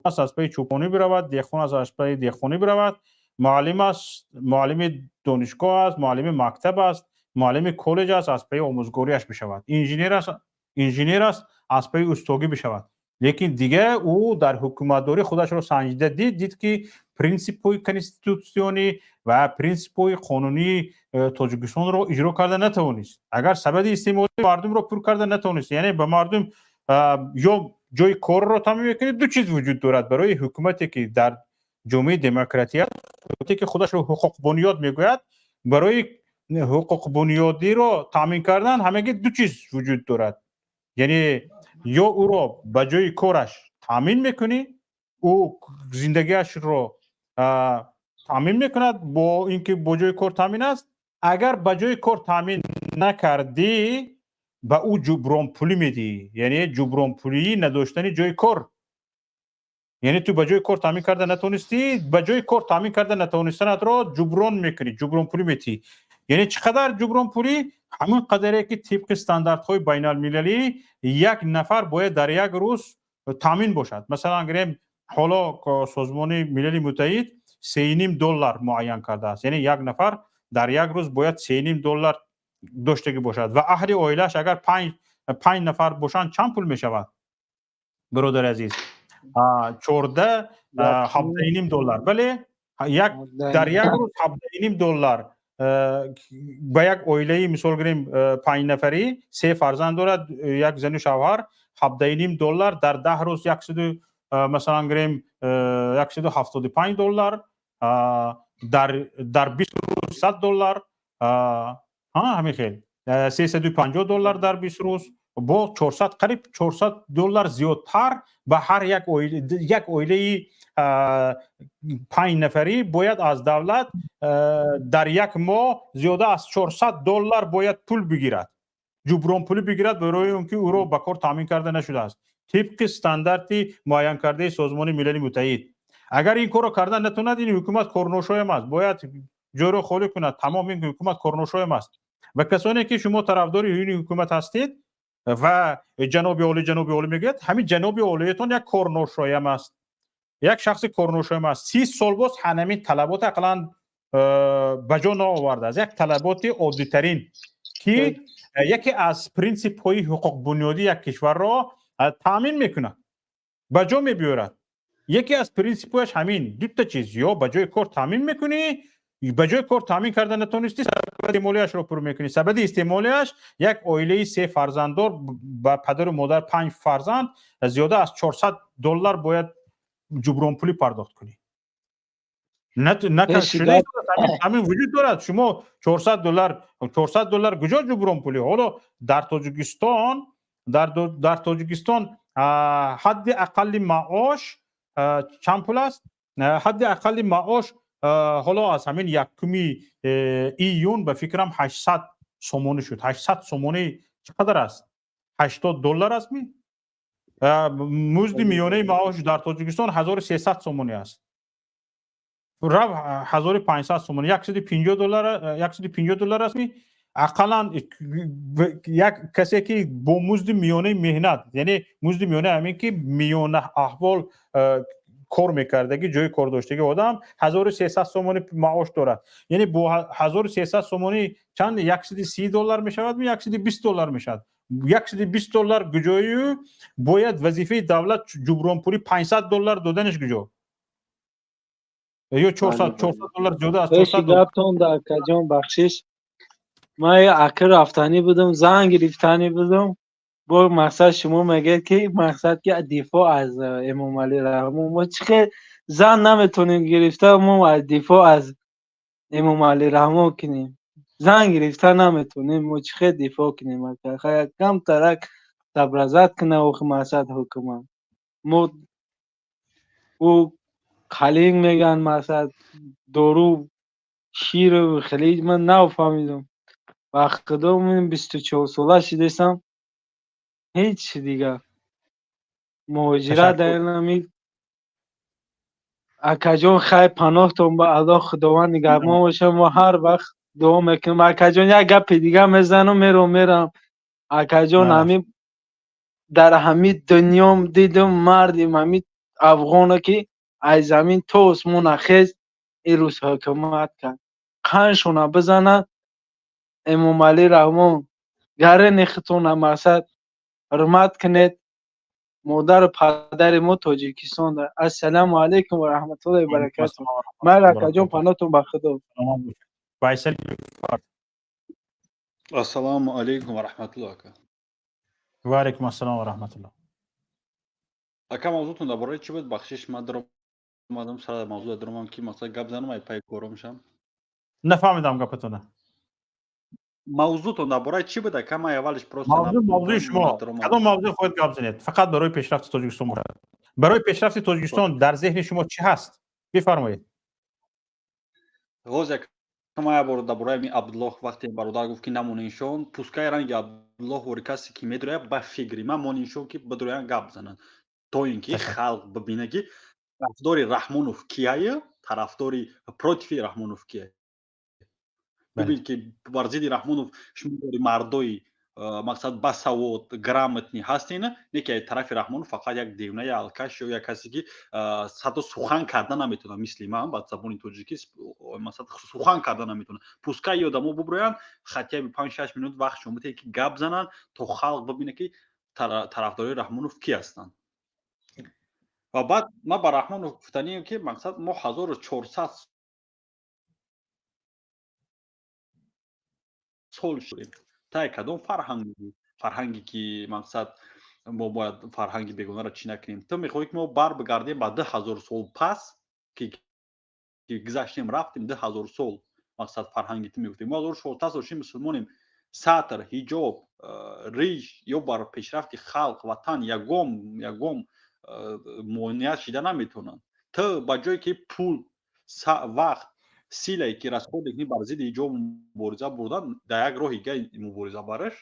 аз пайи чӯпонӣ биравад, деҳқон аст, аз пайи деҳқонӣ биравад, муаллим аст, муаллими донишгоҳ аст, муаллими мактаб аст, муаллими коллеҷ аст, аз пайи омӯзгориаш бишавад, инженер аст, инженер аст, аз пайи устогӣ бишавад. Лекин дигар ӯ дар ҳукуматдорӣ худашро санҷида дид, ки принсипҳои конститутсионӣ ва принсипҳои қонунии Тоҷикистонро иҷро карда натавонист, агар сабади истеъмолии мардумро пур карда натавонист, яъне ба мардум ё ҷои корро таъмин мекунед. Ду чиз вуҷуд дорад барои ҳукумате, ки дар ҷомеаи демократия, ки худашро ҳуқуқбунёд мегӯяд. Барои ҳуқуқбунёдиро таъмин кардан ҳамагӣ ду чиз вуҷуд дорад, яъне ё ӯро ба ҷои кораш таъмин мекунӣ, ӯ зиндагиашро таъмин мекунад бо ин ки бо ҷои кор таъмин аст. Агар ба ҷои кор таъмин накардӣ, ба ӯ ҷубронпулӣ медиҳӣ, яъне ҷубронпулии надоштани ҷои кор. Яъне ту ба ҷои кор таъмин карда натавонистӣ, ба ҷои кор таъмин карда натавонистанатро ҷуброн мекунӣ, ҷубронпулӣ метиҳӣ. Яъне чӣ қадар ҷубронпулӣ? Ҳамон қадаре, ки тибқи стандартҳои байналмилалӣ як нафар бояд дар як рӯз таъмин бошад. Масалан, гирем, ҳоло Созмони Милали Муттаҳид 3,5 доллар муайян кардааст, яъне як нафар дар як рӯз бояд 3,5 доллар доштагӣ бошад ва аҳли оилааш агар панҷ нафар бошанд, чанд пул мешавад, бародари азиз? 14, 17,5 доллар. Бале, як дар як рӯз 17,5 доллар ба як оилаи, мисол гирем, панҷнафарӣ, се фарзанд дорад, як зану шавҳар, 17,5 доллар дар 10 рӯз яксаду, масалан гирем, 175 доллар, дар 20 рӯз 100 доллар, ҳамин хел 350 доллар дар 20 рӯз, бо 400, қариб 400 доллар зиёдтар ба ҳар як оилаи панҷ нафарӣ бояд аз давлат дар як моҳ зиёда аз 400 доллар бояд пул бигирад, ҷубронпулӣ бигирад барои он ки ӯро ба кор таъмин карда нашудааст тибқи стандарти муайянкардаи Созмони Милали Муттаҳид. Агар ин корро карда натавонад, ин ҳукумат корношоям аст, бояд ҷойро холӣ кунад. Тамом, ин ҳукумат корношоям аст. Ва касоне ки шумо тарафдори ин ҳукумат ҳастед ва ҷаноби олӣ, ҷаноби олӣ мегӯяд, ҳамин ҷаноби олиятон як корношоям аст. Як шахси корношоям аст, 30 сол боз ҳанамин талабот ақаллан ба ҷо наовардааст. Як талаботи оддитарин, ки яке аз принсипҳои ҳуқуқбунёдии як кишварро таъмин мекунад, ба ҷо мебиёрад. Яке аз принсипҳояш ҳамин дута чиз: ё ба ҷои кор таъмин мекунӣ, ба ҷои кор таъмин карда натонистӣ, сабади молияшро пур мекунӣ. Сабади истеъмолияш як оилаи се фарзанддор, ба падару модар панҷ фарзанд, зиёда аз 400 доллар бояд ҷубронпулӣ пардохт кунӣ. Ҳамин вуҷуд дорад. Шумо 400 доллар, 400 доллар куҷо ҷубронпулӣ? Ҳоло дар Тоҷикистон ҳадди ақалли маош чанд пул аст? Ҳадди ақалли маош ҳоло аз ҳамин 1-уми июн, ба фикрам, 800 сомонӣ шуд. 800 сомонӣ чӣ қадар аст? 80 доллар аст ми? Музди миёнаи маош дар Тоҷикистон 1300 сомонӣ аст, рав 1500 сомонӣ, 150 доллар, 150 доллар аст ми? Ақаллан як касе ки бо музди миёнаи меҳнат, яъне музди миёна ҳамин ки миёна аҳвол кор мекардаги, ҷои кор доштаги одам 1300 сомонӣ маош дорад. Яъне бо 1300 сомонӣ чанд, 130 доллар мешавад ми, 120 доллар мешавад. 120 доллар куҷою? Бояд вазифаи давлат ҷубронпулӣ 500 доллар доданаш куҷо ё 400, 400 доллар зиёда аз 400. Гаптон да, акаҷон, бахшиш, ман акр рафтанӣ будам, зан гирифтанӣ будам. Бо мақсад шумо мегӯед, ки мақсад ки дифоъ аз Эмомалӣ Раҳмон. Мо чӣ хел зан наметонем гирифта, мо аз дифоъ аз Эмомалӣ Раҳмон кунем? Зан гирифта наметонем, мо чӣ хел дифоъ кунем? Камтарак соображать кунад охи, мақсад, ҳукумат. Мо ӯ қалин мегӯянд, мақсад, дору, ширу хеле ман нафаҳмидам. Ба худо, ман 24 сола шудесам, ҳеҷ дигар муҳоҷират дар инами. Акаҷон, хайр, паноҳтон ба Аллоҳ, Худованд нигаҳбон бошад. Мо ҳар вақт дуо мекунем. Акаҷон, як гапи дигар мезанам, мерам. Акаҷон, ҳамин дар ҳамин дунём дидам мардим ҳамин афғона, ки аз замин то осмона хез ирӯз ҳукумат кард. Қаншона бизанад Эмомалӣ Раҳмон. Гарани худтона, мақсад, ҳурмат кунед. Модару падари мо Тоҷикистон. Ассалому алайкум ва раҳматуллоҳи баракату. Майли, акаҷон, паноҳтон ба Худо. Ассалому алайкум ва раҳматуллоҳ, ака. Ва алайкум ассалом ва раҳматуллоҳ. Ака, мавзӯътон дар бораи чӣ буд? Бахшиш, ман даромадам, сар мавзӯъ даромадам, ки масалан гап занам, ай пай кором шам. Нафаҳмидам гапатона. Мавзӯътон дар бораи чӣ буд, ака? Ман аввалиш просто мавзӯъ, мавзӯи шумо кадом мавзӯи хоҳед гап занед? Фақат барои пешрафти Тоҷикистон бошад. Барои пешрафти Тоҷикистон дар зеҳни шумо чӣ ҳаст, бифармоед. Ғоз, як ман як бор дар бораи Абдуллоҳ, вақте бародар гуфт, ки намониншон, пускай ранги Абдуллоҳ вори касе ки медрояд, ба фикри ман мониншон, ки бидроянд, гап зананд, то ин ки халқ бибинад, ки тарафдори Раҳмонов кияю тарафдори против и Раҳмонов кия. Бибин, ки бар зидди Раҳмонов шумо дори мардои, мақсад, басавод, грамотный ҳастена, не ки тарафи Раҳмонов фақат як девнаи алкаш ё як касе, ки садо сухан карда наметавонад, мисли ман ба забони тоҷикӣ, масалан, сухан карда наметавонад. Пускай одамо буброянд, хотя бы 5-6 минут вақтшон битед, ки гап зананд, то халқ бибинад, ки тарафдорои Раҳмонов кӣ ҳастанд. Ва баъд ман ба Раҳмонов гуфтанием, ки мақсад, мо 1400 сол шудем. Тай кадом фарҳанг, фарҳанге ки, мақсад, мо бояд фарҳанги бегонаро чӣ накунем? Ту мехоҳӣ, ки мо бар бигардем ба 2000 сол пас, ки гузаштем, рафтем 2000 сол, мақсад, фарҳанги ту мегуфтем. Мо 1400 сол ши мусулмонем. Сатр, ҳиҷоб, риш ё бар пешрафти халқ, ватан ягом монеа шида наметавонанд. Ту ба ҷое ки пул, вақт, силае ки расход мекунӣ бар зидди ҳиҷоб мубориза бурдан, дар як роҳи дига мубориза бараш,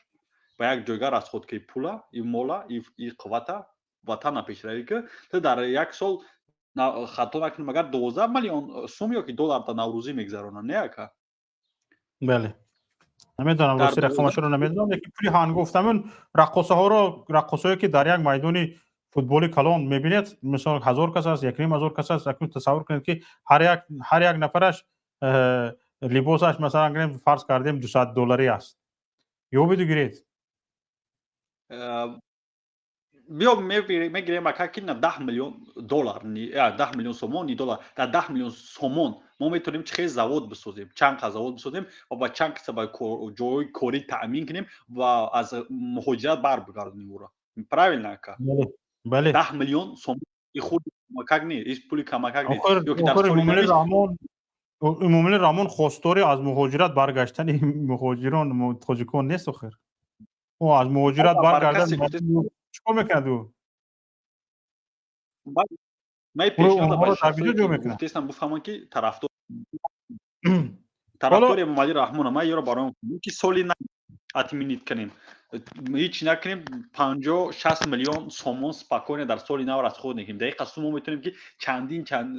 ба як ҷойга расход ки пула и мола и қуввата, ватана пешравӣ ки. Ту дар як сол, хато накунам, агар 12 миллион сум ё ки доллар дар Наврӯзӣ мегзаронанд, не, ака? Бале, намедонам, рости рақамашро намедонам, лекин пули ҳангуфтамун раққосаҳоро, раққосое ки дар як майдони Футболи калон мебинед, мисол, 1000 кас аст, 1500 кас аст. Акнун тасаввур кунед, ки ҳар як нафараш либосаш, масалан гирем, фарз кардем, 200 долларӣ аст. Ёбиду гиред. Биё, мегирем, ака, ки на 10 миллион доллар, 10 миллион сомон, ни доллар, дар 10 миллион сомон мо метавонем чӣ хел завод бисозем, чанд қа завод бисозем ва ба чанд киса ба ҷои корӣ таъмин кунем ва аз муҳоҷират барбигардонем ӯро. Правильно, ака? Бале. 10 миллион сомон и худ камакак не, и пули камакак не. Ё ки дар соли Раҳмон, Эмомалӣ Раҳмон хостори аз муҳоҷират баргаштани муҳоҷирон, тоҷикон нест. Охир, ӯ аз муҳоҷират баргардад, чӣ кор мекунад ӯ? Ман пешниҳод гуфтестам, бифаҳмам, ки тарафдори Эмомалӣ Раҳмона. Ман ёро бароям, ки соли отменить кунем, ҳеч накунем, 50-60 миллион сомон спокойно дар соли нав расход мекунем. Дар ин мо метавонем, ки чандин чанд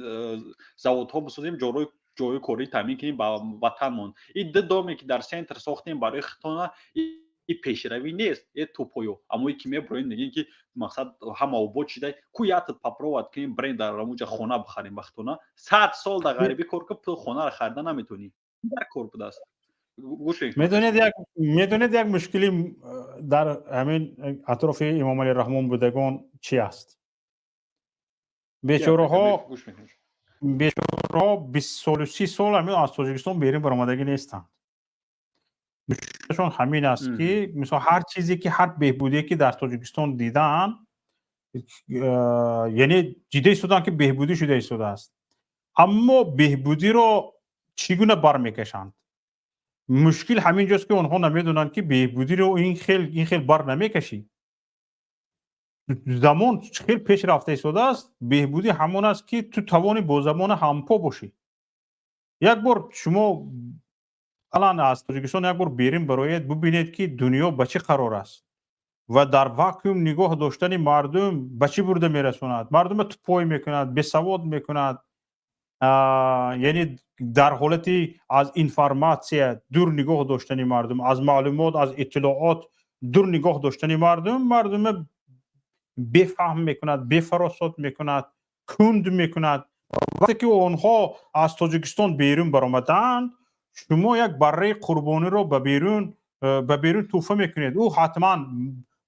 заводҳо бисозем, ҷои корӣ таъмин кунем ба ватанмон. И ду доме, ки дар центр сохтем барои хитона, и пешравӣ нест, е тупоё. Аммо ки меброем, мегӯем, ки мақсад ҳама обод шида ку, ятад попробовать кунем, брен дар рамуҷа хона бихарем. Вақтона 100 сол дар ғарибӣ кор кун, пул хонаро харида наметавонӣ. Дар кор будааст. Медонед, як мушкили дар ҳамин атрофи Эмомалӣ Раҳмон будагон чӣ аст? Бечораҳо 20 солу 30 сол ҳамин аз Тоҷикистон берун баромадагӣ нестанд. Мушкилашон ҳамин аст, ки мисол, ҳар чизе ки, ҳар беҳбудие ки дар Тоҷикистон дидаанд, яъне дида истоданд, ки беҳбудӣ шуда истодааст, аммо беҳбудиро чӣ гуна бармекашанд? Мушкил ҳамин ҷост, ки онҳо намедонанд, ки беҳбудиро ин хел бар намекашӣ. Замон хел пеш рафта истодааст. Беҳбудӣ ҳамон аст, ки ту тавонӣ бо замона ҳампо бошӣ. Як бор шумо алан аз Тоҷикистон як бор берун бароед, бубинед, ки дунё ба чӣ қарор аст ва дар вакуум нигоҳ доштани мардум ба чӣ бурда мерасонад. Мардума тупой мекунад, бесавод мекунад, яъне дар ҳолати аз информатсия дур нигоҳ доштани мардум, аз маълумот, аз иттилоот дур нигоҳ доштани мардум мардума бефаҳм мекунад, бефаросот мекунад, кунд мекунад. Вақте ки онҳо аз Тоҷикистон берун баромаданд, шумо як барраи қурбониро ба берун тӯҳфа мекунед. Ӯ ҳатман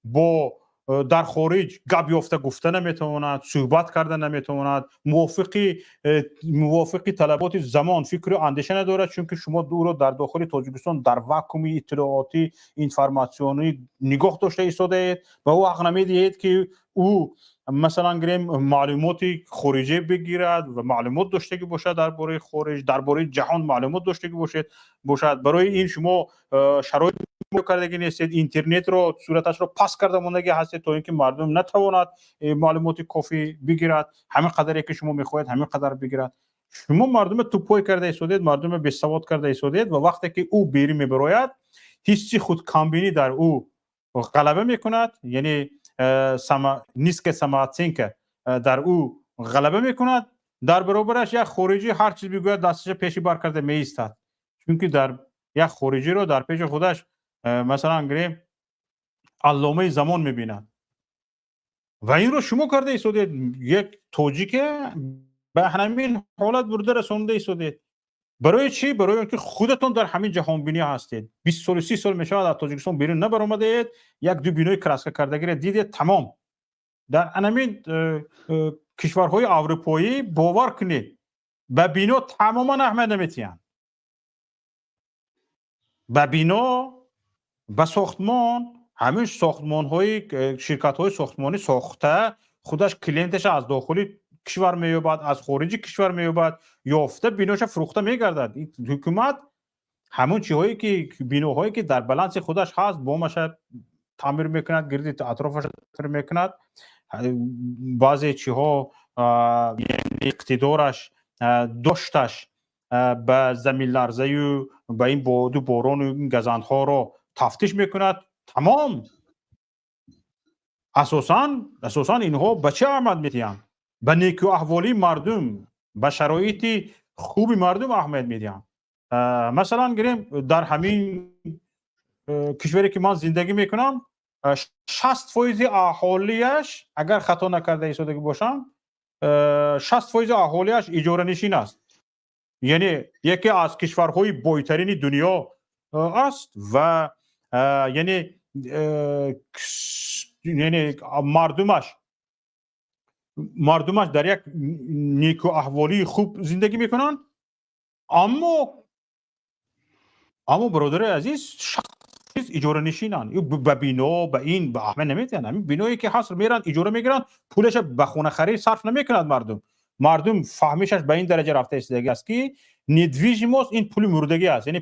бо дар хориҷ гап ёфта гуфта наметавонад, суҳбат карда наметавонад, мувофиқи талаботи замон фикру андеша надорад, чунки шумо ӯро дар дохили Тоҷикистон дар вакууми иттилоотӣ, информатсионӣ нигоҳ дошта истодаед ва ӯ ҳақ намедиҳед, ки ӯ, масалан гирем, маълумоти хориҷӣ бигирад ва маълумот доштагӣ бошад дар бораи хориҷ, дар бораи ҷаҳон маълумот доштагӣ бошад. Барои ин шумо шароит кардагӣ нестед, интернетро сураташро паст карда мондагӣ ҳастед, то ин ки мардум натавонад маълумоти кофӣ бигирад. Ҳамин қадаре ки шумо мехоҳед, ҳамин қадар бигирад. Шумо мардума тупой карда истодед, мардума бесавод карда истодед ва вақте ки ӯ берун мебарояд, ҳисси худкамбинӣ дар ӯ ғалаба мекунад, яъне низкая самооценка дар ӯ ғалаба мекунад. Дар баробараш як хориҷӣ ҳар чиз бигӯяд, дасташа пеши бар карда меистад, чунки дар як хориҷиро дар пеши худаш, масалан гирем, алломаи замон мебинад. Ва инро шумо карда истодед, як тоҷике ба ҳамин ҳолат бурда расонда истодед. Барои чӣ? Барои он ки худатон дар ҳамин ҷаҳонбинӣ ҳастед. 20 солу 30 сол мешавад, аз Тоҷикистон берун набаромадаед, як ду бинои краска кардагиро дидед, тамом. Дар анамин кишварҳои аврупоӣ, бовар кунед, ба бино тамоман аҳамият наметиҳанд, ба бино, ба сохтмон. Ҳамин сохтмонҳои ширкатҳои сохтмонӣ сохта, худаш клиенташа аз дохили кишвар меёбад, аз хориҷи кишвар меёбад, ёфта, биноша фурӯхта мегардад. Ҳукумат ҳамон чиҳое ки, биноҳое ки дар баланси худаш ҳаст, бомаша таъмир мекунад, гирди атрофаша таъмир мекунад. Баъзе чиҳо иқтидораш дошташ ба заминларзаю ба ин боду борону ин газандҳоро тафтиш мекунад, тамом. Асосан инҳо ба чӣ аҳамият медиҳанд? Ба некӯаҳволии мардум, ба шароити хуби мардум аҳамият медиҳанд. Масалан гирем, дар ҳамин кишваре ки ман зиндагӣ мекунам. 60% аҳолиаш, агар хато накарда истодагӣ бошам, 60% аҳолиаш иҷоранишин аст. Яъне яке аз кишварҳои бойтарини дунё аст ва яъне мардумаш дар як некуаҳволии хуб зиндагӣ мекунанд. Аммо, бародари азиз, иҷоранишинанд. Ба бино, ба ин, ба аҳмият наметиҳанд. Ҳамин биное ки ҳаст, меранд, иҷора мегиранд, пулаша ба хонахарид сарф намекунад мардум. Мардум фаҳмишаш ба ин дараҷа рафта истодагӣ аст, ки недвижимость ин пули мурдагӣ аст. Яъне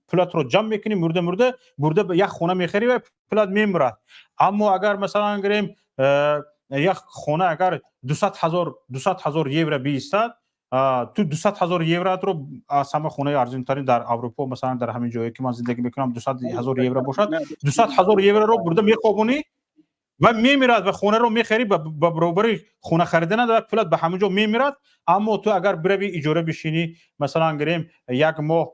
пулатро ҷамъ мекунӣ, мурда мурда бурда як хона мехарӣ ва пулат мемурад. Аммо агар, масалан, гирем, як хона агар 200 000 евро биистад, ту 200 000 евроатро аз ҳама хонаи арзонтарин дар Аврупо, масалан, дар ҳамин ҷое ки ман зиндагӣ мекунам, 200 000 евро бошад, 200 000 евроро бурда мехобонӣ ва мемирад ва хонаро мехарӣ, ба баробари хона хариданад ва пулат ба ҳамон ҷо мемирад. Аммо ту агар бирави, иҷора бишинӣ, масалан, гирем, як моҳ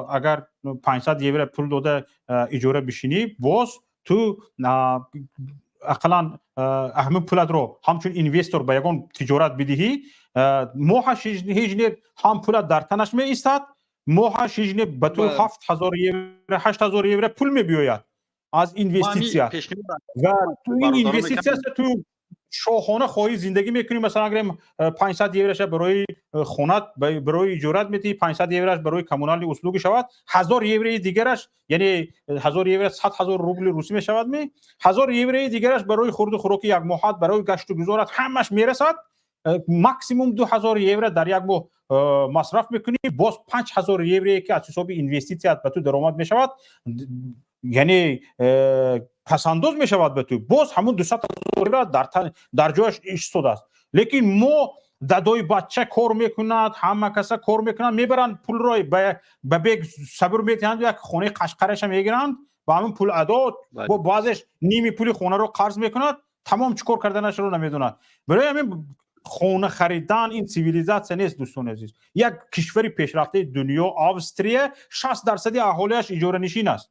агар 500 евро пул дода иҷора бишинӣ, боз ту ақаллан ҳамин пулатро ҳамчун инвестор ба ягон тиҷорат бидиҳӣ, моҳаш ҳеҷ не, ҳам пулат дар танаш меистад, моҳаш ҳеҷ не, ба ту 7000 евро, 8000 евро пул мебиёяд аз инвеститсия. Ва ту ин инвеститсия, ту шоҳона хоҳӣ зиндагӣ мекунӣ. Масалан, гирем, 500 евроша барои хонат, барои иҷорат метиҳӣ, 500 евроаш барои коммунальные услуги шавад, 1000 еврои дигараш, яъне 1000 евро 100 000 рубли русӣ мешавад, ми 1000 еврои дигараш барои хурду хӯроки якмоҳат, барои гашту гузорат, ҳамаш мерасад. Максимум 2000 евро дар як моҳ масраф мекунӣ. Боз 5000 еврое ки аз ҳисоби инвеститсият ба ту даромад мешавад, яъне пасандоз мешавад ба ту, боз ҳамун 200 000 евро дар ҷояш истодааст. Лекин мо дадои бача кор мекунад, ҳама каса кор мекунад, мебаранд пулро ба бег сабр метиҳанд, як хонаи қашқараша мегиранд ба ҳамин пул адо. Бо баъзеш ними пули хонаро қарз мекунад, тамом, чӣ кор карданашро намедонад. Барои ҳамин хона харидан ин цивилизатсия нест, дӯстони азиз. Як кишвари пешрафтаи дунё, Австрия, 60% аҳолиаш иҷоранишин аст.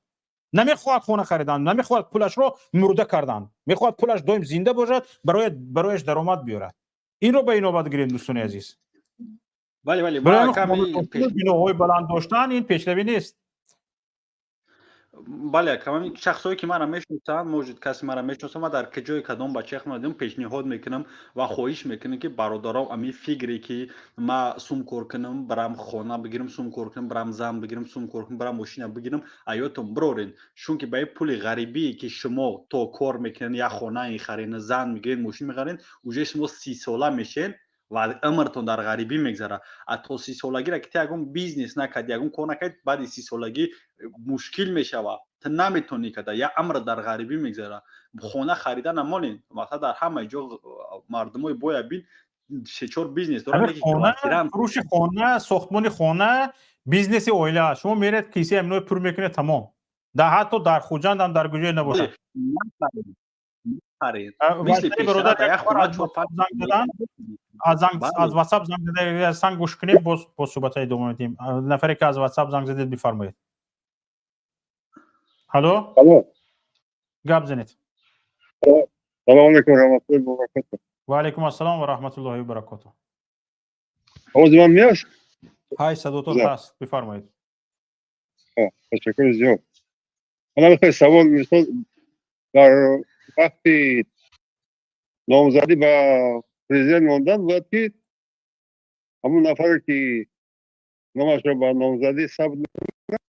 Намехоҳад хона харидан, намехоҳад пулашро мурда кардан, мехоҳад пулаш доим зинда бошад, барояш даромад биёрад. Инро ба инобат гирем, дӯстони азиз. Бале. Биноҳои баланд доштан ин пешравӣ нест. Бале, камами шахсое ки мара мешиносанд, может, касе мара мешиносад, ман дар ҷои кадом бачаи худам пешниҳод мекунам ва хоҳиш мекунам, ки бародаром, ами фикре ки ма сум кор кунам, барам хона бигирам, сум кор кунам, барам зан бигирам, сум кор кунам, барам мошина бигирам, аётон бирорен. Чунки ба пули ғарибие ки шумо то кор мекунед, як хона мехарен, зан мегиред, мошин мехарен, уже шумо 30сола мешен ва умртон дар ғарибӣ мегзарад. А то 30солагиро ки ту ягон бизнес накарди, ягон кор накарди, баъди 30солагӣ мушкил мешавад, ту наметонӣ карда, як амр дар ғарибӣ мегзарад. Хона харида намонед. Масалан, дар ҳамаи ҷо мардумои боя бин, се-чор бизнес доранд. Фурӯши хона, сохтмони хона бизнеси оила аст. Шумо меред, кисаи аминои пур мекунед, тамом. Да ҳатто дар Хуҷандам, дар куҷое набошад. Мисли пештара як хона аз WhatsApp занг зада, санг гӯш кунем, боз суҳбатҳо идома медиҳем. Нафаре ки аз WhatsApp занг задед, бифармоед. Алло. Алло. Гап занед. Салом алейкум, раҳматуллоҳи ва баракатуҳ. Ва алейкум ассалом ва раҳматуллоҳи ва баракатуҳ. Овози ман меояд? Ҳай, садотон ҳаст, бифармоед. Ташаккури зиёд. Ман мехоҳам савол, мисол, дар вақти номзадӣ ба президент мондан бояд ки ҳамун нафаре ки номашро ба номзадӣ сабт мекунад,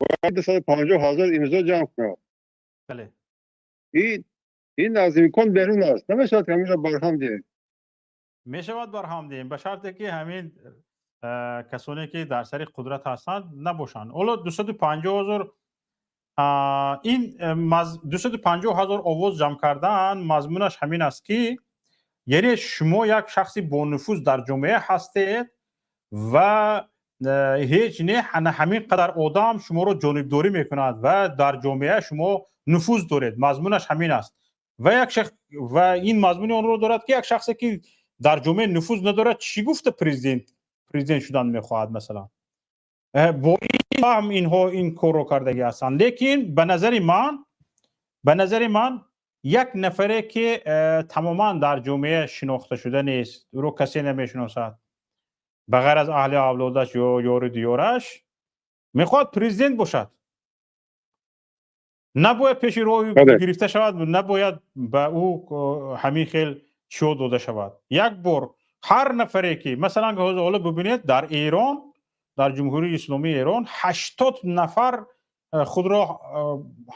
бояд 250 000 имзо ҷамъ кунад. Бале. Ин аз имкон берун аст. Намешавад ки ҳаминро барҳам диҳем? Мешавад барҳам диҳем, ба шарте ки ҳамин касоне ки дар сари қудрат ҳастанд, набошанд. Ҳоло 250 000, ин 250 000 овоз ҷамъ кардан мазмунаш ҳамин аст, ки яъне шумо як шахси бонуфуз дар ҷомеа ҳастед ва ҳеҷ не, ҳамин қадар одам шуморо ҷонибдорӣ мекунад ва дар ҷомеа шумо нуфуз доред. Мазмунаш ҳамин аст. Ва як шахс, ва ин мазмуни онро дорад, ки як шахсе ки дар ҷомеа нуфуз надорад, чӣ гуфта президент шудан мехоҳад, масалан? Бо ин фаҳм инҳо ин корро кардагӣ ҳастанд. Лекин ба назари ман Ба назари ман, як нафаре ки тамоман дар ҷомеа шинохта шуда нест, ӯро касе намешиносад ба ғайр аз аҳли авлодаш ё ёру диёраш, мехоҳад президент бошад, набояд пеши роҳи гирифта шавад, набояд ба ӯ ҳамин хел чиё дода шавад. Як бор ҳар нафаре ки, масалан, ҳоло бибинед, дар Эрон, дар Ҷумҳурии Исломии Эрон 80 нафар худро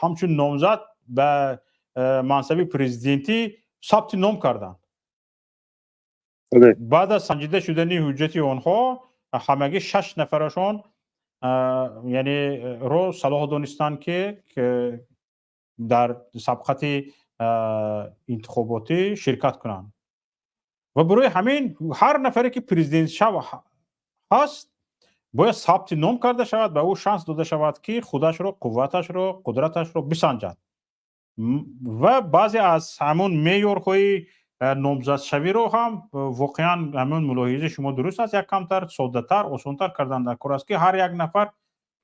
ҳамчун номзад ба мансаби президентӣ сабти ном карданд. Баъд аз санҷида шудани ҳуҷҷати онҳо ҳамагӣ шаш нафарашон, яъне, ро салоҳ донистанд, ки дар сабқати интихоботӣ ширкат кунанд. Ва барои ҳамин ҳар нафаре ки президент шав ҳаст, бояд сабти ном карда шавад, ба ӯ шанс дода шавад, ки худашро, қувваташро, қудраташро бисанҷад. Ва баъзе аз ҳамон меъёрҳои номзадшавиро ҳам, воқеан, ҳамон мулоҳизаи шумо дуруст аст, як камтар соддатар, осонтар кардан дар кор аст, ки ҳар як нафар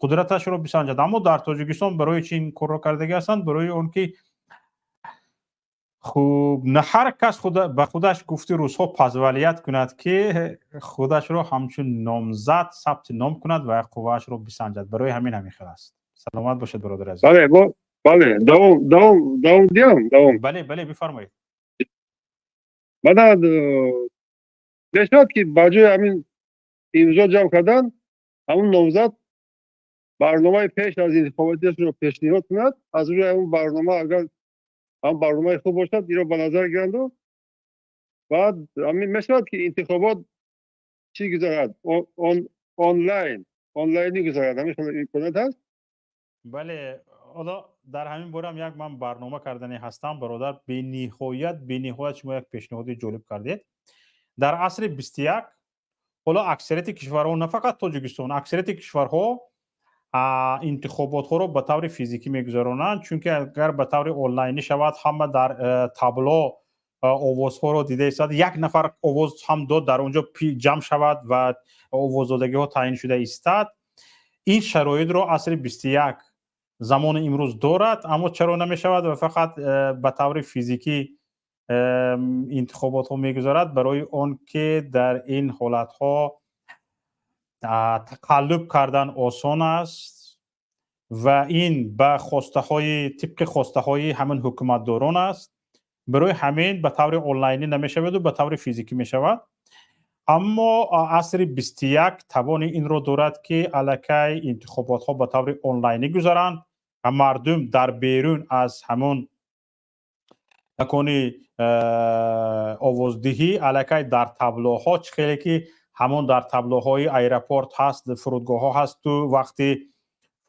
қудраташро бисанҷад. Аммо дар Тоҷикистон барои чи ин корро кардагӣ ҳастанд? Барои он ки, хуб, на ҳар кас ба худаш, гуфти рӯзҳо, позволить кунад, ки худашро ҳамчун номзад сабти ном кунад ва қувваашро бисанҷад. Барои ҳамин ҳамин хел аст. Саломат бошед, бародар азиз. Бале, бале, давом, давом, давом диҳам, давом. Бале, бифармоед. Баъдан мешавад, ки ба ҷои ҳамин имзо ҷамъ кардан, ҳамун номзад барномаи пеш аз интихоботиашро пешниҳод кунад. Аз рӯи ҳамун барнома, агар ҳам барномаи хуб бошад, инро ба назар гиранду баъд ҳамин мешавад, ки интихобот чӣ гузарад, онлайн, онлайнӣ гузарад. Ҳамин хел имконият ҳаст? Бале, ҳоло дар ҳамин борам як ман барнома кардани ҳастам, бародар. Бениҳоят, бениҳоят шумо як пешниҳоди ҷолиб кардед. Дар асри 21 ҳоло аксарияти кишварҳо, на фақат Тоҷикистон, аксарияти кишварҳо интихоботҳоро ба таври физикӣ мегузаронанд, чунки агар ба таври онлайнӣ шавад, ҳама дар табло овозҳоро дида истад, як нафар овоз ҳам дод, дар он ҷо ҷамъ шавад ва овоздодагиҳо таъин шуда истад. Ин шароитро асри 21, замони имрӯз дорад. Аммо чаро намешавад ва фақат ба таври физикӣ интихоботҳо мегузарад? Барои он ки дар ин ҳолатҳо тақаллуб кардан осон аст ва ин ба хостаҳои, тибқи хостаҳои ҳамин ҳукуматдорон аст. Барои ҳамин ба таври онлайнӣ намешаваду ба таври физикӣ мешавад. Аммо асри 21 тавони инро дорад, ки аллакай интихоботҳо ба таври онлайнӣ гузаранд ва мардум дар берун аз ҳамон макони овоздиҳӣ аллакай дар таблоҳо, чӣ хеле ки ҳамон дар таблоҳои аэропорт ҳаст, фурудгоҳҳо ҳасту, вақти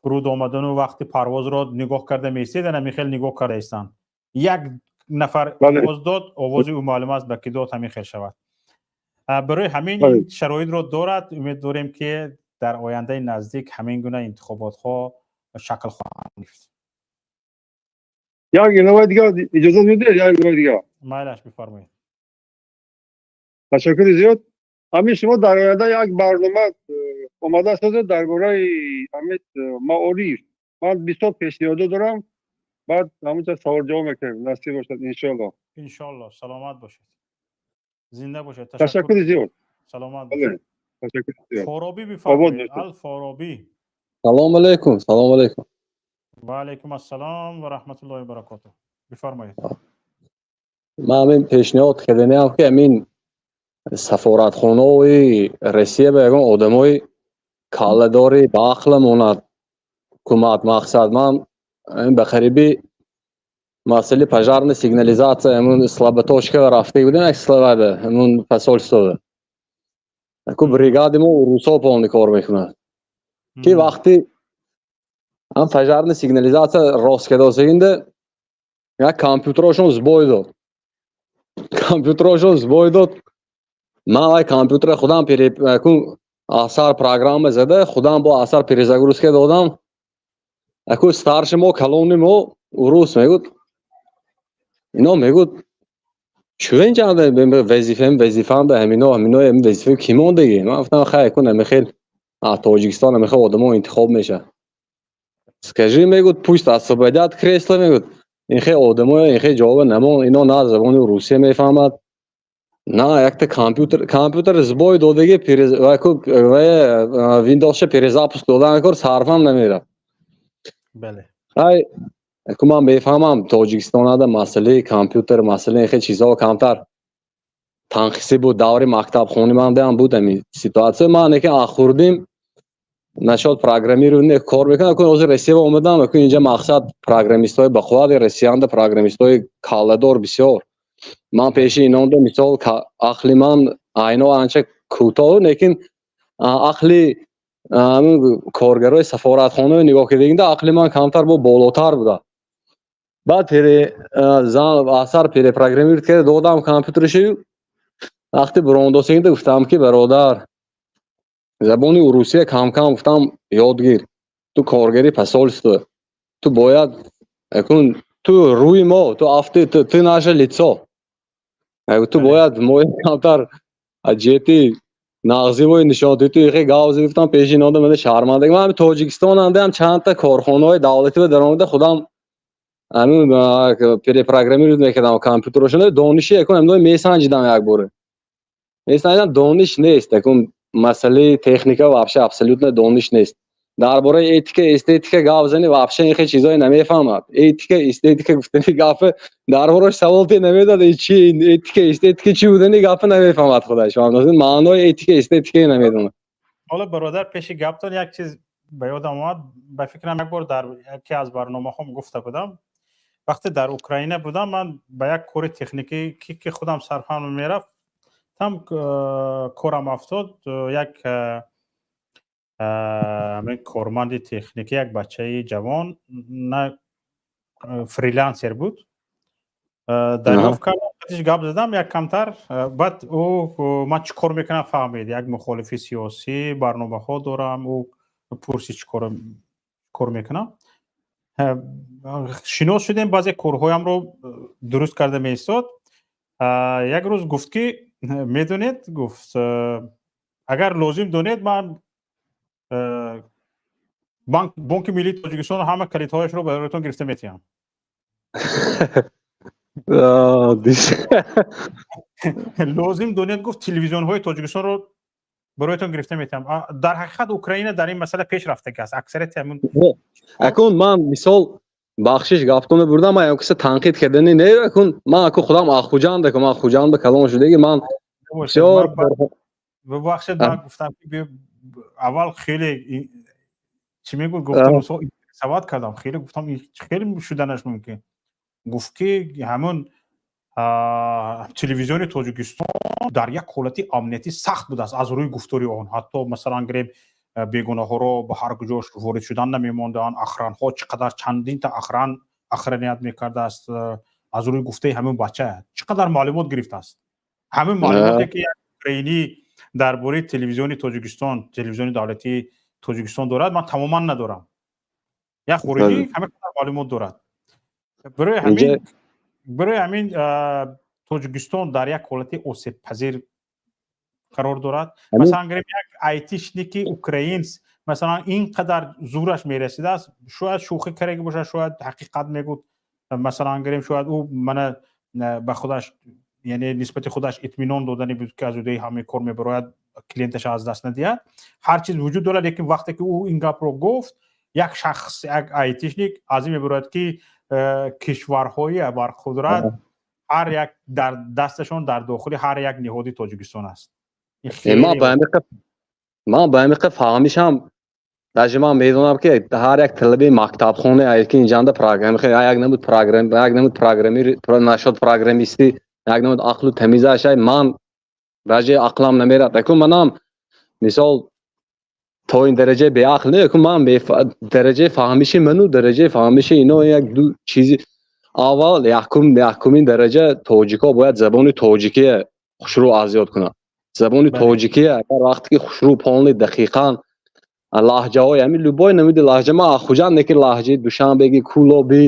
фуруд омадану вақти парвозро нигоҳ карда меистед, ана хел нигоҳ карда истанд. Як нафар овоз дод, овози ӯ маълум аст, ба ки дод. Ҳамин хел шавад. Барои ҳамин шароитро дорад. Умед дорем, ки дар ояндаи наздик ҳамин гуна интихоботҳо шакл хоҳанд гирифт. Як иловаи дигар иҷозат медиҳед, як иловаи дигар? Майлаш, бифармоед. Ташаккури зиёд. Ҳамин шумо дар оянда як барнома омода созед дар бораи ҳамин маориф. Ман бисёр пешниҳодо дорам, баъд ҳамунҷа савол-ҷавоб мекунем, насиб бошад, иншоалло. Иншоалло. Саломат бошед, зинда бошед. Ташаккури зиёд. Саломат бошед. Ташаккури зиёд. Форобӣ, бифармоед, ал Форобӣ. Салом алейкум, салом алейкум. Ва алейкум ассалом ва раҳматуллоҳи ва баракотуҳ, бифармоед. Ман ҳамин пешниҳод карданиам, ки ҳамин сафоратхонаҳои Россия ба ягон одамои калладори баақла монад ҳукумат. Мақсад, ман ба қариби масъалаи пожарная сигнализация, ҳамун слаботочка рафта будем, як славада ҳамун посольство ку бригади мо русо полный кор мекунад, ки вақти ҳам пожарная сигнализация рост кардосагинда, як компютерошон сбой дод, компютерошон сбой дод. Ман вай компютера худам асар программа зада, худам бо асар перезагрузка додам. Аку старший мо, калони мо урус, мегӯд, ино мегӯд, чӯ инҷа вазифаам, вазифаам да ҳамино, ҳамино вазифа ки мондагӣ. Ман гуфтам, хай, ку намехел Тоҷикистон намехел одамо интихоб меша. Скажи, мегӯд, пусть освободят кресло, мегӯд. Инхе одамоя, инхе ҷавоба намон, ино на забони русия мефаҳмад, на якта компютер сбой додаги, Windowsша перезапуск додан кор сарфам намерафт. Ай, ку ман мефаҳмам, Тоҷикистонада масъалаи компютер, масъалаи инхе чизҳо камтар танқисӣ буд. Даври мактабхонӣ мандаам буд ами ситуация. Ман неки ахурдим насчёт программирование кор мекунам. Акун ҳозир Россия омадам, акун инҷа мақсад программистҳои бақуввати Россиянда, программистҳои калладор бисёр. Ман пеши инонда, мисол, ақли ман айно анча кӯтоҳ, лекин ақли коргарои сафоратхонаро нигоҳ кардагинда, ақли ман камтар бо болотар буда. Баъд асар перепрограммировать карда додам компютерши. Вақти бурондосагинда гуфтам, ки бародар, забони урусия кам-кам, гуфтам, ёд гир, ту коргари посольство, ту бояд акун ту рӯи мо, ту афти, ты наше лицо, ту бояд мои камтар ҷиҳати нағзивои нишон ту ихе гав зад. Гуфтам, пеши инонда мана шармандаги. Ман Тоҷикистон андаам чандта корхонаҳои давлатиро даромада, худам ҳамин перепрограммировать мекардам компютерошон. Дониши якун ҳамдо месанҷидам, як боре месанҷидам, дониш нест. Якун масъалаи техника вообще абсолютно дониш нест. Дар бораи этика, эстетика гап зани, вообще инхе чизое намефаҳмад. Этика, эстетика гуфтани гапа дар борааш савол те намедод, чи этика, эстетика чӣ будани гапа намефаҳмад худаш, маънои этика, эстетикае намедонад. Ҳоло, бародар, пеши гаптон як чиз ба ёдам омад. Ба фикрам, як бор дар яке аз барномаҳом гуфта будам. Вақте дар Украина будам, ман ба як кори техникӣ, ки худам сарфам мерафт, там корам афтод. Як корманди техникӣ, як бачаи ҷавон, на фрилансер буд, дарёфт кардам, гап задам як камтар. Баъд ӯ ман чӣ кор мекунам фаҳмид, як мухолифи сиёсӣ, барномаҳо дорам. Ӯ пурсид, чӣ кор мекунам. Шинос шудем, баъзе корҳоямро дуруст карда меистод. Як рӯз гуфт, ки медонед, гуфт, агар лозим донед, ман Бонки миллии Тоҷикистон ҳама калидҳояшро бароятон гирифта метиҳам. Лозим донед, гуфт, телевизионҳои Тоҷикистонро бароятон гирифта метиҳам. Дар ҳақиқат, Украина дар ин масъала пеш рафтаги аст, аксарияти ҳамун. Акун ман, мисол, бахшиш, гаптонро бурдам, ман якса танқид кардани не. Акун ман аку худам Хуҷанд, аку ман Хуҷанд ба калон шудаги, ман бисёр. Бубахшед, ман гуфтам, ки аввал хеле чӣ мегӯд, гуфтам, савод кардам хеле, гуфтам, хеле шуданаш мумкин. Гуфт, ки ҳамун телевизиони Тоҷикистон дар як ҳолати амниятӣ сахт будааст. Аз рӯи гуфтори он, ҳатто, масалан, гирем, бегунаҳоро ба ҳар куҷош ворид шудан намемонданд, охранҳо чӣ қадар, чандинта охран охраният мекардааст. Аз рӯи гуфтаи ҳамин бача чӣ қадар маълумот гирифтааст. Ҳамин маълумоте, ки як украинӣ дар бораи телевизиони Тоҷикистон, телевизиони давлатии Тоҷикистон дорад, ман тамоман надорам. Як хориҷӣ ҳама қадар маълумот дорад. Барои ҳамин Тоҷикистон дар як ҳолати осебпазир қарор дорад. Масалан, гирем, як айтишники украинс, масалан, ин қадар зӯраш мерасидааст. Шояд шӯхӣ кардаги бошад, шояд ҳақиқат мегӯд. Масалан, гирем, шояд ӯ мана ба худаш, яъне нисбати худаш итминон додани буд, ки аз удаи ҳамаи кор мебарояд, клиенташа аз даст надиҳад. Ҳар чиз вуҷуд дорад, лекин вақте ки ӯ ин гапро гуфт, як шахс, як айтишник, аз ин мебарояд, ки кишварҳои абарқудрат ҳар як дар дасташон, дар дохили ҳар як ниҳоди Тоҷикистон аст. Ман ба ҳамиқа фаҳмишам, даже ман медонам, ки ҳар як талабаи мактабхона, ки инҷанда программа, як намуд программа, як намуд программир нашод, программистӣ, як намуд ақлу тамизаш, ман даже ақлам намерад. Акун манам, мисол, то ин дараҷаи беақл не. Акун ман дараҷаи фаҳмиши ману дараҷаи фаҳмиши ино як ду чизи. Аввал, якумин дараҷа, тоҷикҳо бояд забони тоҷикия хушрӯ аз ёд кунанд. Забони тоҷикия агар вақте ки хушрӯ, полный, дақиқан, лаҳҷаҳои ҳамин, любой намуди лаҳҷа, ман Хуҷанд не, ки лаҳҷаи Душанбеги, Кӯлоби,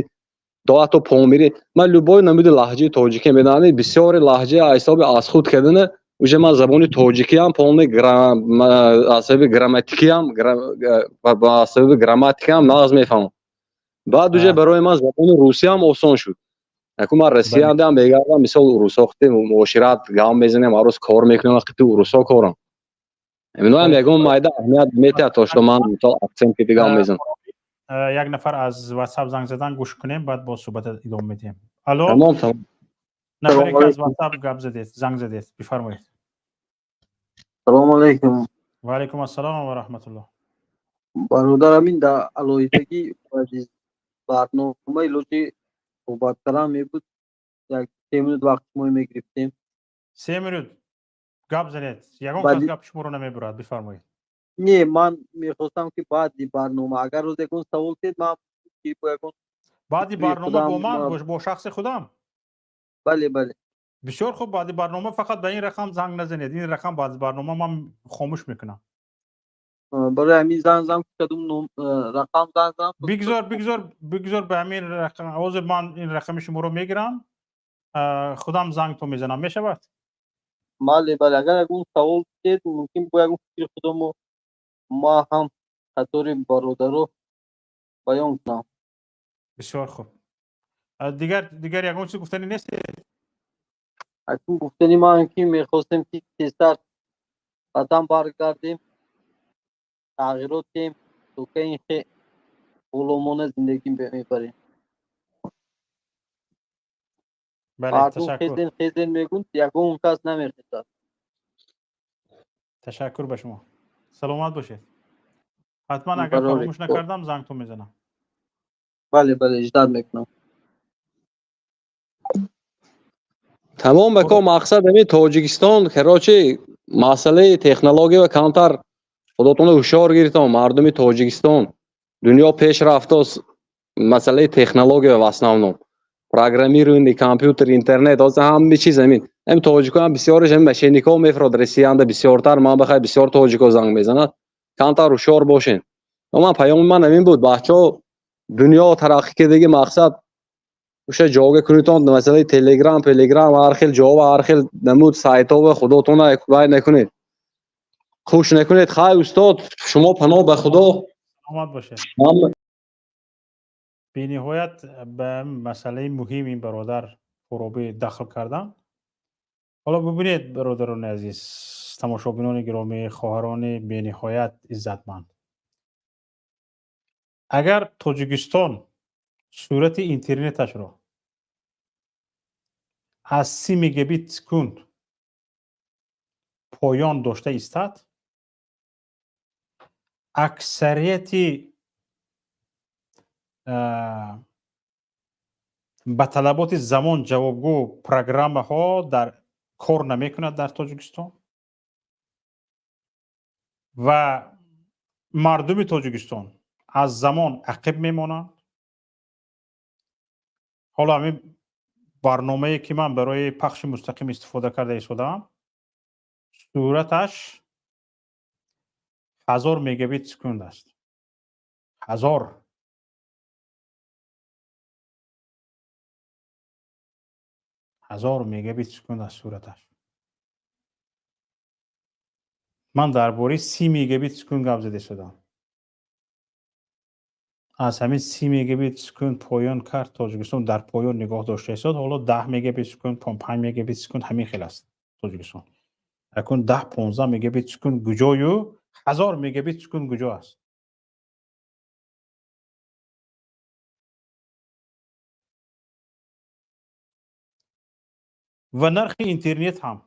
то ҳатто Помирӣ, ман любой намуди лаҳҷаи тоҷикия медонам. Бисёри лаҳҷаи ҳисоби аз худ кардана уже ман забони тоҷикиам полный, аз сабаби грамматикиам, аз сабаби грамматикаам нағз мефаҳмам. Баъд уже барои ман забони русӣ ҳам осон шуд. Яку ман Россияндам мегардам, мисол урусо хати муошират гап мезанем, ҳар рӯз кор мекунем, вақти урусо корам. Иноам ягон майда аҳамият метиҳад, то что ман мисол акцент ки гап мезанам. Як нафар аз WhatsApp занг задан, гӯш кунем, баъд боз суҳбат идома медиҳем. Алло. Тамом, тамом. Нафаре ки аз WhatsApp гап задед, занг задед, бифармоед. Салому алайкум. Ва алайкум ассалом ва раҳматуллоҳ. Бародар, ҳамин дар алоҳидагӣ барномаи лоҷи суҳбат кардан мебуд, як 3 минут вақт шумо мегирифтем. 3 минут гап занед, ягон кас гап шуморо намебурад, бифармоед. Не, ман мехостам ки баъди барнома агар рӯз ягон савол дед, ман бо ягон баъди барнома бо ман, бо шахси худам? Бале, бале. Бисёр хуб, баъди барнома фақат ба ин рақам занг назанед. Ин рақам баъди барнома ман хомӯш мекунам. Барои ҳамин занг занг кадом рақам занг занг. Бигзор, бигзор, бигзор ба ҳамин рақам. Ҳозир ман ин рақами шуморо мегирам, худам зангто мезанам, мешавад? Бале, бале, агар ягон савол дед, мумкин бо ягон фикри худамо ма ҳам қатори бародаро баён кунам. Бисёр хуб. Дигар ягон чиз гуфтанӣ нест? Акун гуфтани ман ки мехостем ки тезтар ватан баргардем, тағйирот диҳем, то ки ин ғуломона зиндагӣ мебарем. Мардум хезен, хезен мегӯнд, ягон кас намехезад. Ташаккур ба шумо, саломат бошед. Ҳатман агар фаромӯш накардам, зангто мезанам. Бале, бале, ждать мекунам. Тамом, бако, мақсад ҳамин Тоҷикистон, короче, масъалаи технология ва камтар худотонро ҳушёр гирифтон, мардуми Тоҷикистон. Дунё пеш рафтост, масъалаи технология, в основном программирование, компютер, интернет, ҳозир ҳама чиз ҳамин. Ҳамин тоҷико ҳам бисёриш ҳамин мошенник ҳо мефурод Россиянда бисёртар. Ман бахай бисёр тоҷико занг мезанад, камтар ҳушёр бошен. Ман паёми ман ҳамин буд, бачаҳо. Дунё тараққӣ кардагӣ, мақсад o'sha joyga кунитон, масалан, Телеграм, Пелеграм, ҳар хел ҷо ва ҳар хел намуд сайтҳо ва худотона вай накунед, хуш накунед. Хай, устод, шумо паноҳ ба Худо. Саломат бошед. Бениҳоят ба масъалаи муҳим ин бародар Фуробӣ дахл кардан. Ҳоло бубинед, бародарони азиз, тамошобинони гиромӣ, хоҳарони бениҳоят иззатманд, агар Тоҷикистон суръати интернеташро аз 30 мегабит секунд поён дошта истад, аксарияти ба талаботи замон ҷавобгӯ программаҳо дар кор намекунад дар Тоҷикистон ва мардуми Тоҷикистон аз замон ақиб мемонанд. Ҳоло ҳамин барномае ки ман барои пахши мустақим истифода карда истодаам, суръаташ 1000 мегабит секунд аст. 1000 мегабит секунд аст суръаташ. Ман дар бораи 30 мегабит секунд гап зада истодам. Аз ҳамин 30 мегабит секунд поён кард, Тоҷикистон дар поён нигоҳ дошта истод. Ҳоло 10 мегабит секунд, 5 мегабит секунд, ҳамин хел аст Тоҷикистон. Акун 10, 15 мегабит секунд куҷою 1000 мегабит секунд куҷо аст? Ва нархи интернет ҳам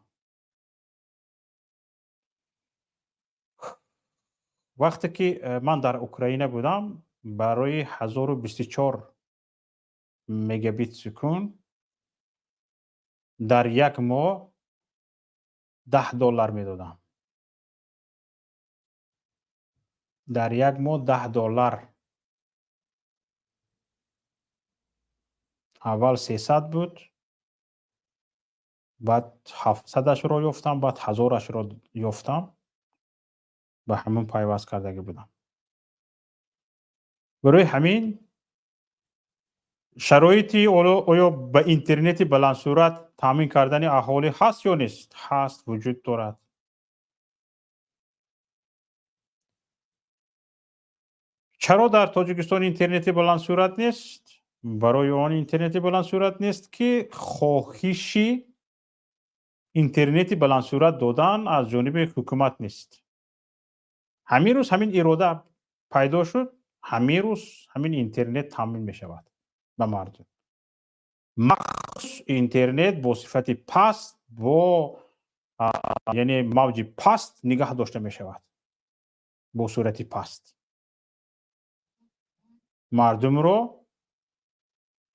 вақте ки ман дар Украина будам, барои 1024 мегабит секунд дар як моҳ 10 доллар медодам. Дар як моҳ 10 доллар. Аввал 300 буд, баъд 700-ашро ёфтам, баъд 1000-ашро ёфтам, ба ҳамон пайваст кардагӣ будам. Барои ҳамин шароити оё ба интернети баландсуръат таъмин кардани аҳолӣ ҳаст ё нест? Ҳаст, вуҷуд дорад. Чаро дар Тоҷикистон интернети баландсуръат нест? Барои он интернети баландсуръат нест, ки хоҳиши интернети баландсуръат додан аз ҷониби ҳукумат нест. Ҳамин рӯз ҳамин ирода пайдо шуд, ҳамин рӯз ҳамин интернет таъмин мешавад ба мардум. Махсус интернет бо сифати паст, бо яъне мавҷи паст нигаҳ дошта мешавад, бо сурати паст. Мардумро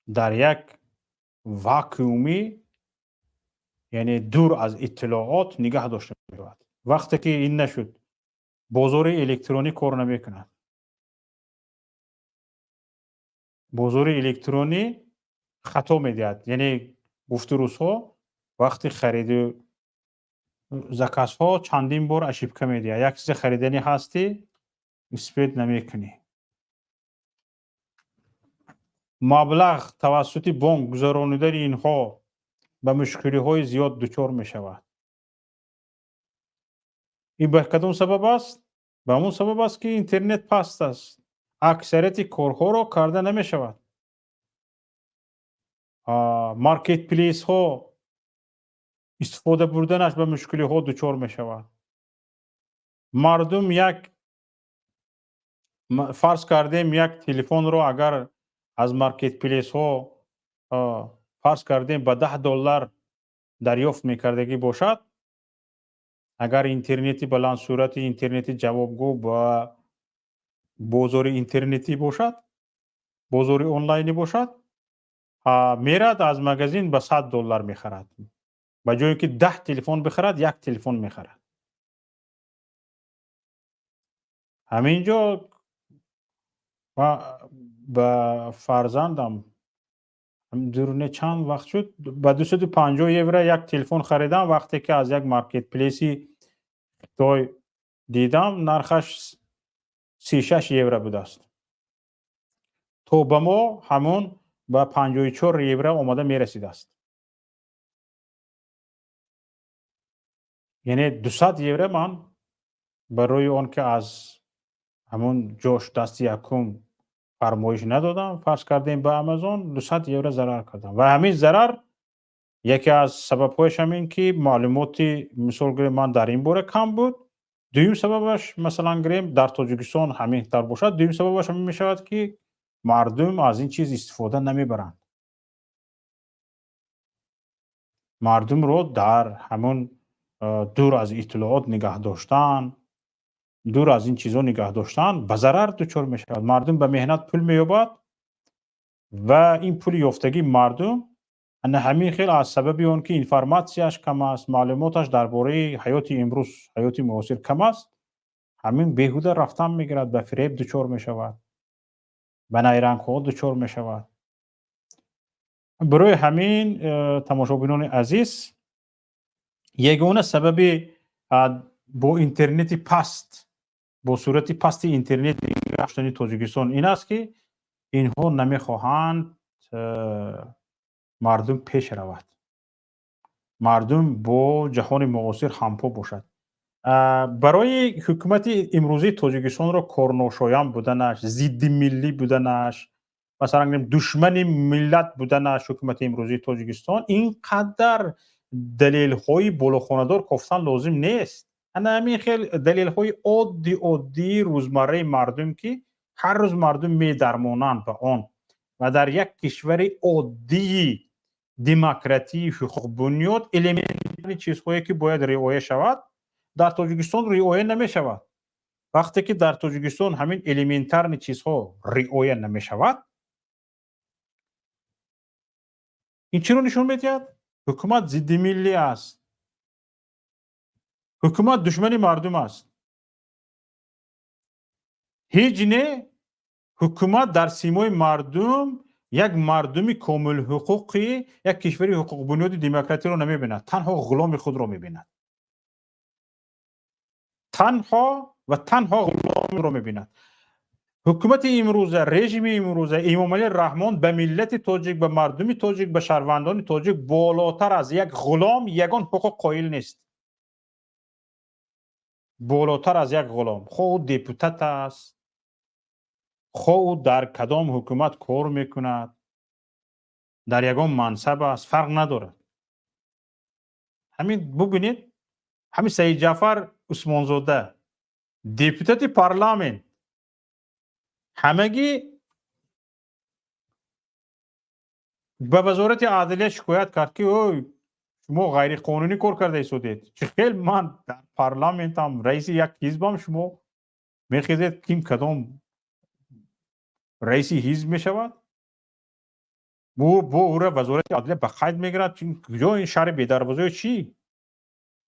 дар як вакуумӣ, яъне дур аз иттилоот нигаҳ дошта мешавад. Вақте ки ин нашуд, бозори электронӣ кор намекунад. Бозори электронӣ хато медиҳад, яъне гуфту рӯзҳо вақти хариду заказҳо чандин бор ошибка медиҳад. Як чизе хариданӣ ҳастӣ, успеть намекунӣ. Маблағ тавассути бонк гузаронидани инҳо ба мушкилиҳои зиёд дучор мешавад. Ин ба кадом сабаб аст? Ба ҳамон сабаб аст, ки интернет паст аст. Аксарияти корҳоро карда намешавад. Маркетплейсҳо истифода бурданаш ба мушкилиҳо дучор мешавад. Мардум як фарз кардем, як телефонро агар аз маркетплейсҳо фарз кардем ба 10 доллар дарёфт мекардагӣ бошад, агар интернети баландсуръати интернети ҷавобгӯ ба бозори интернетӣ бошад, бозори онлайнӣ бошад, мерад аз магазин ба 100 доллар мехарад. Ба ҷое ки 10 телефон бихарад, як телефон мехарад. Ҳамин ҷо ба фарзандам дуруне чанд вақт шуд, ба 250 евро як телефон харидам. Вақте ки аз як маркетплейси Хитой дидам, нархаш 36 евро будааст. То ба мо ҳамон ба 54 евро омода мерасидааст. Яъне 200 евро ман барои он ки аз ҳамон ҷош дасти якум фармоиш надодам, фарз кардем ба Амазон, 200 евро зарар кардам. Ва ҳамин зарар яке аз сабабҳояш ҳамин ки маълумоти, мисол гирем, ман дар ин бора кам буд. Дуюм сабабаш, масалан гирем, дар Тоҷикистон ҳамин тавр бошад, дуюм сабабаш ҳамин мешавад, ки мардум аз ин чиз истифода намебаранд. Мардумро дар ҳамон дур аз иттилоот нигаҳ доштан, дур аз ин чизҳо нигаҳ доштан ба зарар дучор мешавад. Мардум ба меҳнат пул меёбад ва ин пули ёфтагии мардум ана ҳамин хел аз сабаби он ки информатсияш кам аст, маълумоташ дар бораи ҳаёти имрӯз, ҳаёти муосир кам аст, ҳамин беҳуда рафтан мегирад, ба фиреб дучор мешавад, ба найрангҳо дучор мешавад. Барои ҳамин, тамошобинони азиз, ягона сабаби бо интернети паст, бо сурати пасти интернет гаштани Тоҷикистон ин аст, ки инҳо намехоҳанд мардум пеш равад, мардум бо ҷаҳони муосир ҳампо бошад. Барои ҳукумати имрӯзии Тоҷикистонро корношоям буданаш, зидди миллӣ буданаш, масалан гирем, душмани миллат буданаш ҳукумати имрӯзии Тоҷикистон ин қадар далелҳои болохонадор кофтан лозим нест. Ана ҳамин хел далелҳои оддӣ оддии рӯзмарраи мардум, ки ҳар рӯз мардум медармонанд ба он, ва дар як кишвари оддии демократии ҳуқуқбунёд элементари чизҳое ки бояд риоя шавад, дар Тоҷикистон риоя намешавад. Вақте ки дар Тоҷикистон ҳамин элементарный чизҳо риоя намешавад, ин чиро нишон медиҳад? Ҳукумат зиддимиллӣ аст, ҳукумат душмани мардум аст. Ҳеҷ не, ҳукумат дар симои мардум як мардуми комилҳуқуқи як кишвари ҳуқуқбунёди демократиро намебинад, танҳо ғуломи худро мебинад, танҳо ва танҳо ғуломро мебинад. Ҳукумати имрӯза, режими имрӯза, Эмомалӣ Раҳмон ба миллати тоҷик, ба мардуми тоҷик, ба шаҳрвандони тоҷик болотар аз як ғулом ягон ҳуқуқ қоил нест. Болотар аз як ғулом, хоҳ ӯ депутат аст, Хоҳ ӯ дар кадом ҳукумат кор мекунад, дар ягон мансаб аст, фарқ надорад. Ҳамин бубинед, ҳамин Саидҷаъфар Усмонзода, депутати парламент, ҳамагӣ ба Вазорати адлия шикоят кард, ки ой, шумо ғайриқонунӣ кор карда истодед. Чӣ хел ман дар парламентам, раиси як ҳизбам, шумо мехезед, ким кадом раиси ҳизб мешавад? Бо ӯра Вазорати адлия ба қайд мегирад. Куҷо ин шаҳри бедарвозаё чӣ?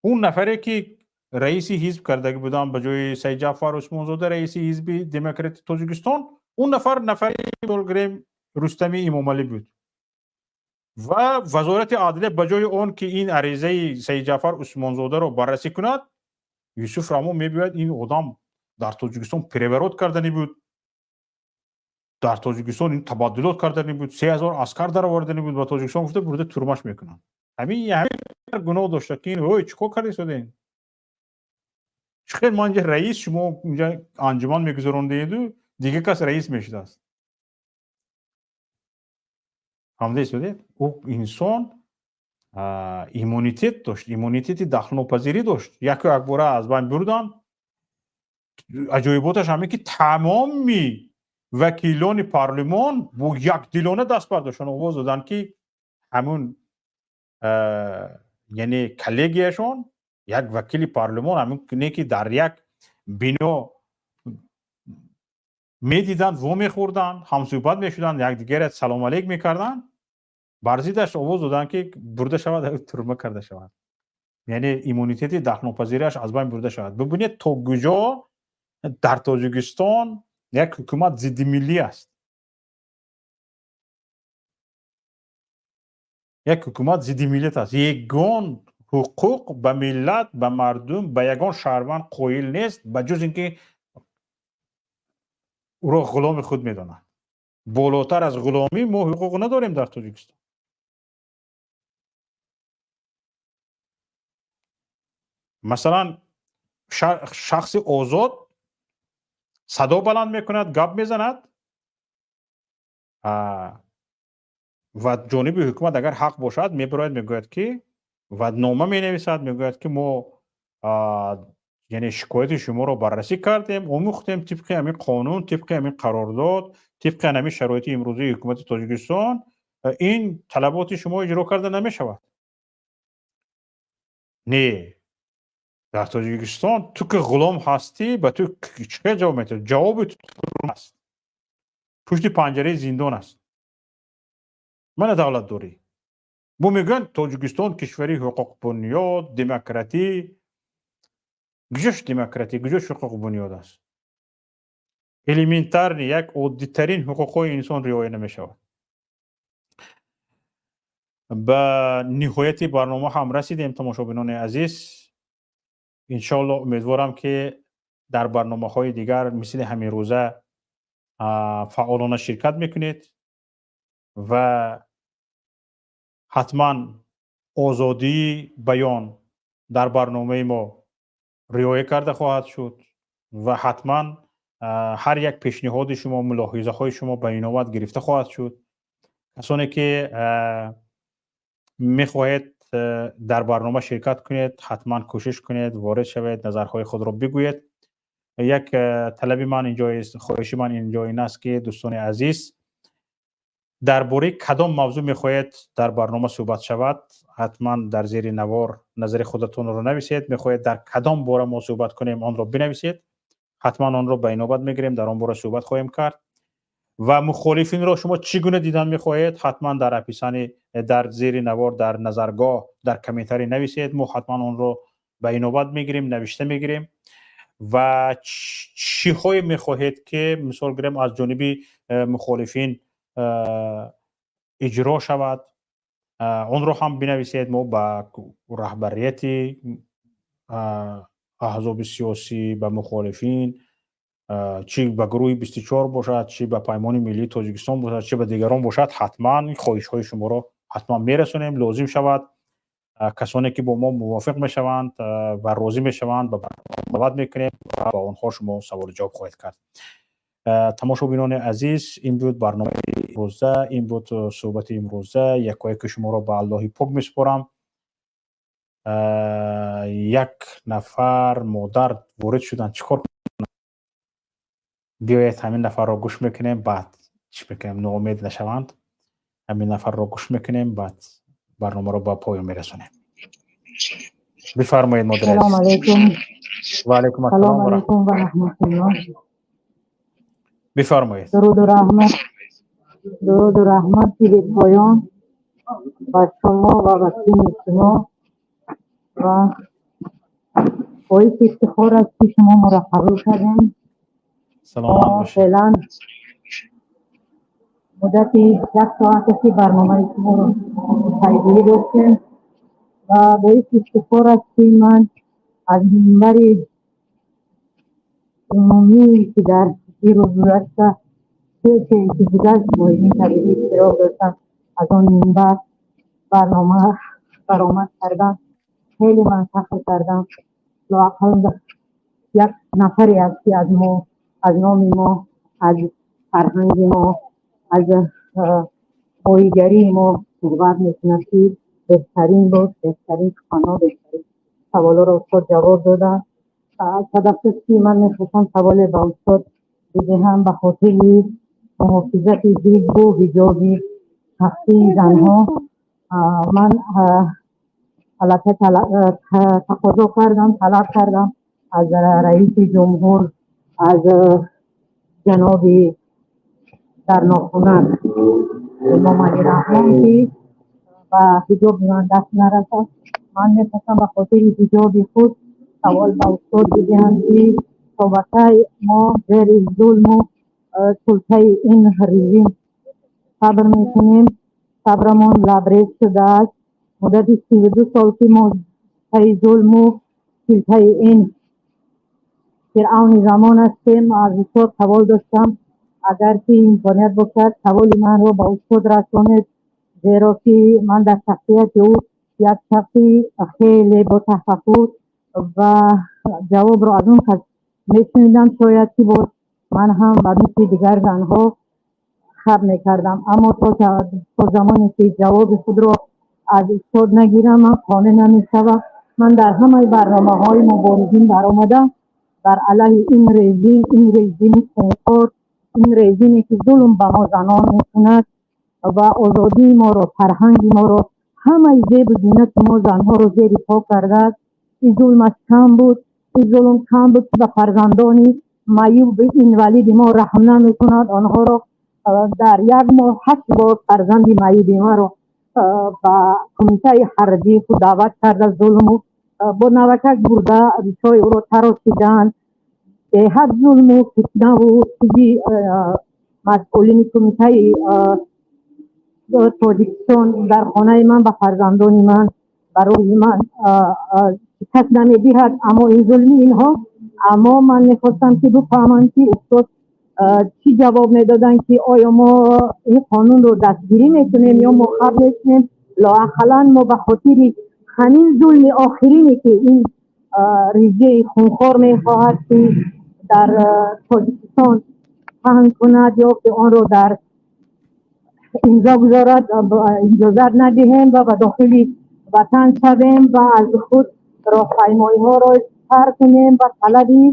Он нафаре ки раиси ҳизб кардагӣ буданд ба ҷои Саидҷаъфар Усмонзода, раиси ҳизби Демократи Тоҷикистон, он нафар нафари гирем Рустами Имомалӣ буд. Ва Вазорати адлия ба ҷои он ки ин аризаи Саидҷаъфар Усмонзодаро баррасӣ кунад, Юсуф Раҳмон мебиёяд, ин одам дар Тоҷикистон переворот карданӣ буд, дар Тоҷикистон ин табаддулот карданӣ буд, 3000 аскар дароварданӣ буд ба Тоҷикистон, гуфта бурда турмаш мекунанд. Ҳамин гуноҳ дошта ки ой, чӣ кор карда истодем? Чӣ хел ман инҷа раис, шумо инҷа анҷуман мегузарондеду дигар кас раис мешудааст? Фаҳмида истодед? Ӯ инсон иммунитет дошт, иммунитети дахлнопазирӣ дошт, яку якбора аз байн бурданд. Аҷоиботаш ҳамин ки тамоми вакилони парлумон бо якдилона даст бардоштанд, овоз доданд, ки ҳамун яъне коллегияшон, як вакили парлумон, ҳамун не ки дар як бино медиданд, вомехӯрданд, ҳамсӯҳбат мешуданд, якдигарро салом алейк мекарданд, бар зиддаш овоз доданд, ки бурда шавад, турма карда шавад, яъне иммунитети дахлнопазириаш аз байн бурда шавад. Бибинед, то куҷо дар Тоҷикистон як ҳукумат зиддимиллӣ аст, як ҳукумат зидди миллат аст. Ягон ҳуқуқ ба миллат, ба мардум, ба ягон шаҳрванд қоил нест, ба ҷуз ин ки ӯро ғуломи худ медонад. Болотар аз ғуломӣ мо ҳуқуқ надорем дар Тоҷикистон. Масалан, шахси озод садо баланд мекунад, гап мезанад ва ҷониби ҳукумат агар ҳақ бошад, мебарояд, мегӯяд ки, ва нома менависад, мегӯяд ки мо яъне шикояти шуморо баррасӣ кардем, омӯхтем, тибқи ҳамин қонун, тибқи ҳамин қарордод, тибқи ҳамин шароити имрӯзии ҳукумати Тоҷикистон ин талаботи шумо иҷро карда намешавад. Не, дар Тоҷикистон ту ки ғулом ҳастӣ, ба ту чӣ хел ҷавоб медиҳад? Ҷавоби ту аст, пушти панҷараи зиндон аст. Мана давлатдорӣ. Бо мегӯянд Тоҷикистон кишвари ҳуқуқбунёд, демократӣ. Куҷош демократӣ, куҷош ҳуқуқбунёд аст? Элементарный, як оддитарин ҳуқуқҳои инсон риоя намешавад. Ба ниҳояти барнома ҳам расидем, тамошобинони азиз. Иншоалло умедворам, ки дар барномаҳои дигар мисли ҳамин рӯза фаъолона ширкат мекунед ва ҳатман озодии баён дар барномаи мо риоя карда хоҳад шуд ва ҳатман ҳар як пешниҳоди шумо, мулоҳизаҳои шумо ба инобат гирифта хоҳад шуд. Касоне ки мехоҳед дар барнома ширкат кунед, ҳатман кӯшиш кунед, ворид шавед, назарҳои худро бигӯед. Як талаби ман инҷо, хоҳиши ман инҷо ин аст, ки дӯстони азиз, дар бораи кадом мавзӯъ мехоҳед дар барнома суҳбат шавад, ҳатман дар зери навор назари худатонро нависед. Мехоҳед дар кадом бора мо суҳбат кунем, онро бинависед, ҳатман онро ба инобат мегирем, дар он бора суҳбат хоҳем кард. Ва мухолифинро шумо чӣ гуна дидан мехоҳед, ҳатман дар описание, дар зери навор, дар назаргоҳ, дар комментарий нависед. Мо ҳатман онро ба инобат мегирем, навишта мегирем. Ва чиҳое мехоҳед, ки мисол гирем, аз ҷониби мухолифин иҷро шавад, онро ҳам бинависед. Мо ба раҳбарияти аҳзоби сиёсӣ, ба мухолифин, чӣ ба гурӯҳи 24 бошад, чӣ ба Паймони миллии Тоҷикистон бошад, чӣ ба дигарон бошад, ҳатман хоҳишҳои шуморо ҳатман мерасонем. Лозим шавад, касоне ки бо мо мувофиқ мешаванд ва розӣ мешаванд, ба даъват мекунем ва ба онҳо шумо саволу ҷавоб хоҳед кард. Тамошобинони азиз, ин буд барномаи имрӯза, ин буд суҳбати имрӯза. Якояки шуморо ба Аллоҳи пок месупорам. Як нафар модар ворид шуданд, чӣ кор? Биёед, ҳамин нафарро гӯш мекунем, баъд чӣ мекунем? Ноумед нашаванд, ҳамин нафарро гӯш мекунем, баъд барномаро ба поён мерасонем. Бифармоед, модари. Салом алейкум. Ва алайкум ассалом. Салом алейкум ва раҳматуллоҳ. Бифармоед. Дуруду раҳмат, дуруду раҳмат бепоён ба шумо ва ба тими шумо ва боиси ифтихор аст, ки шумо моро қабул кардем. Саломат бошед. Феълан муддати як соат аст, ки барномаи шуморо пайгирӣ доштем ва боиси ифтихор аст, ки ман аз минбари умумӣ, ки дар дирӯз гузашта ки гузашт, бо ин табиӣ иштирок доштам, аз он минбар барнома баромад кардам. Хеле ман фахр кардам, лоақал як нафаре аст, ки аз мо, аз номи мо, аз фарҳанги мо, аз боигарии мо суҳбат мекунад, ки беҳтарин буд, беҳтарин суханҳо, беҳтарин саволҳоро устод ҷавоб доданд. Садафтост, ки ман мехостам саволе ба устод бидиҳам ба хотири муҳофизати ҳизбу ҳиҷоби шахсии занҳо. Ман аллакай тақозо кардам, талаб кардам аз раиси ҷумҳур, аз ҷаноби дар нохунак Эмомалӣ Раҳмон, ки ба ҳиҷоби ман даст нарасад. Ман мехостам ба хотири ҳиҷоби худ савол ба устод бидиҳам, ки то ба кай мо зери зулму султаи ин режим сабр мекунем? Сабрамон лабрез шудааст. Муддати 32 сол, ки мо таи зулму силтаи ин фиръавни замон ҳастем. Аз устод савол доштам, агар ки имконият бошад, саволи манро ба устод расонед, зеро ки ман дар шахсияти ӯ як шахси хеле ботафаккур ва ҷавобро аз он кас мешунидам, шояд ки боз ман ҳам ба мисли дигар занҳо хаб мекардам. Аммо то замоне ки ҷавоби худро аз устод нагирам, ман қонеъ намешавам. Ман дар ҳамаи барномаҳои муборизин баромадам бар алайҳи ин режим, ин режими хунхор, ин режиме ки зулм ба мо занон мекунад ва озодии моро, фарҳанги моро, ҳамаи зебу зинати мо занҳоро зери по кардааст. Ин зулмаш кам буд, ин зулм кам буд, ки ба фарзандони маъюб, инвалиди мо раҳм намекунад. Онҳоро дар як моҳ ҳашт бор фарзанди маъюби маро ба кумитаи ҳарбии худ даъват карда, зулму бо навакак бурда, ришои ӯро тарошиданд. Беҳад зулму фитнаву чизи масъулини кумитаи Тоҷикистон дар хонаи ман ба фарзандони ман, ба рӯҳи ман шикаст намедиҳад. Аммо ин зулми инҳо, аммо ман мехостам, ки бифаҳмам, ки устод чӣ ҷавоб медоданд, ки оё мо ин қонунро дастгирӣ мекунем ё мо хаб мекунем? Лоақалан мо ба хотири ҳамин зулми охирине, ки ин режими хунхор мехоҳад, ки дар Тоҷикистон паҳн кунад ё ки онро дар имзо гузорад, иҷозат надиҳем ва ба дохили ватан шавем ва аз худ роҳпаймоиҳоро сар кунем ва талаби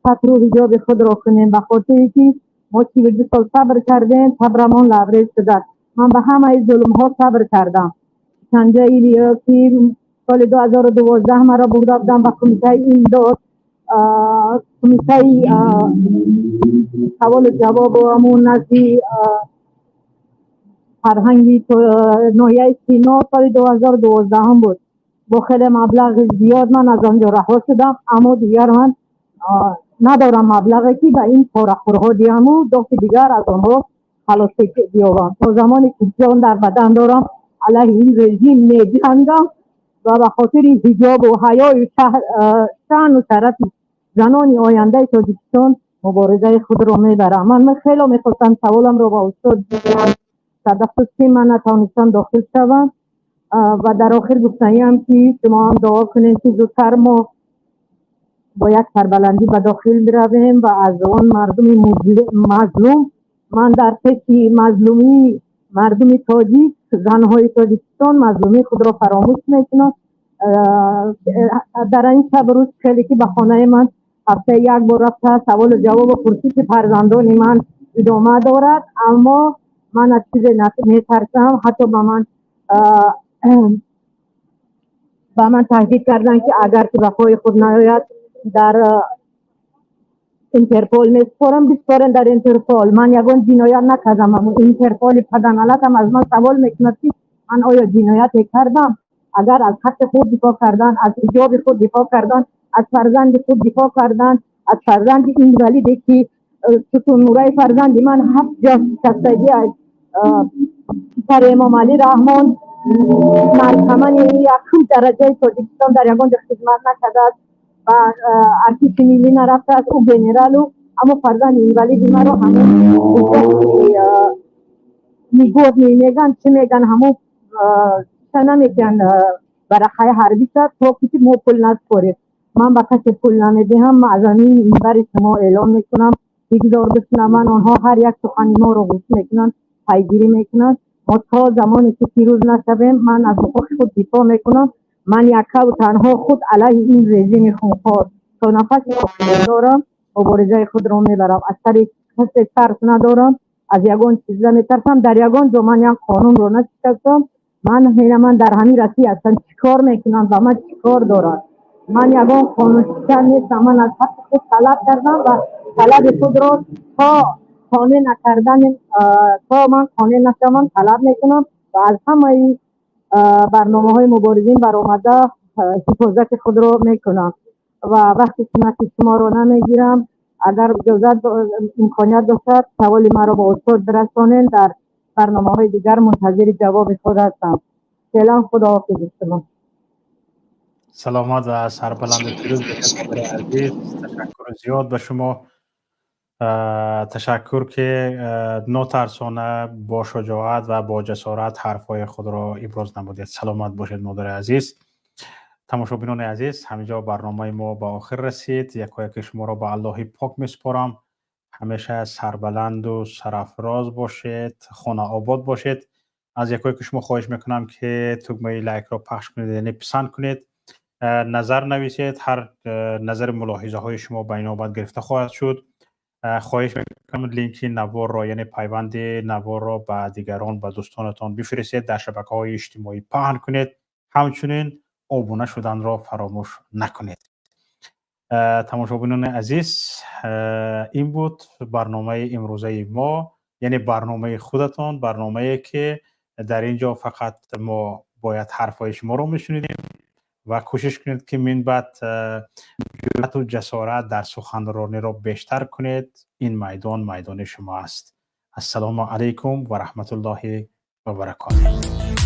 сатру ҳиҷоби худро кунем, ба хотире ки мо 42 сол сабр кардем, сабрамон лабрез шудааст. Ман ба ҳамаи зулмҳо сабр кардам. Шиканҷаи ки соли 2012 маро бурда будам ба кумитаи имдод, кумитаи саволу ҷавобу ҳамун назди фарҳанги ноҳияи Сино, соли 2012-ҳам буд. Бо хеле маблағи зиёд ман аз он ҷо раҳо шудам, аммо дигар ман надорам маблағе, ки ба ин порахӯрҳо диҳаму дофи дигар аз онҳо халосӣ биёбам. То замоне ки ҷон дар бадан дорам, алайҳи ин режим меҷангам ва ба хотири ҳиҷобу ҳаёю шаъну шарафи занони ояндаи Тоҷикистон муборизаи худро мебарам. Ман хело мехостам саволамро ба устод, садахсус ки ман натавонистам дохил шавам. Ва дар охир гуфтаниам, ки шумо ҳам дуо кунед, ки зудтар мо Бо як сарбаландӣ ба дохил биравем ва аз он мардуми мазлум. Ман дар пеши мазлумии мардуми тоҷик, занҳои Тоҷикистон мазлумии худро фаромӯш мекунам. Дар ин шабу рӯз хеле ки ба хонаи ман ҳафтаи як бор рафта, саволу ҷавобу пурсиши фарзандони ман идома дорад, аммо ман аз чизе метарсам. Ҳатто ба ман таҳдид карданд, ки агар ки ба пои худ наояд, дар Интерпол месупорам. Биспорен дар Интерпол, ман ягон ҷиноят накардам. Интерполи паданалатам аз ман савол мекунад, ки ман оё ҷинояте кардам? Агар аз ҳаққи худ дифоъ кардан, аз ҳиҷоби худ дифоъ кардан, аз фарзанди худ дифоъ кардан, аз фарзанди инвалиде, ки сутунмураи фарзанди ман ҳафт ҷо шикастагӣ аст, писари Эмомалӣ Раҳмон, наркомани якум дараҷаи Тоҷикистон, дар ягон ҷо хизмат накардааст ва артиши миллӣ нарафтааст, ӯ генералу, аммо фарзанди инвалиди маро ҳамун негодный меган, чӣ меган, ҳамун ча наметиҳанд, варақаи ҳарбиша, то ки мо пул насупорем. Ман ба касе пул намедиҳам. Аз ҳамин минбари шумо эълон мекунам, бигзор бишунаванд онҳо, ҳар як сухани моро гӯш мекунанд, пайгирӣ мекунанд. Мо то замоне ки пирӯз нашавем, ман аз ҳуқуқи худ дифоъ мекунам. Ман яккаву танҳо худ алайҳи ин режими хунхор то нафаси охир дорам, муборизаи худро мебарам. Аз сари касе тарс надорам, аз ягон чиз наметарсам. Дар ягон ҷо ман як қонунро нашикастам. Ман ман дар ҳамин Россия ҳастам, чӣ кор мекунам, ба ман чӣ кор дорад? Ман ягон қонуншикан нестам. Ман аз ҳаққи худ талаб кардам ва талаби худро то қонеъ накардани, то ман қонеъ нашавам, талаб мекунам ва аз ҳамаи барномаҳои муборизин баромада ҳифозати худро мекунам. Ва вақти қимати шуморо намегирам. Агар иҷозат, имконият дошад, саволи маро ба устод бирасонед. Дар барномаҳои дигар мунтазири ҷавоби худ ҳастам. Феълан худоҳофизи шумо. Саломат ва сарбаланду пирӯз бошед, модари азиз. Ташаккури зиёд ба шумо. Ташаккур, ки нотарсона, бо шуҷоат ва бо ҷасорат ҳарфҳои худро иброз намудед. Саломат бошед, модари азиз. Тамошобинони азиз, ҳаминҷо барномаи мо ба охир расид. Якояки шуморо ба Аллоҳи пок месупорам. Ҳамеша сарбаланду сарафроз бошед, хонаобод бошед. Аз якояки шумо хоҳиш мекунам, ки тугмаи лайкро пахш кунед, яъне писанд кунед, назар нависед. Ҳар назари мулоҳизаҳои шумо ба инобат гирифта хоҳад шуд. Хоҳиш мекунам, линки наворро, яъне пайванди наворро ба дигарон, ба дӯстонатон бифиристед, дар шабакаҳои иҷтимоӣ паҳн кунед. Ҳамчунин обуна шуданро фаромӯш накунед. Тамошобинони азиз, ин буд барномаи имрӯзаи мо, яъне барномаи худатон, барномае ки дар ин ҷо фақат мо бояд ҳарфҳои шуморо мешунидем. Ва кӯшиш кунед, ки минбаъд ҷуръату ҷасорат дар суханрониро бештар кунед. Ин майдон майдони шумо аст. Ассалому алайкум ва раҳматуллоҳи ва баракотуҳ.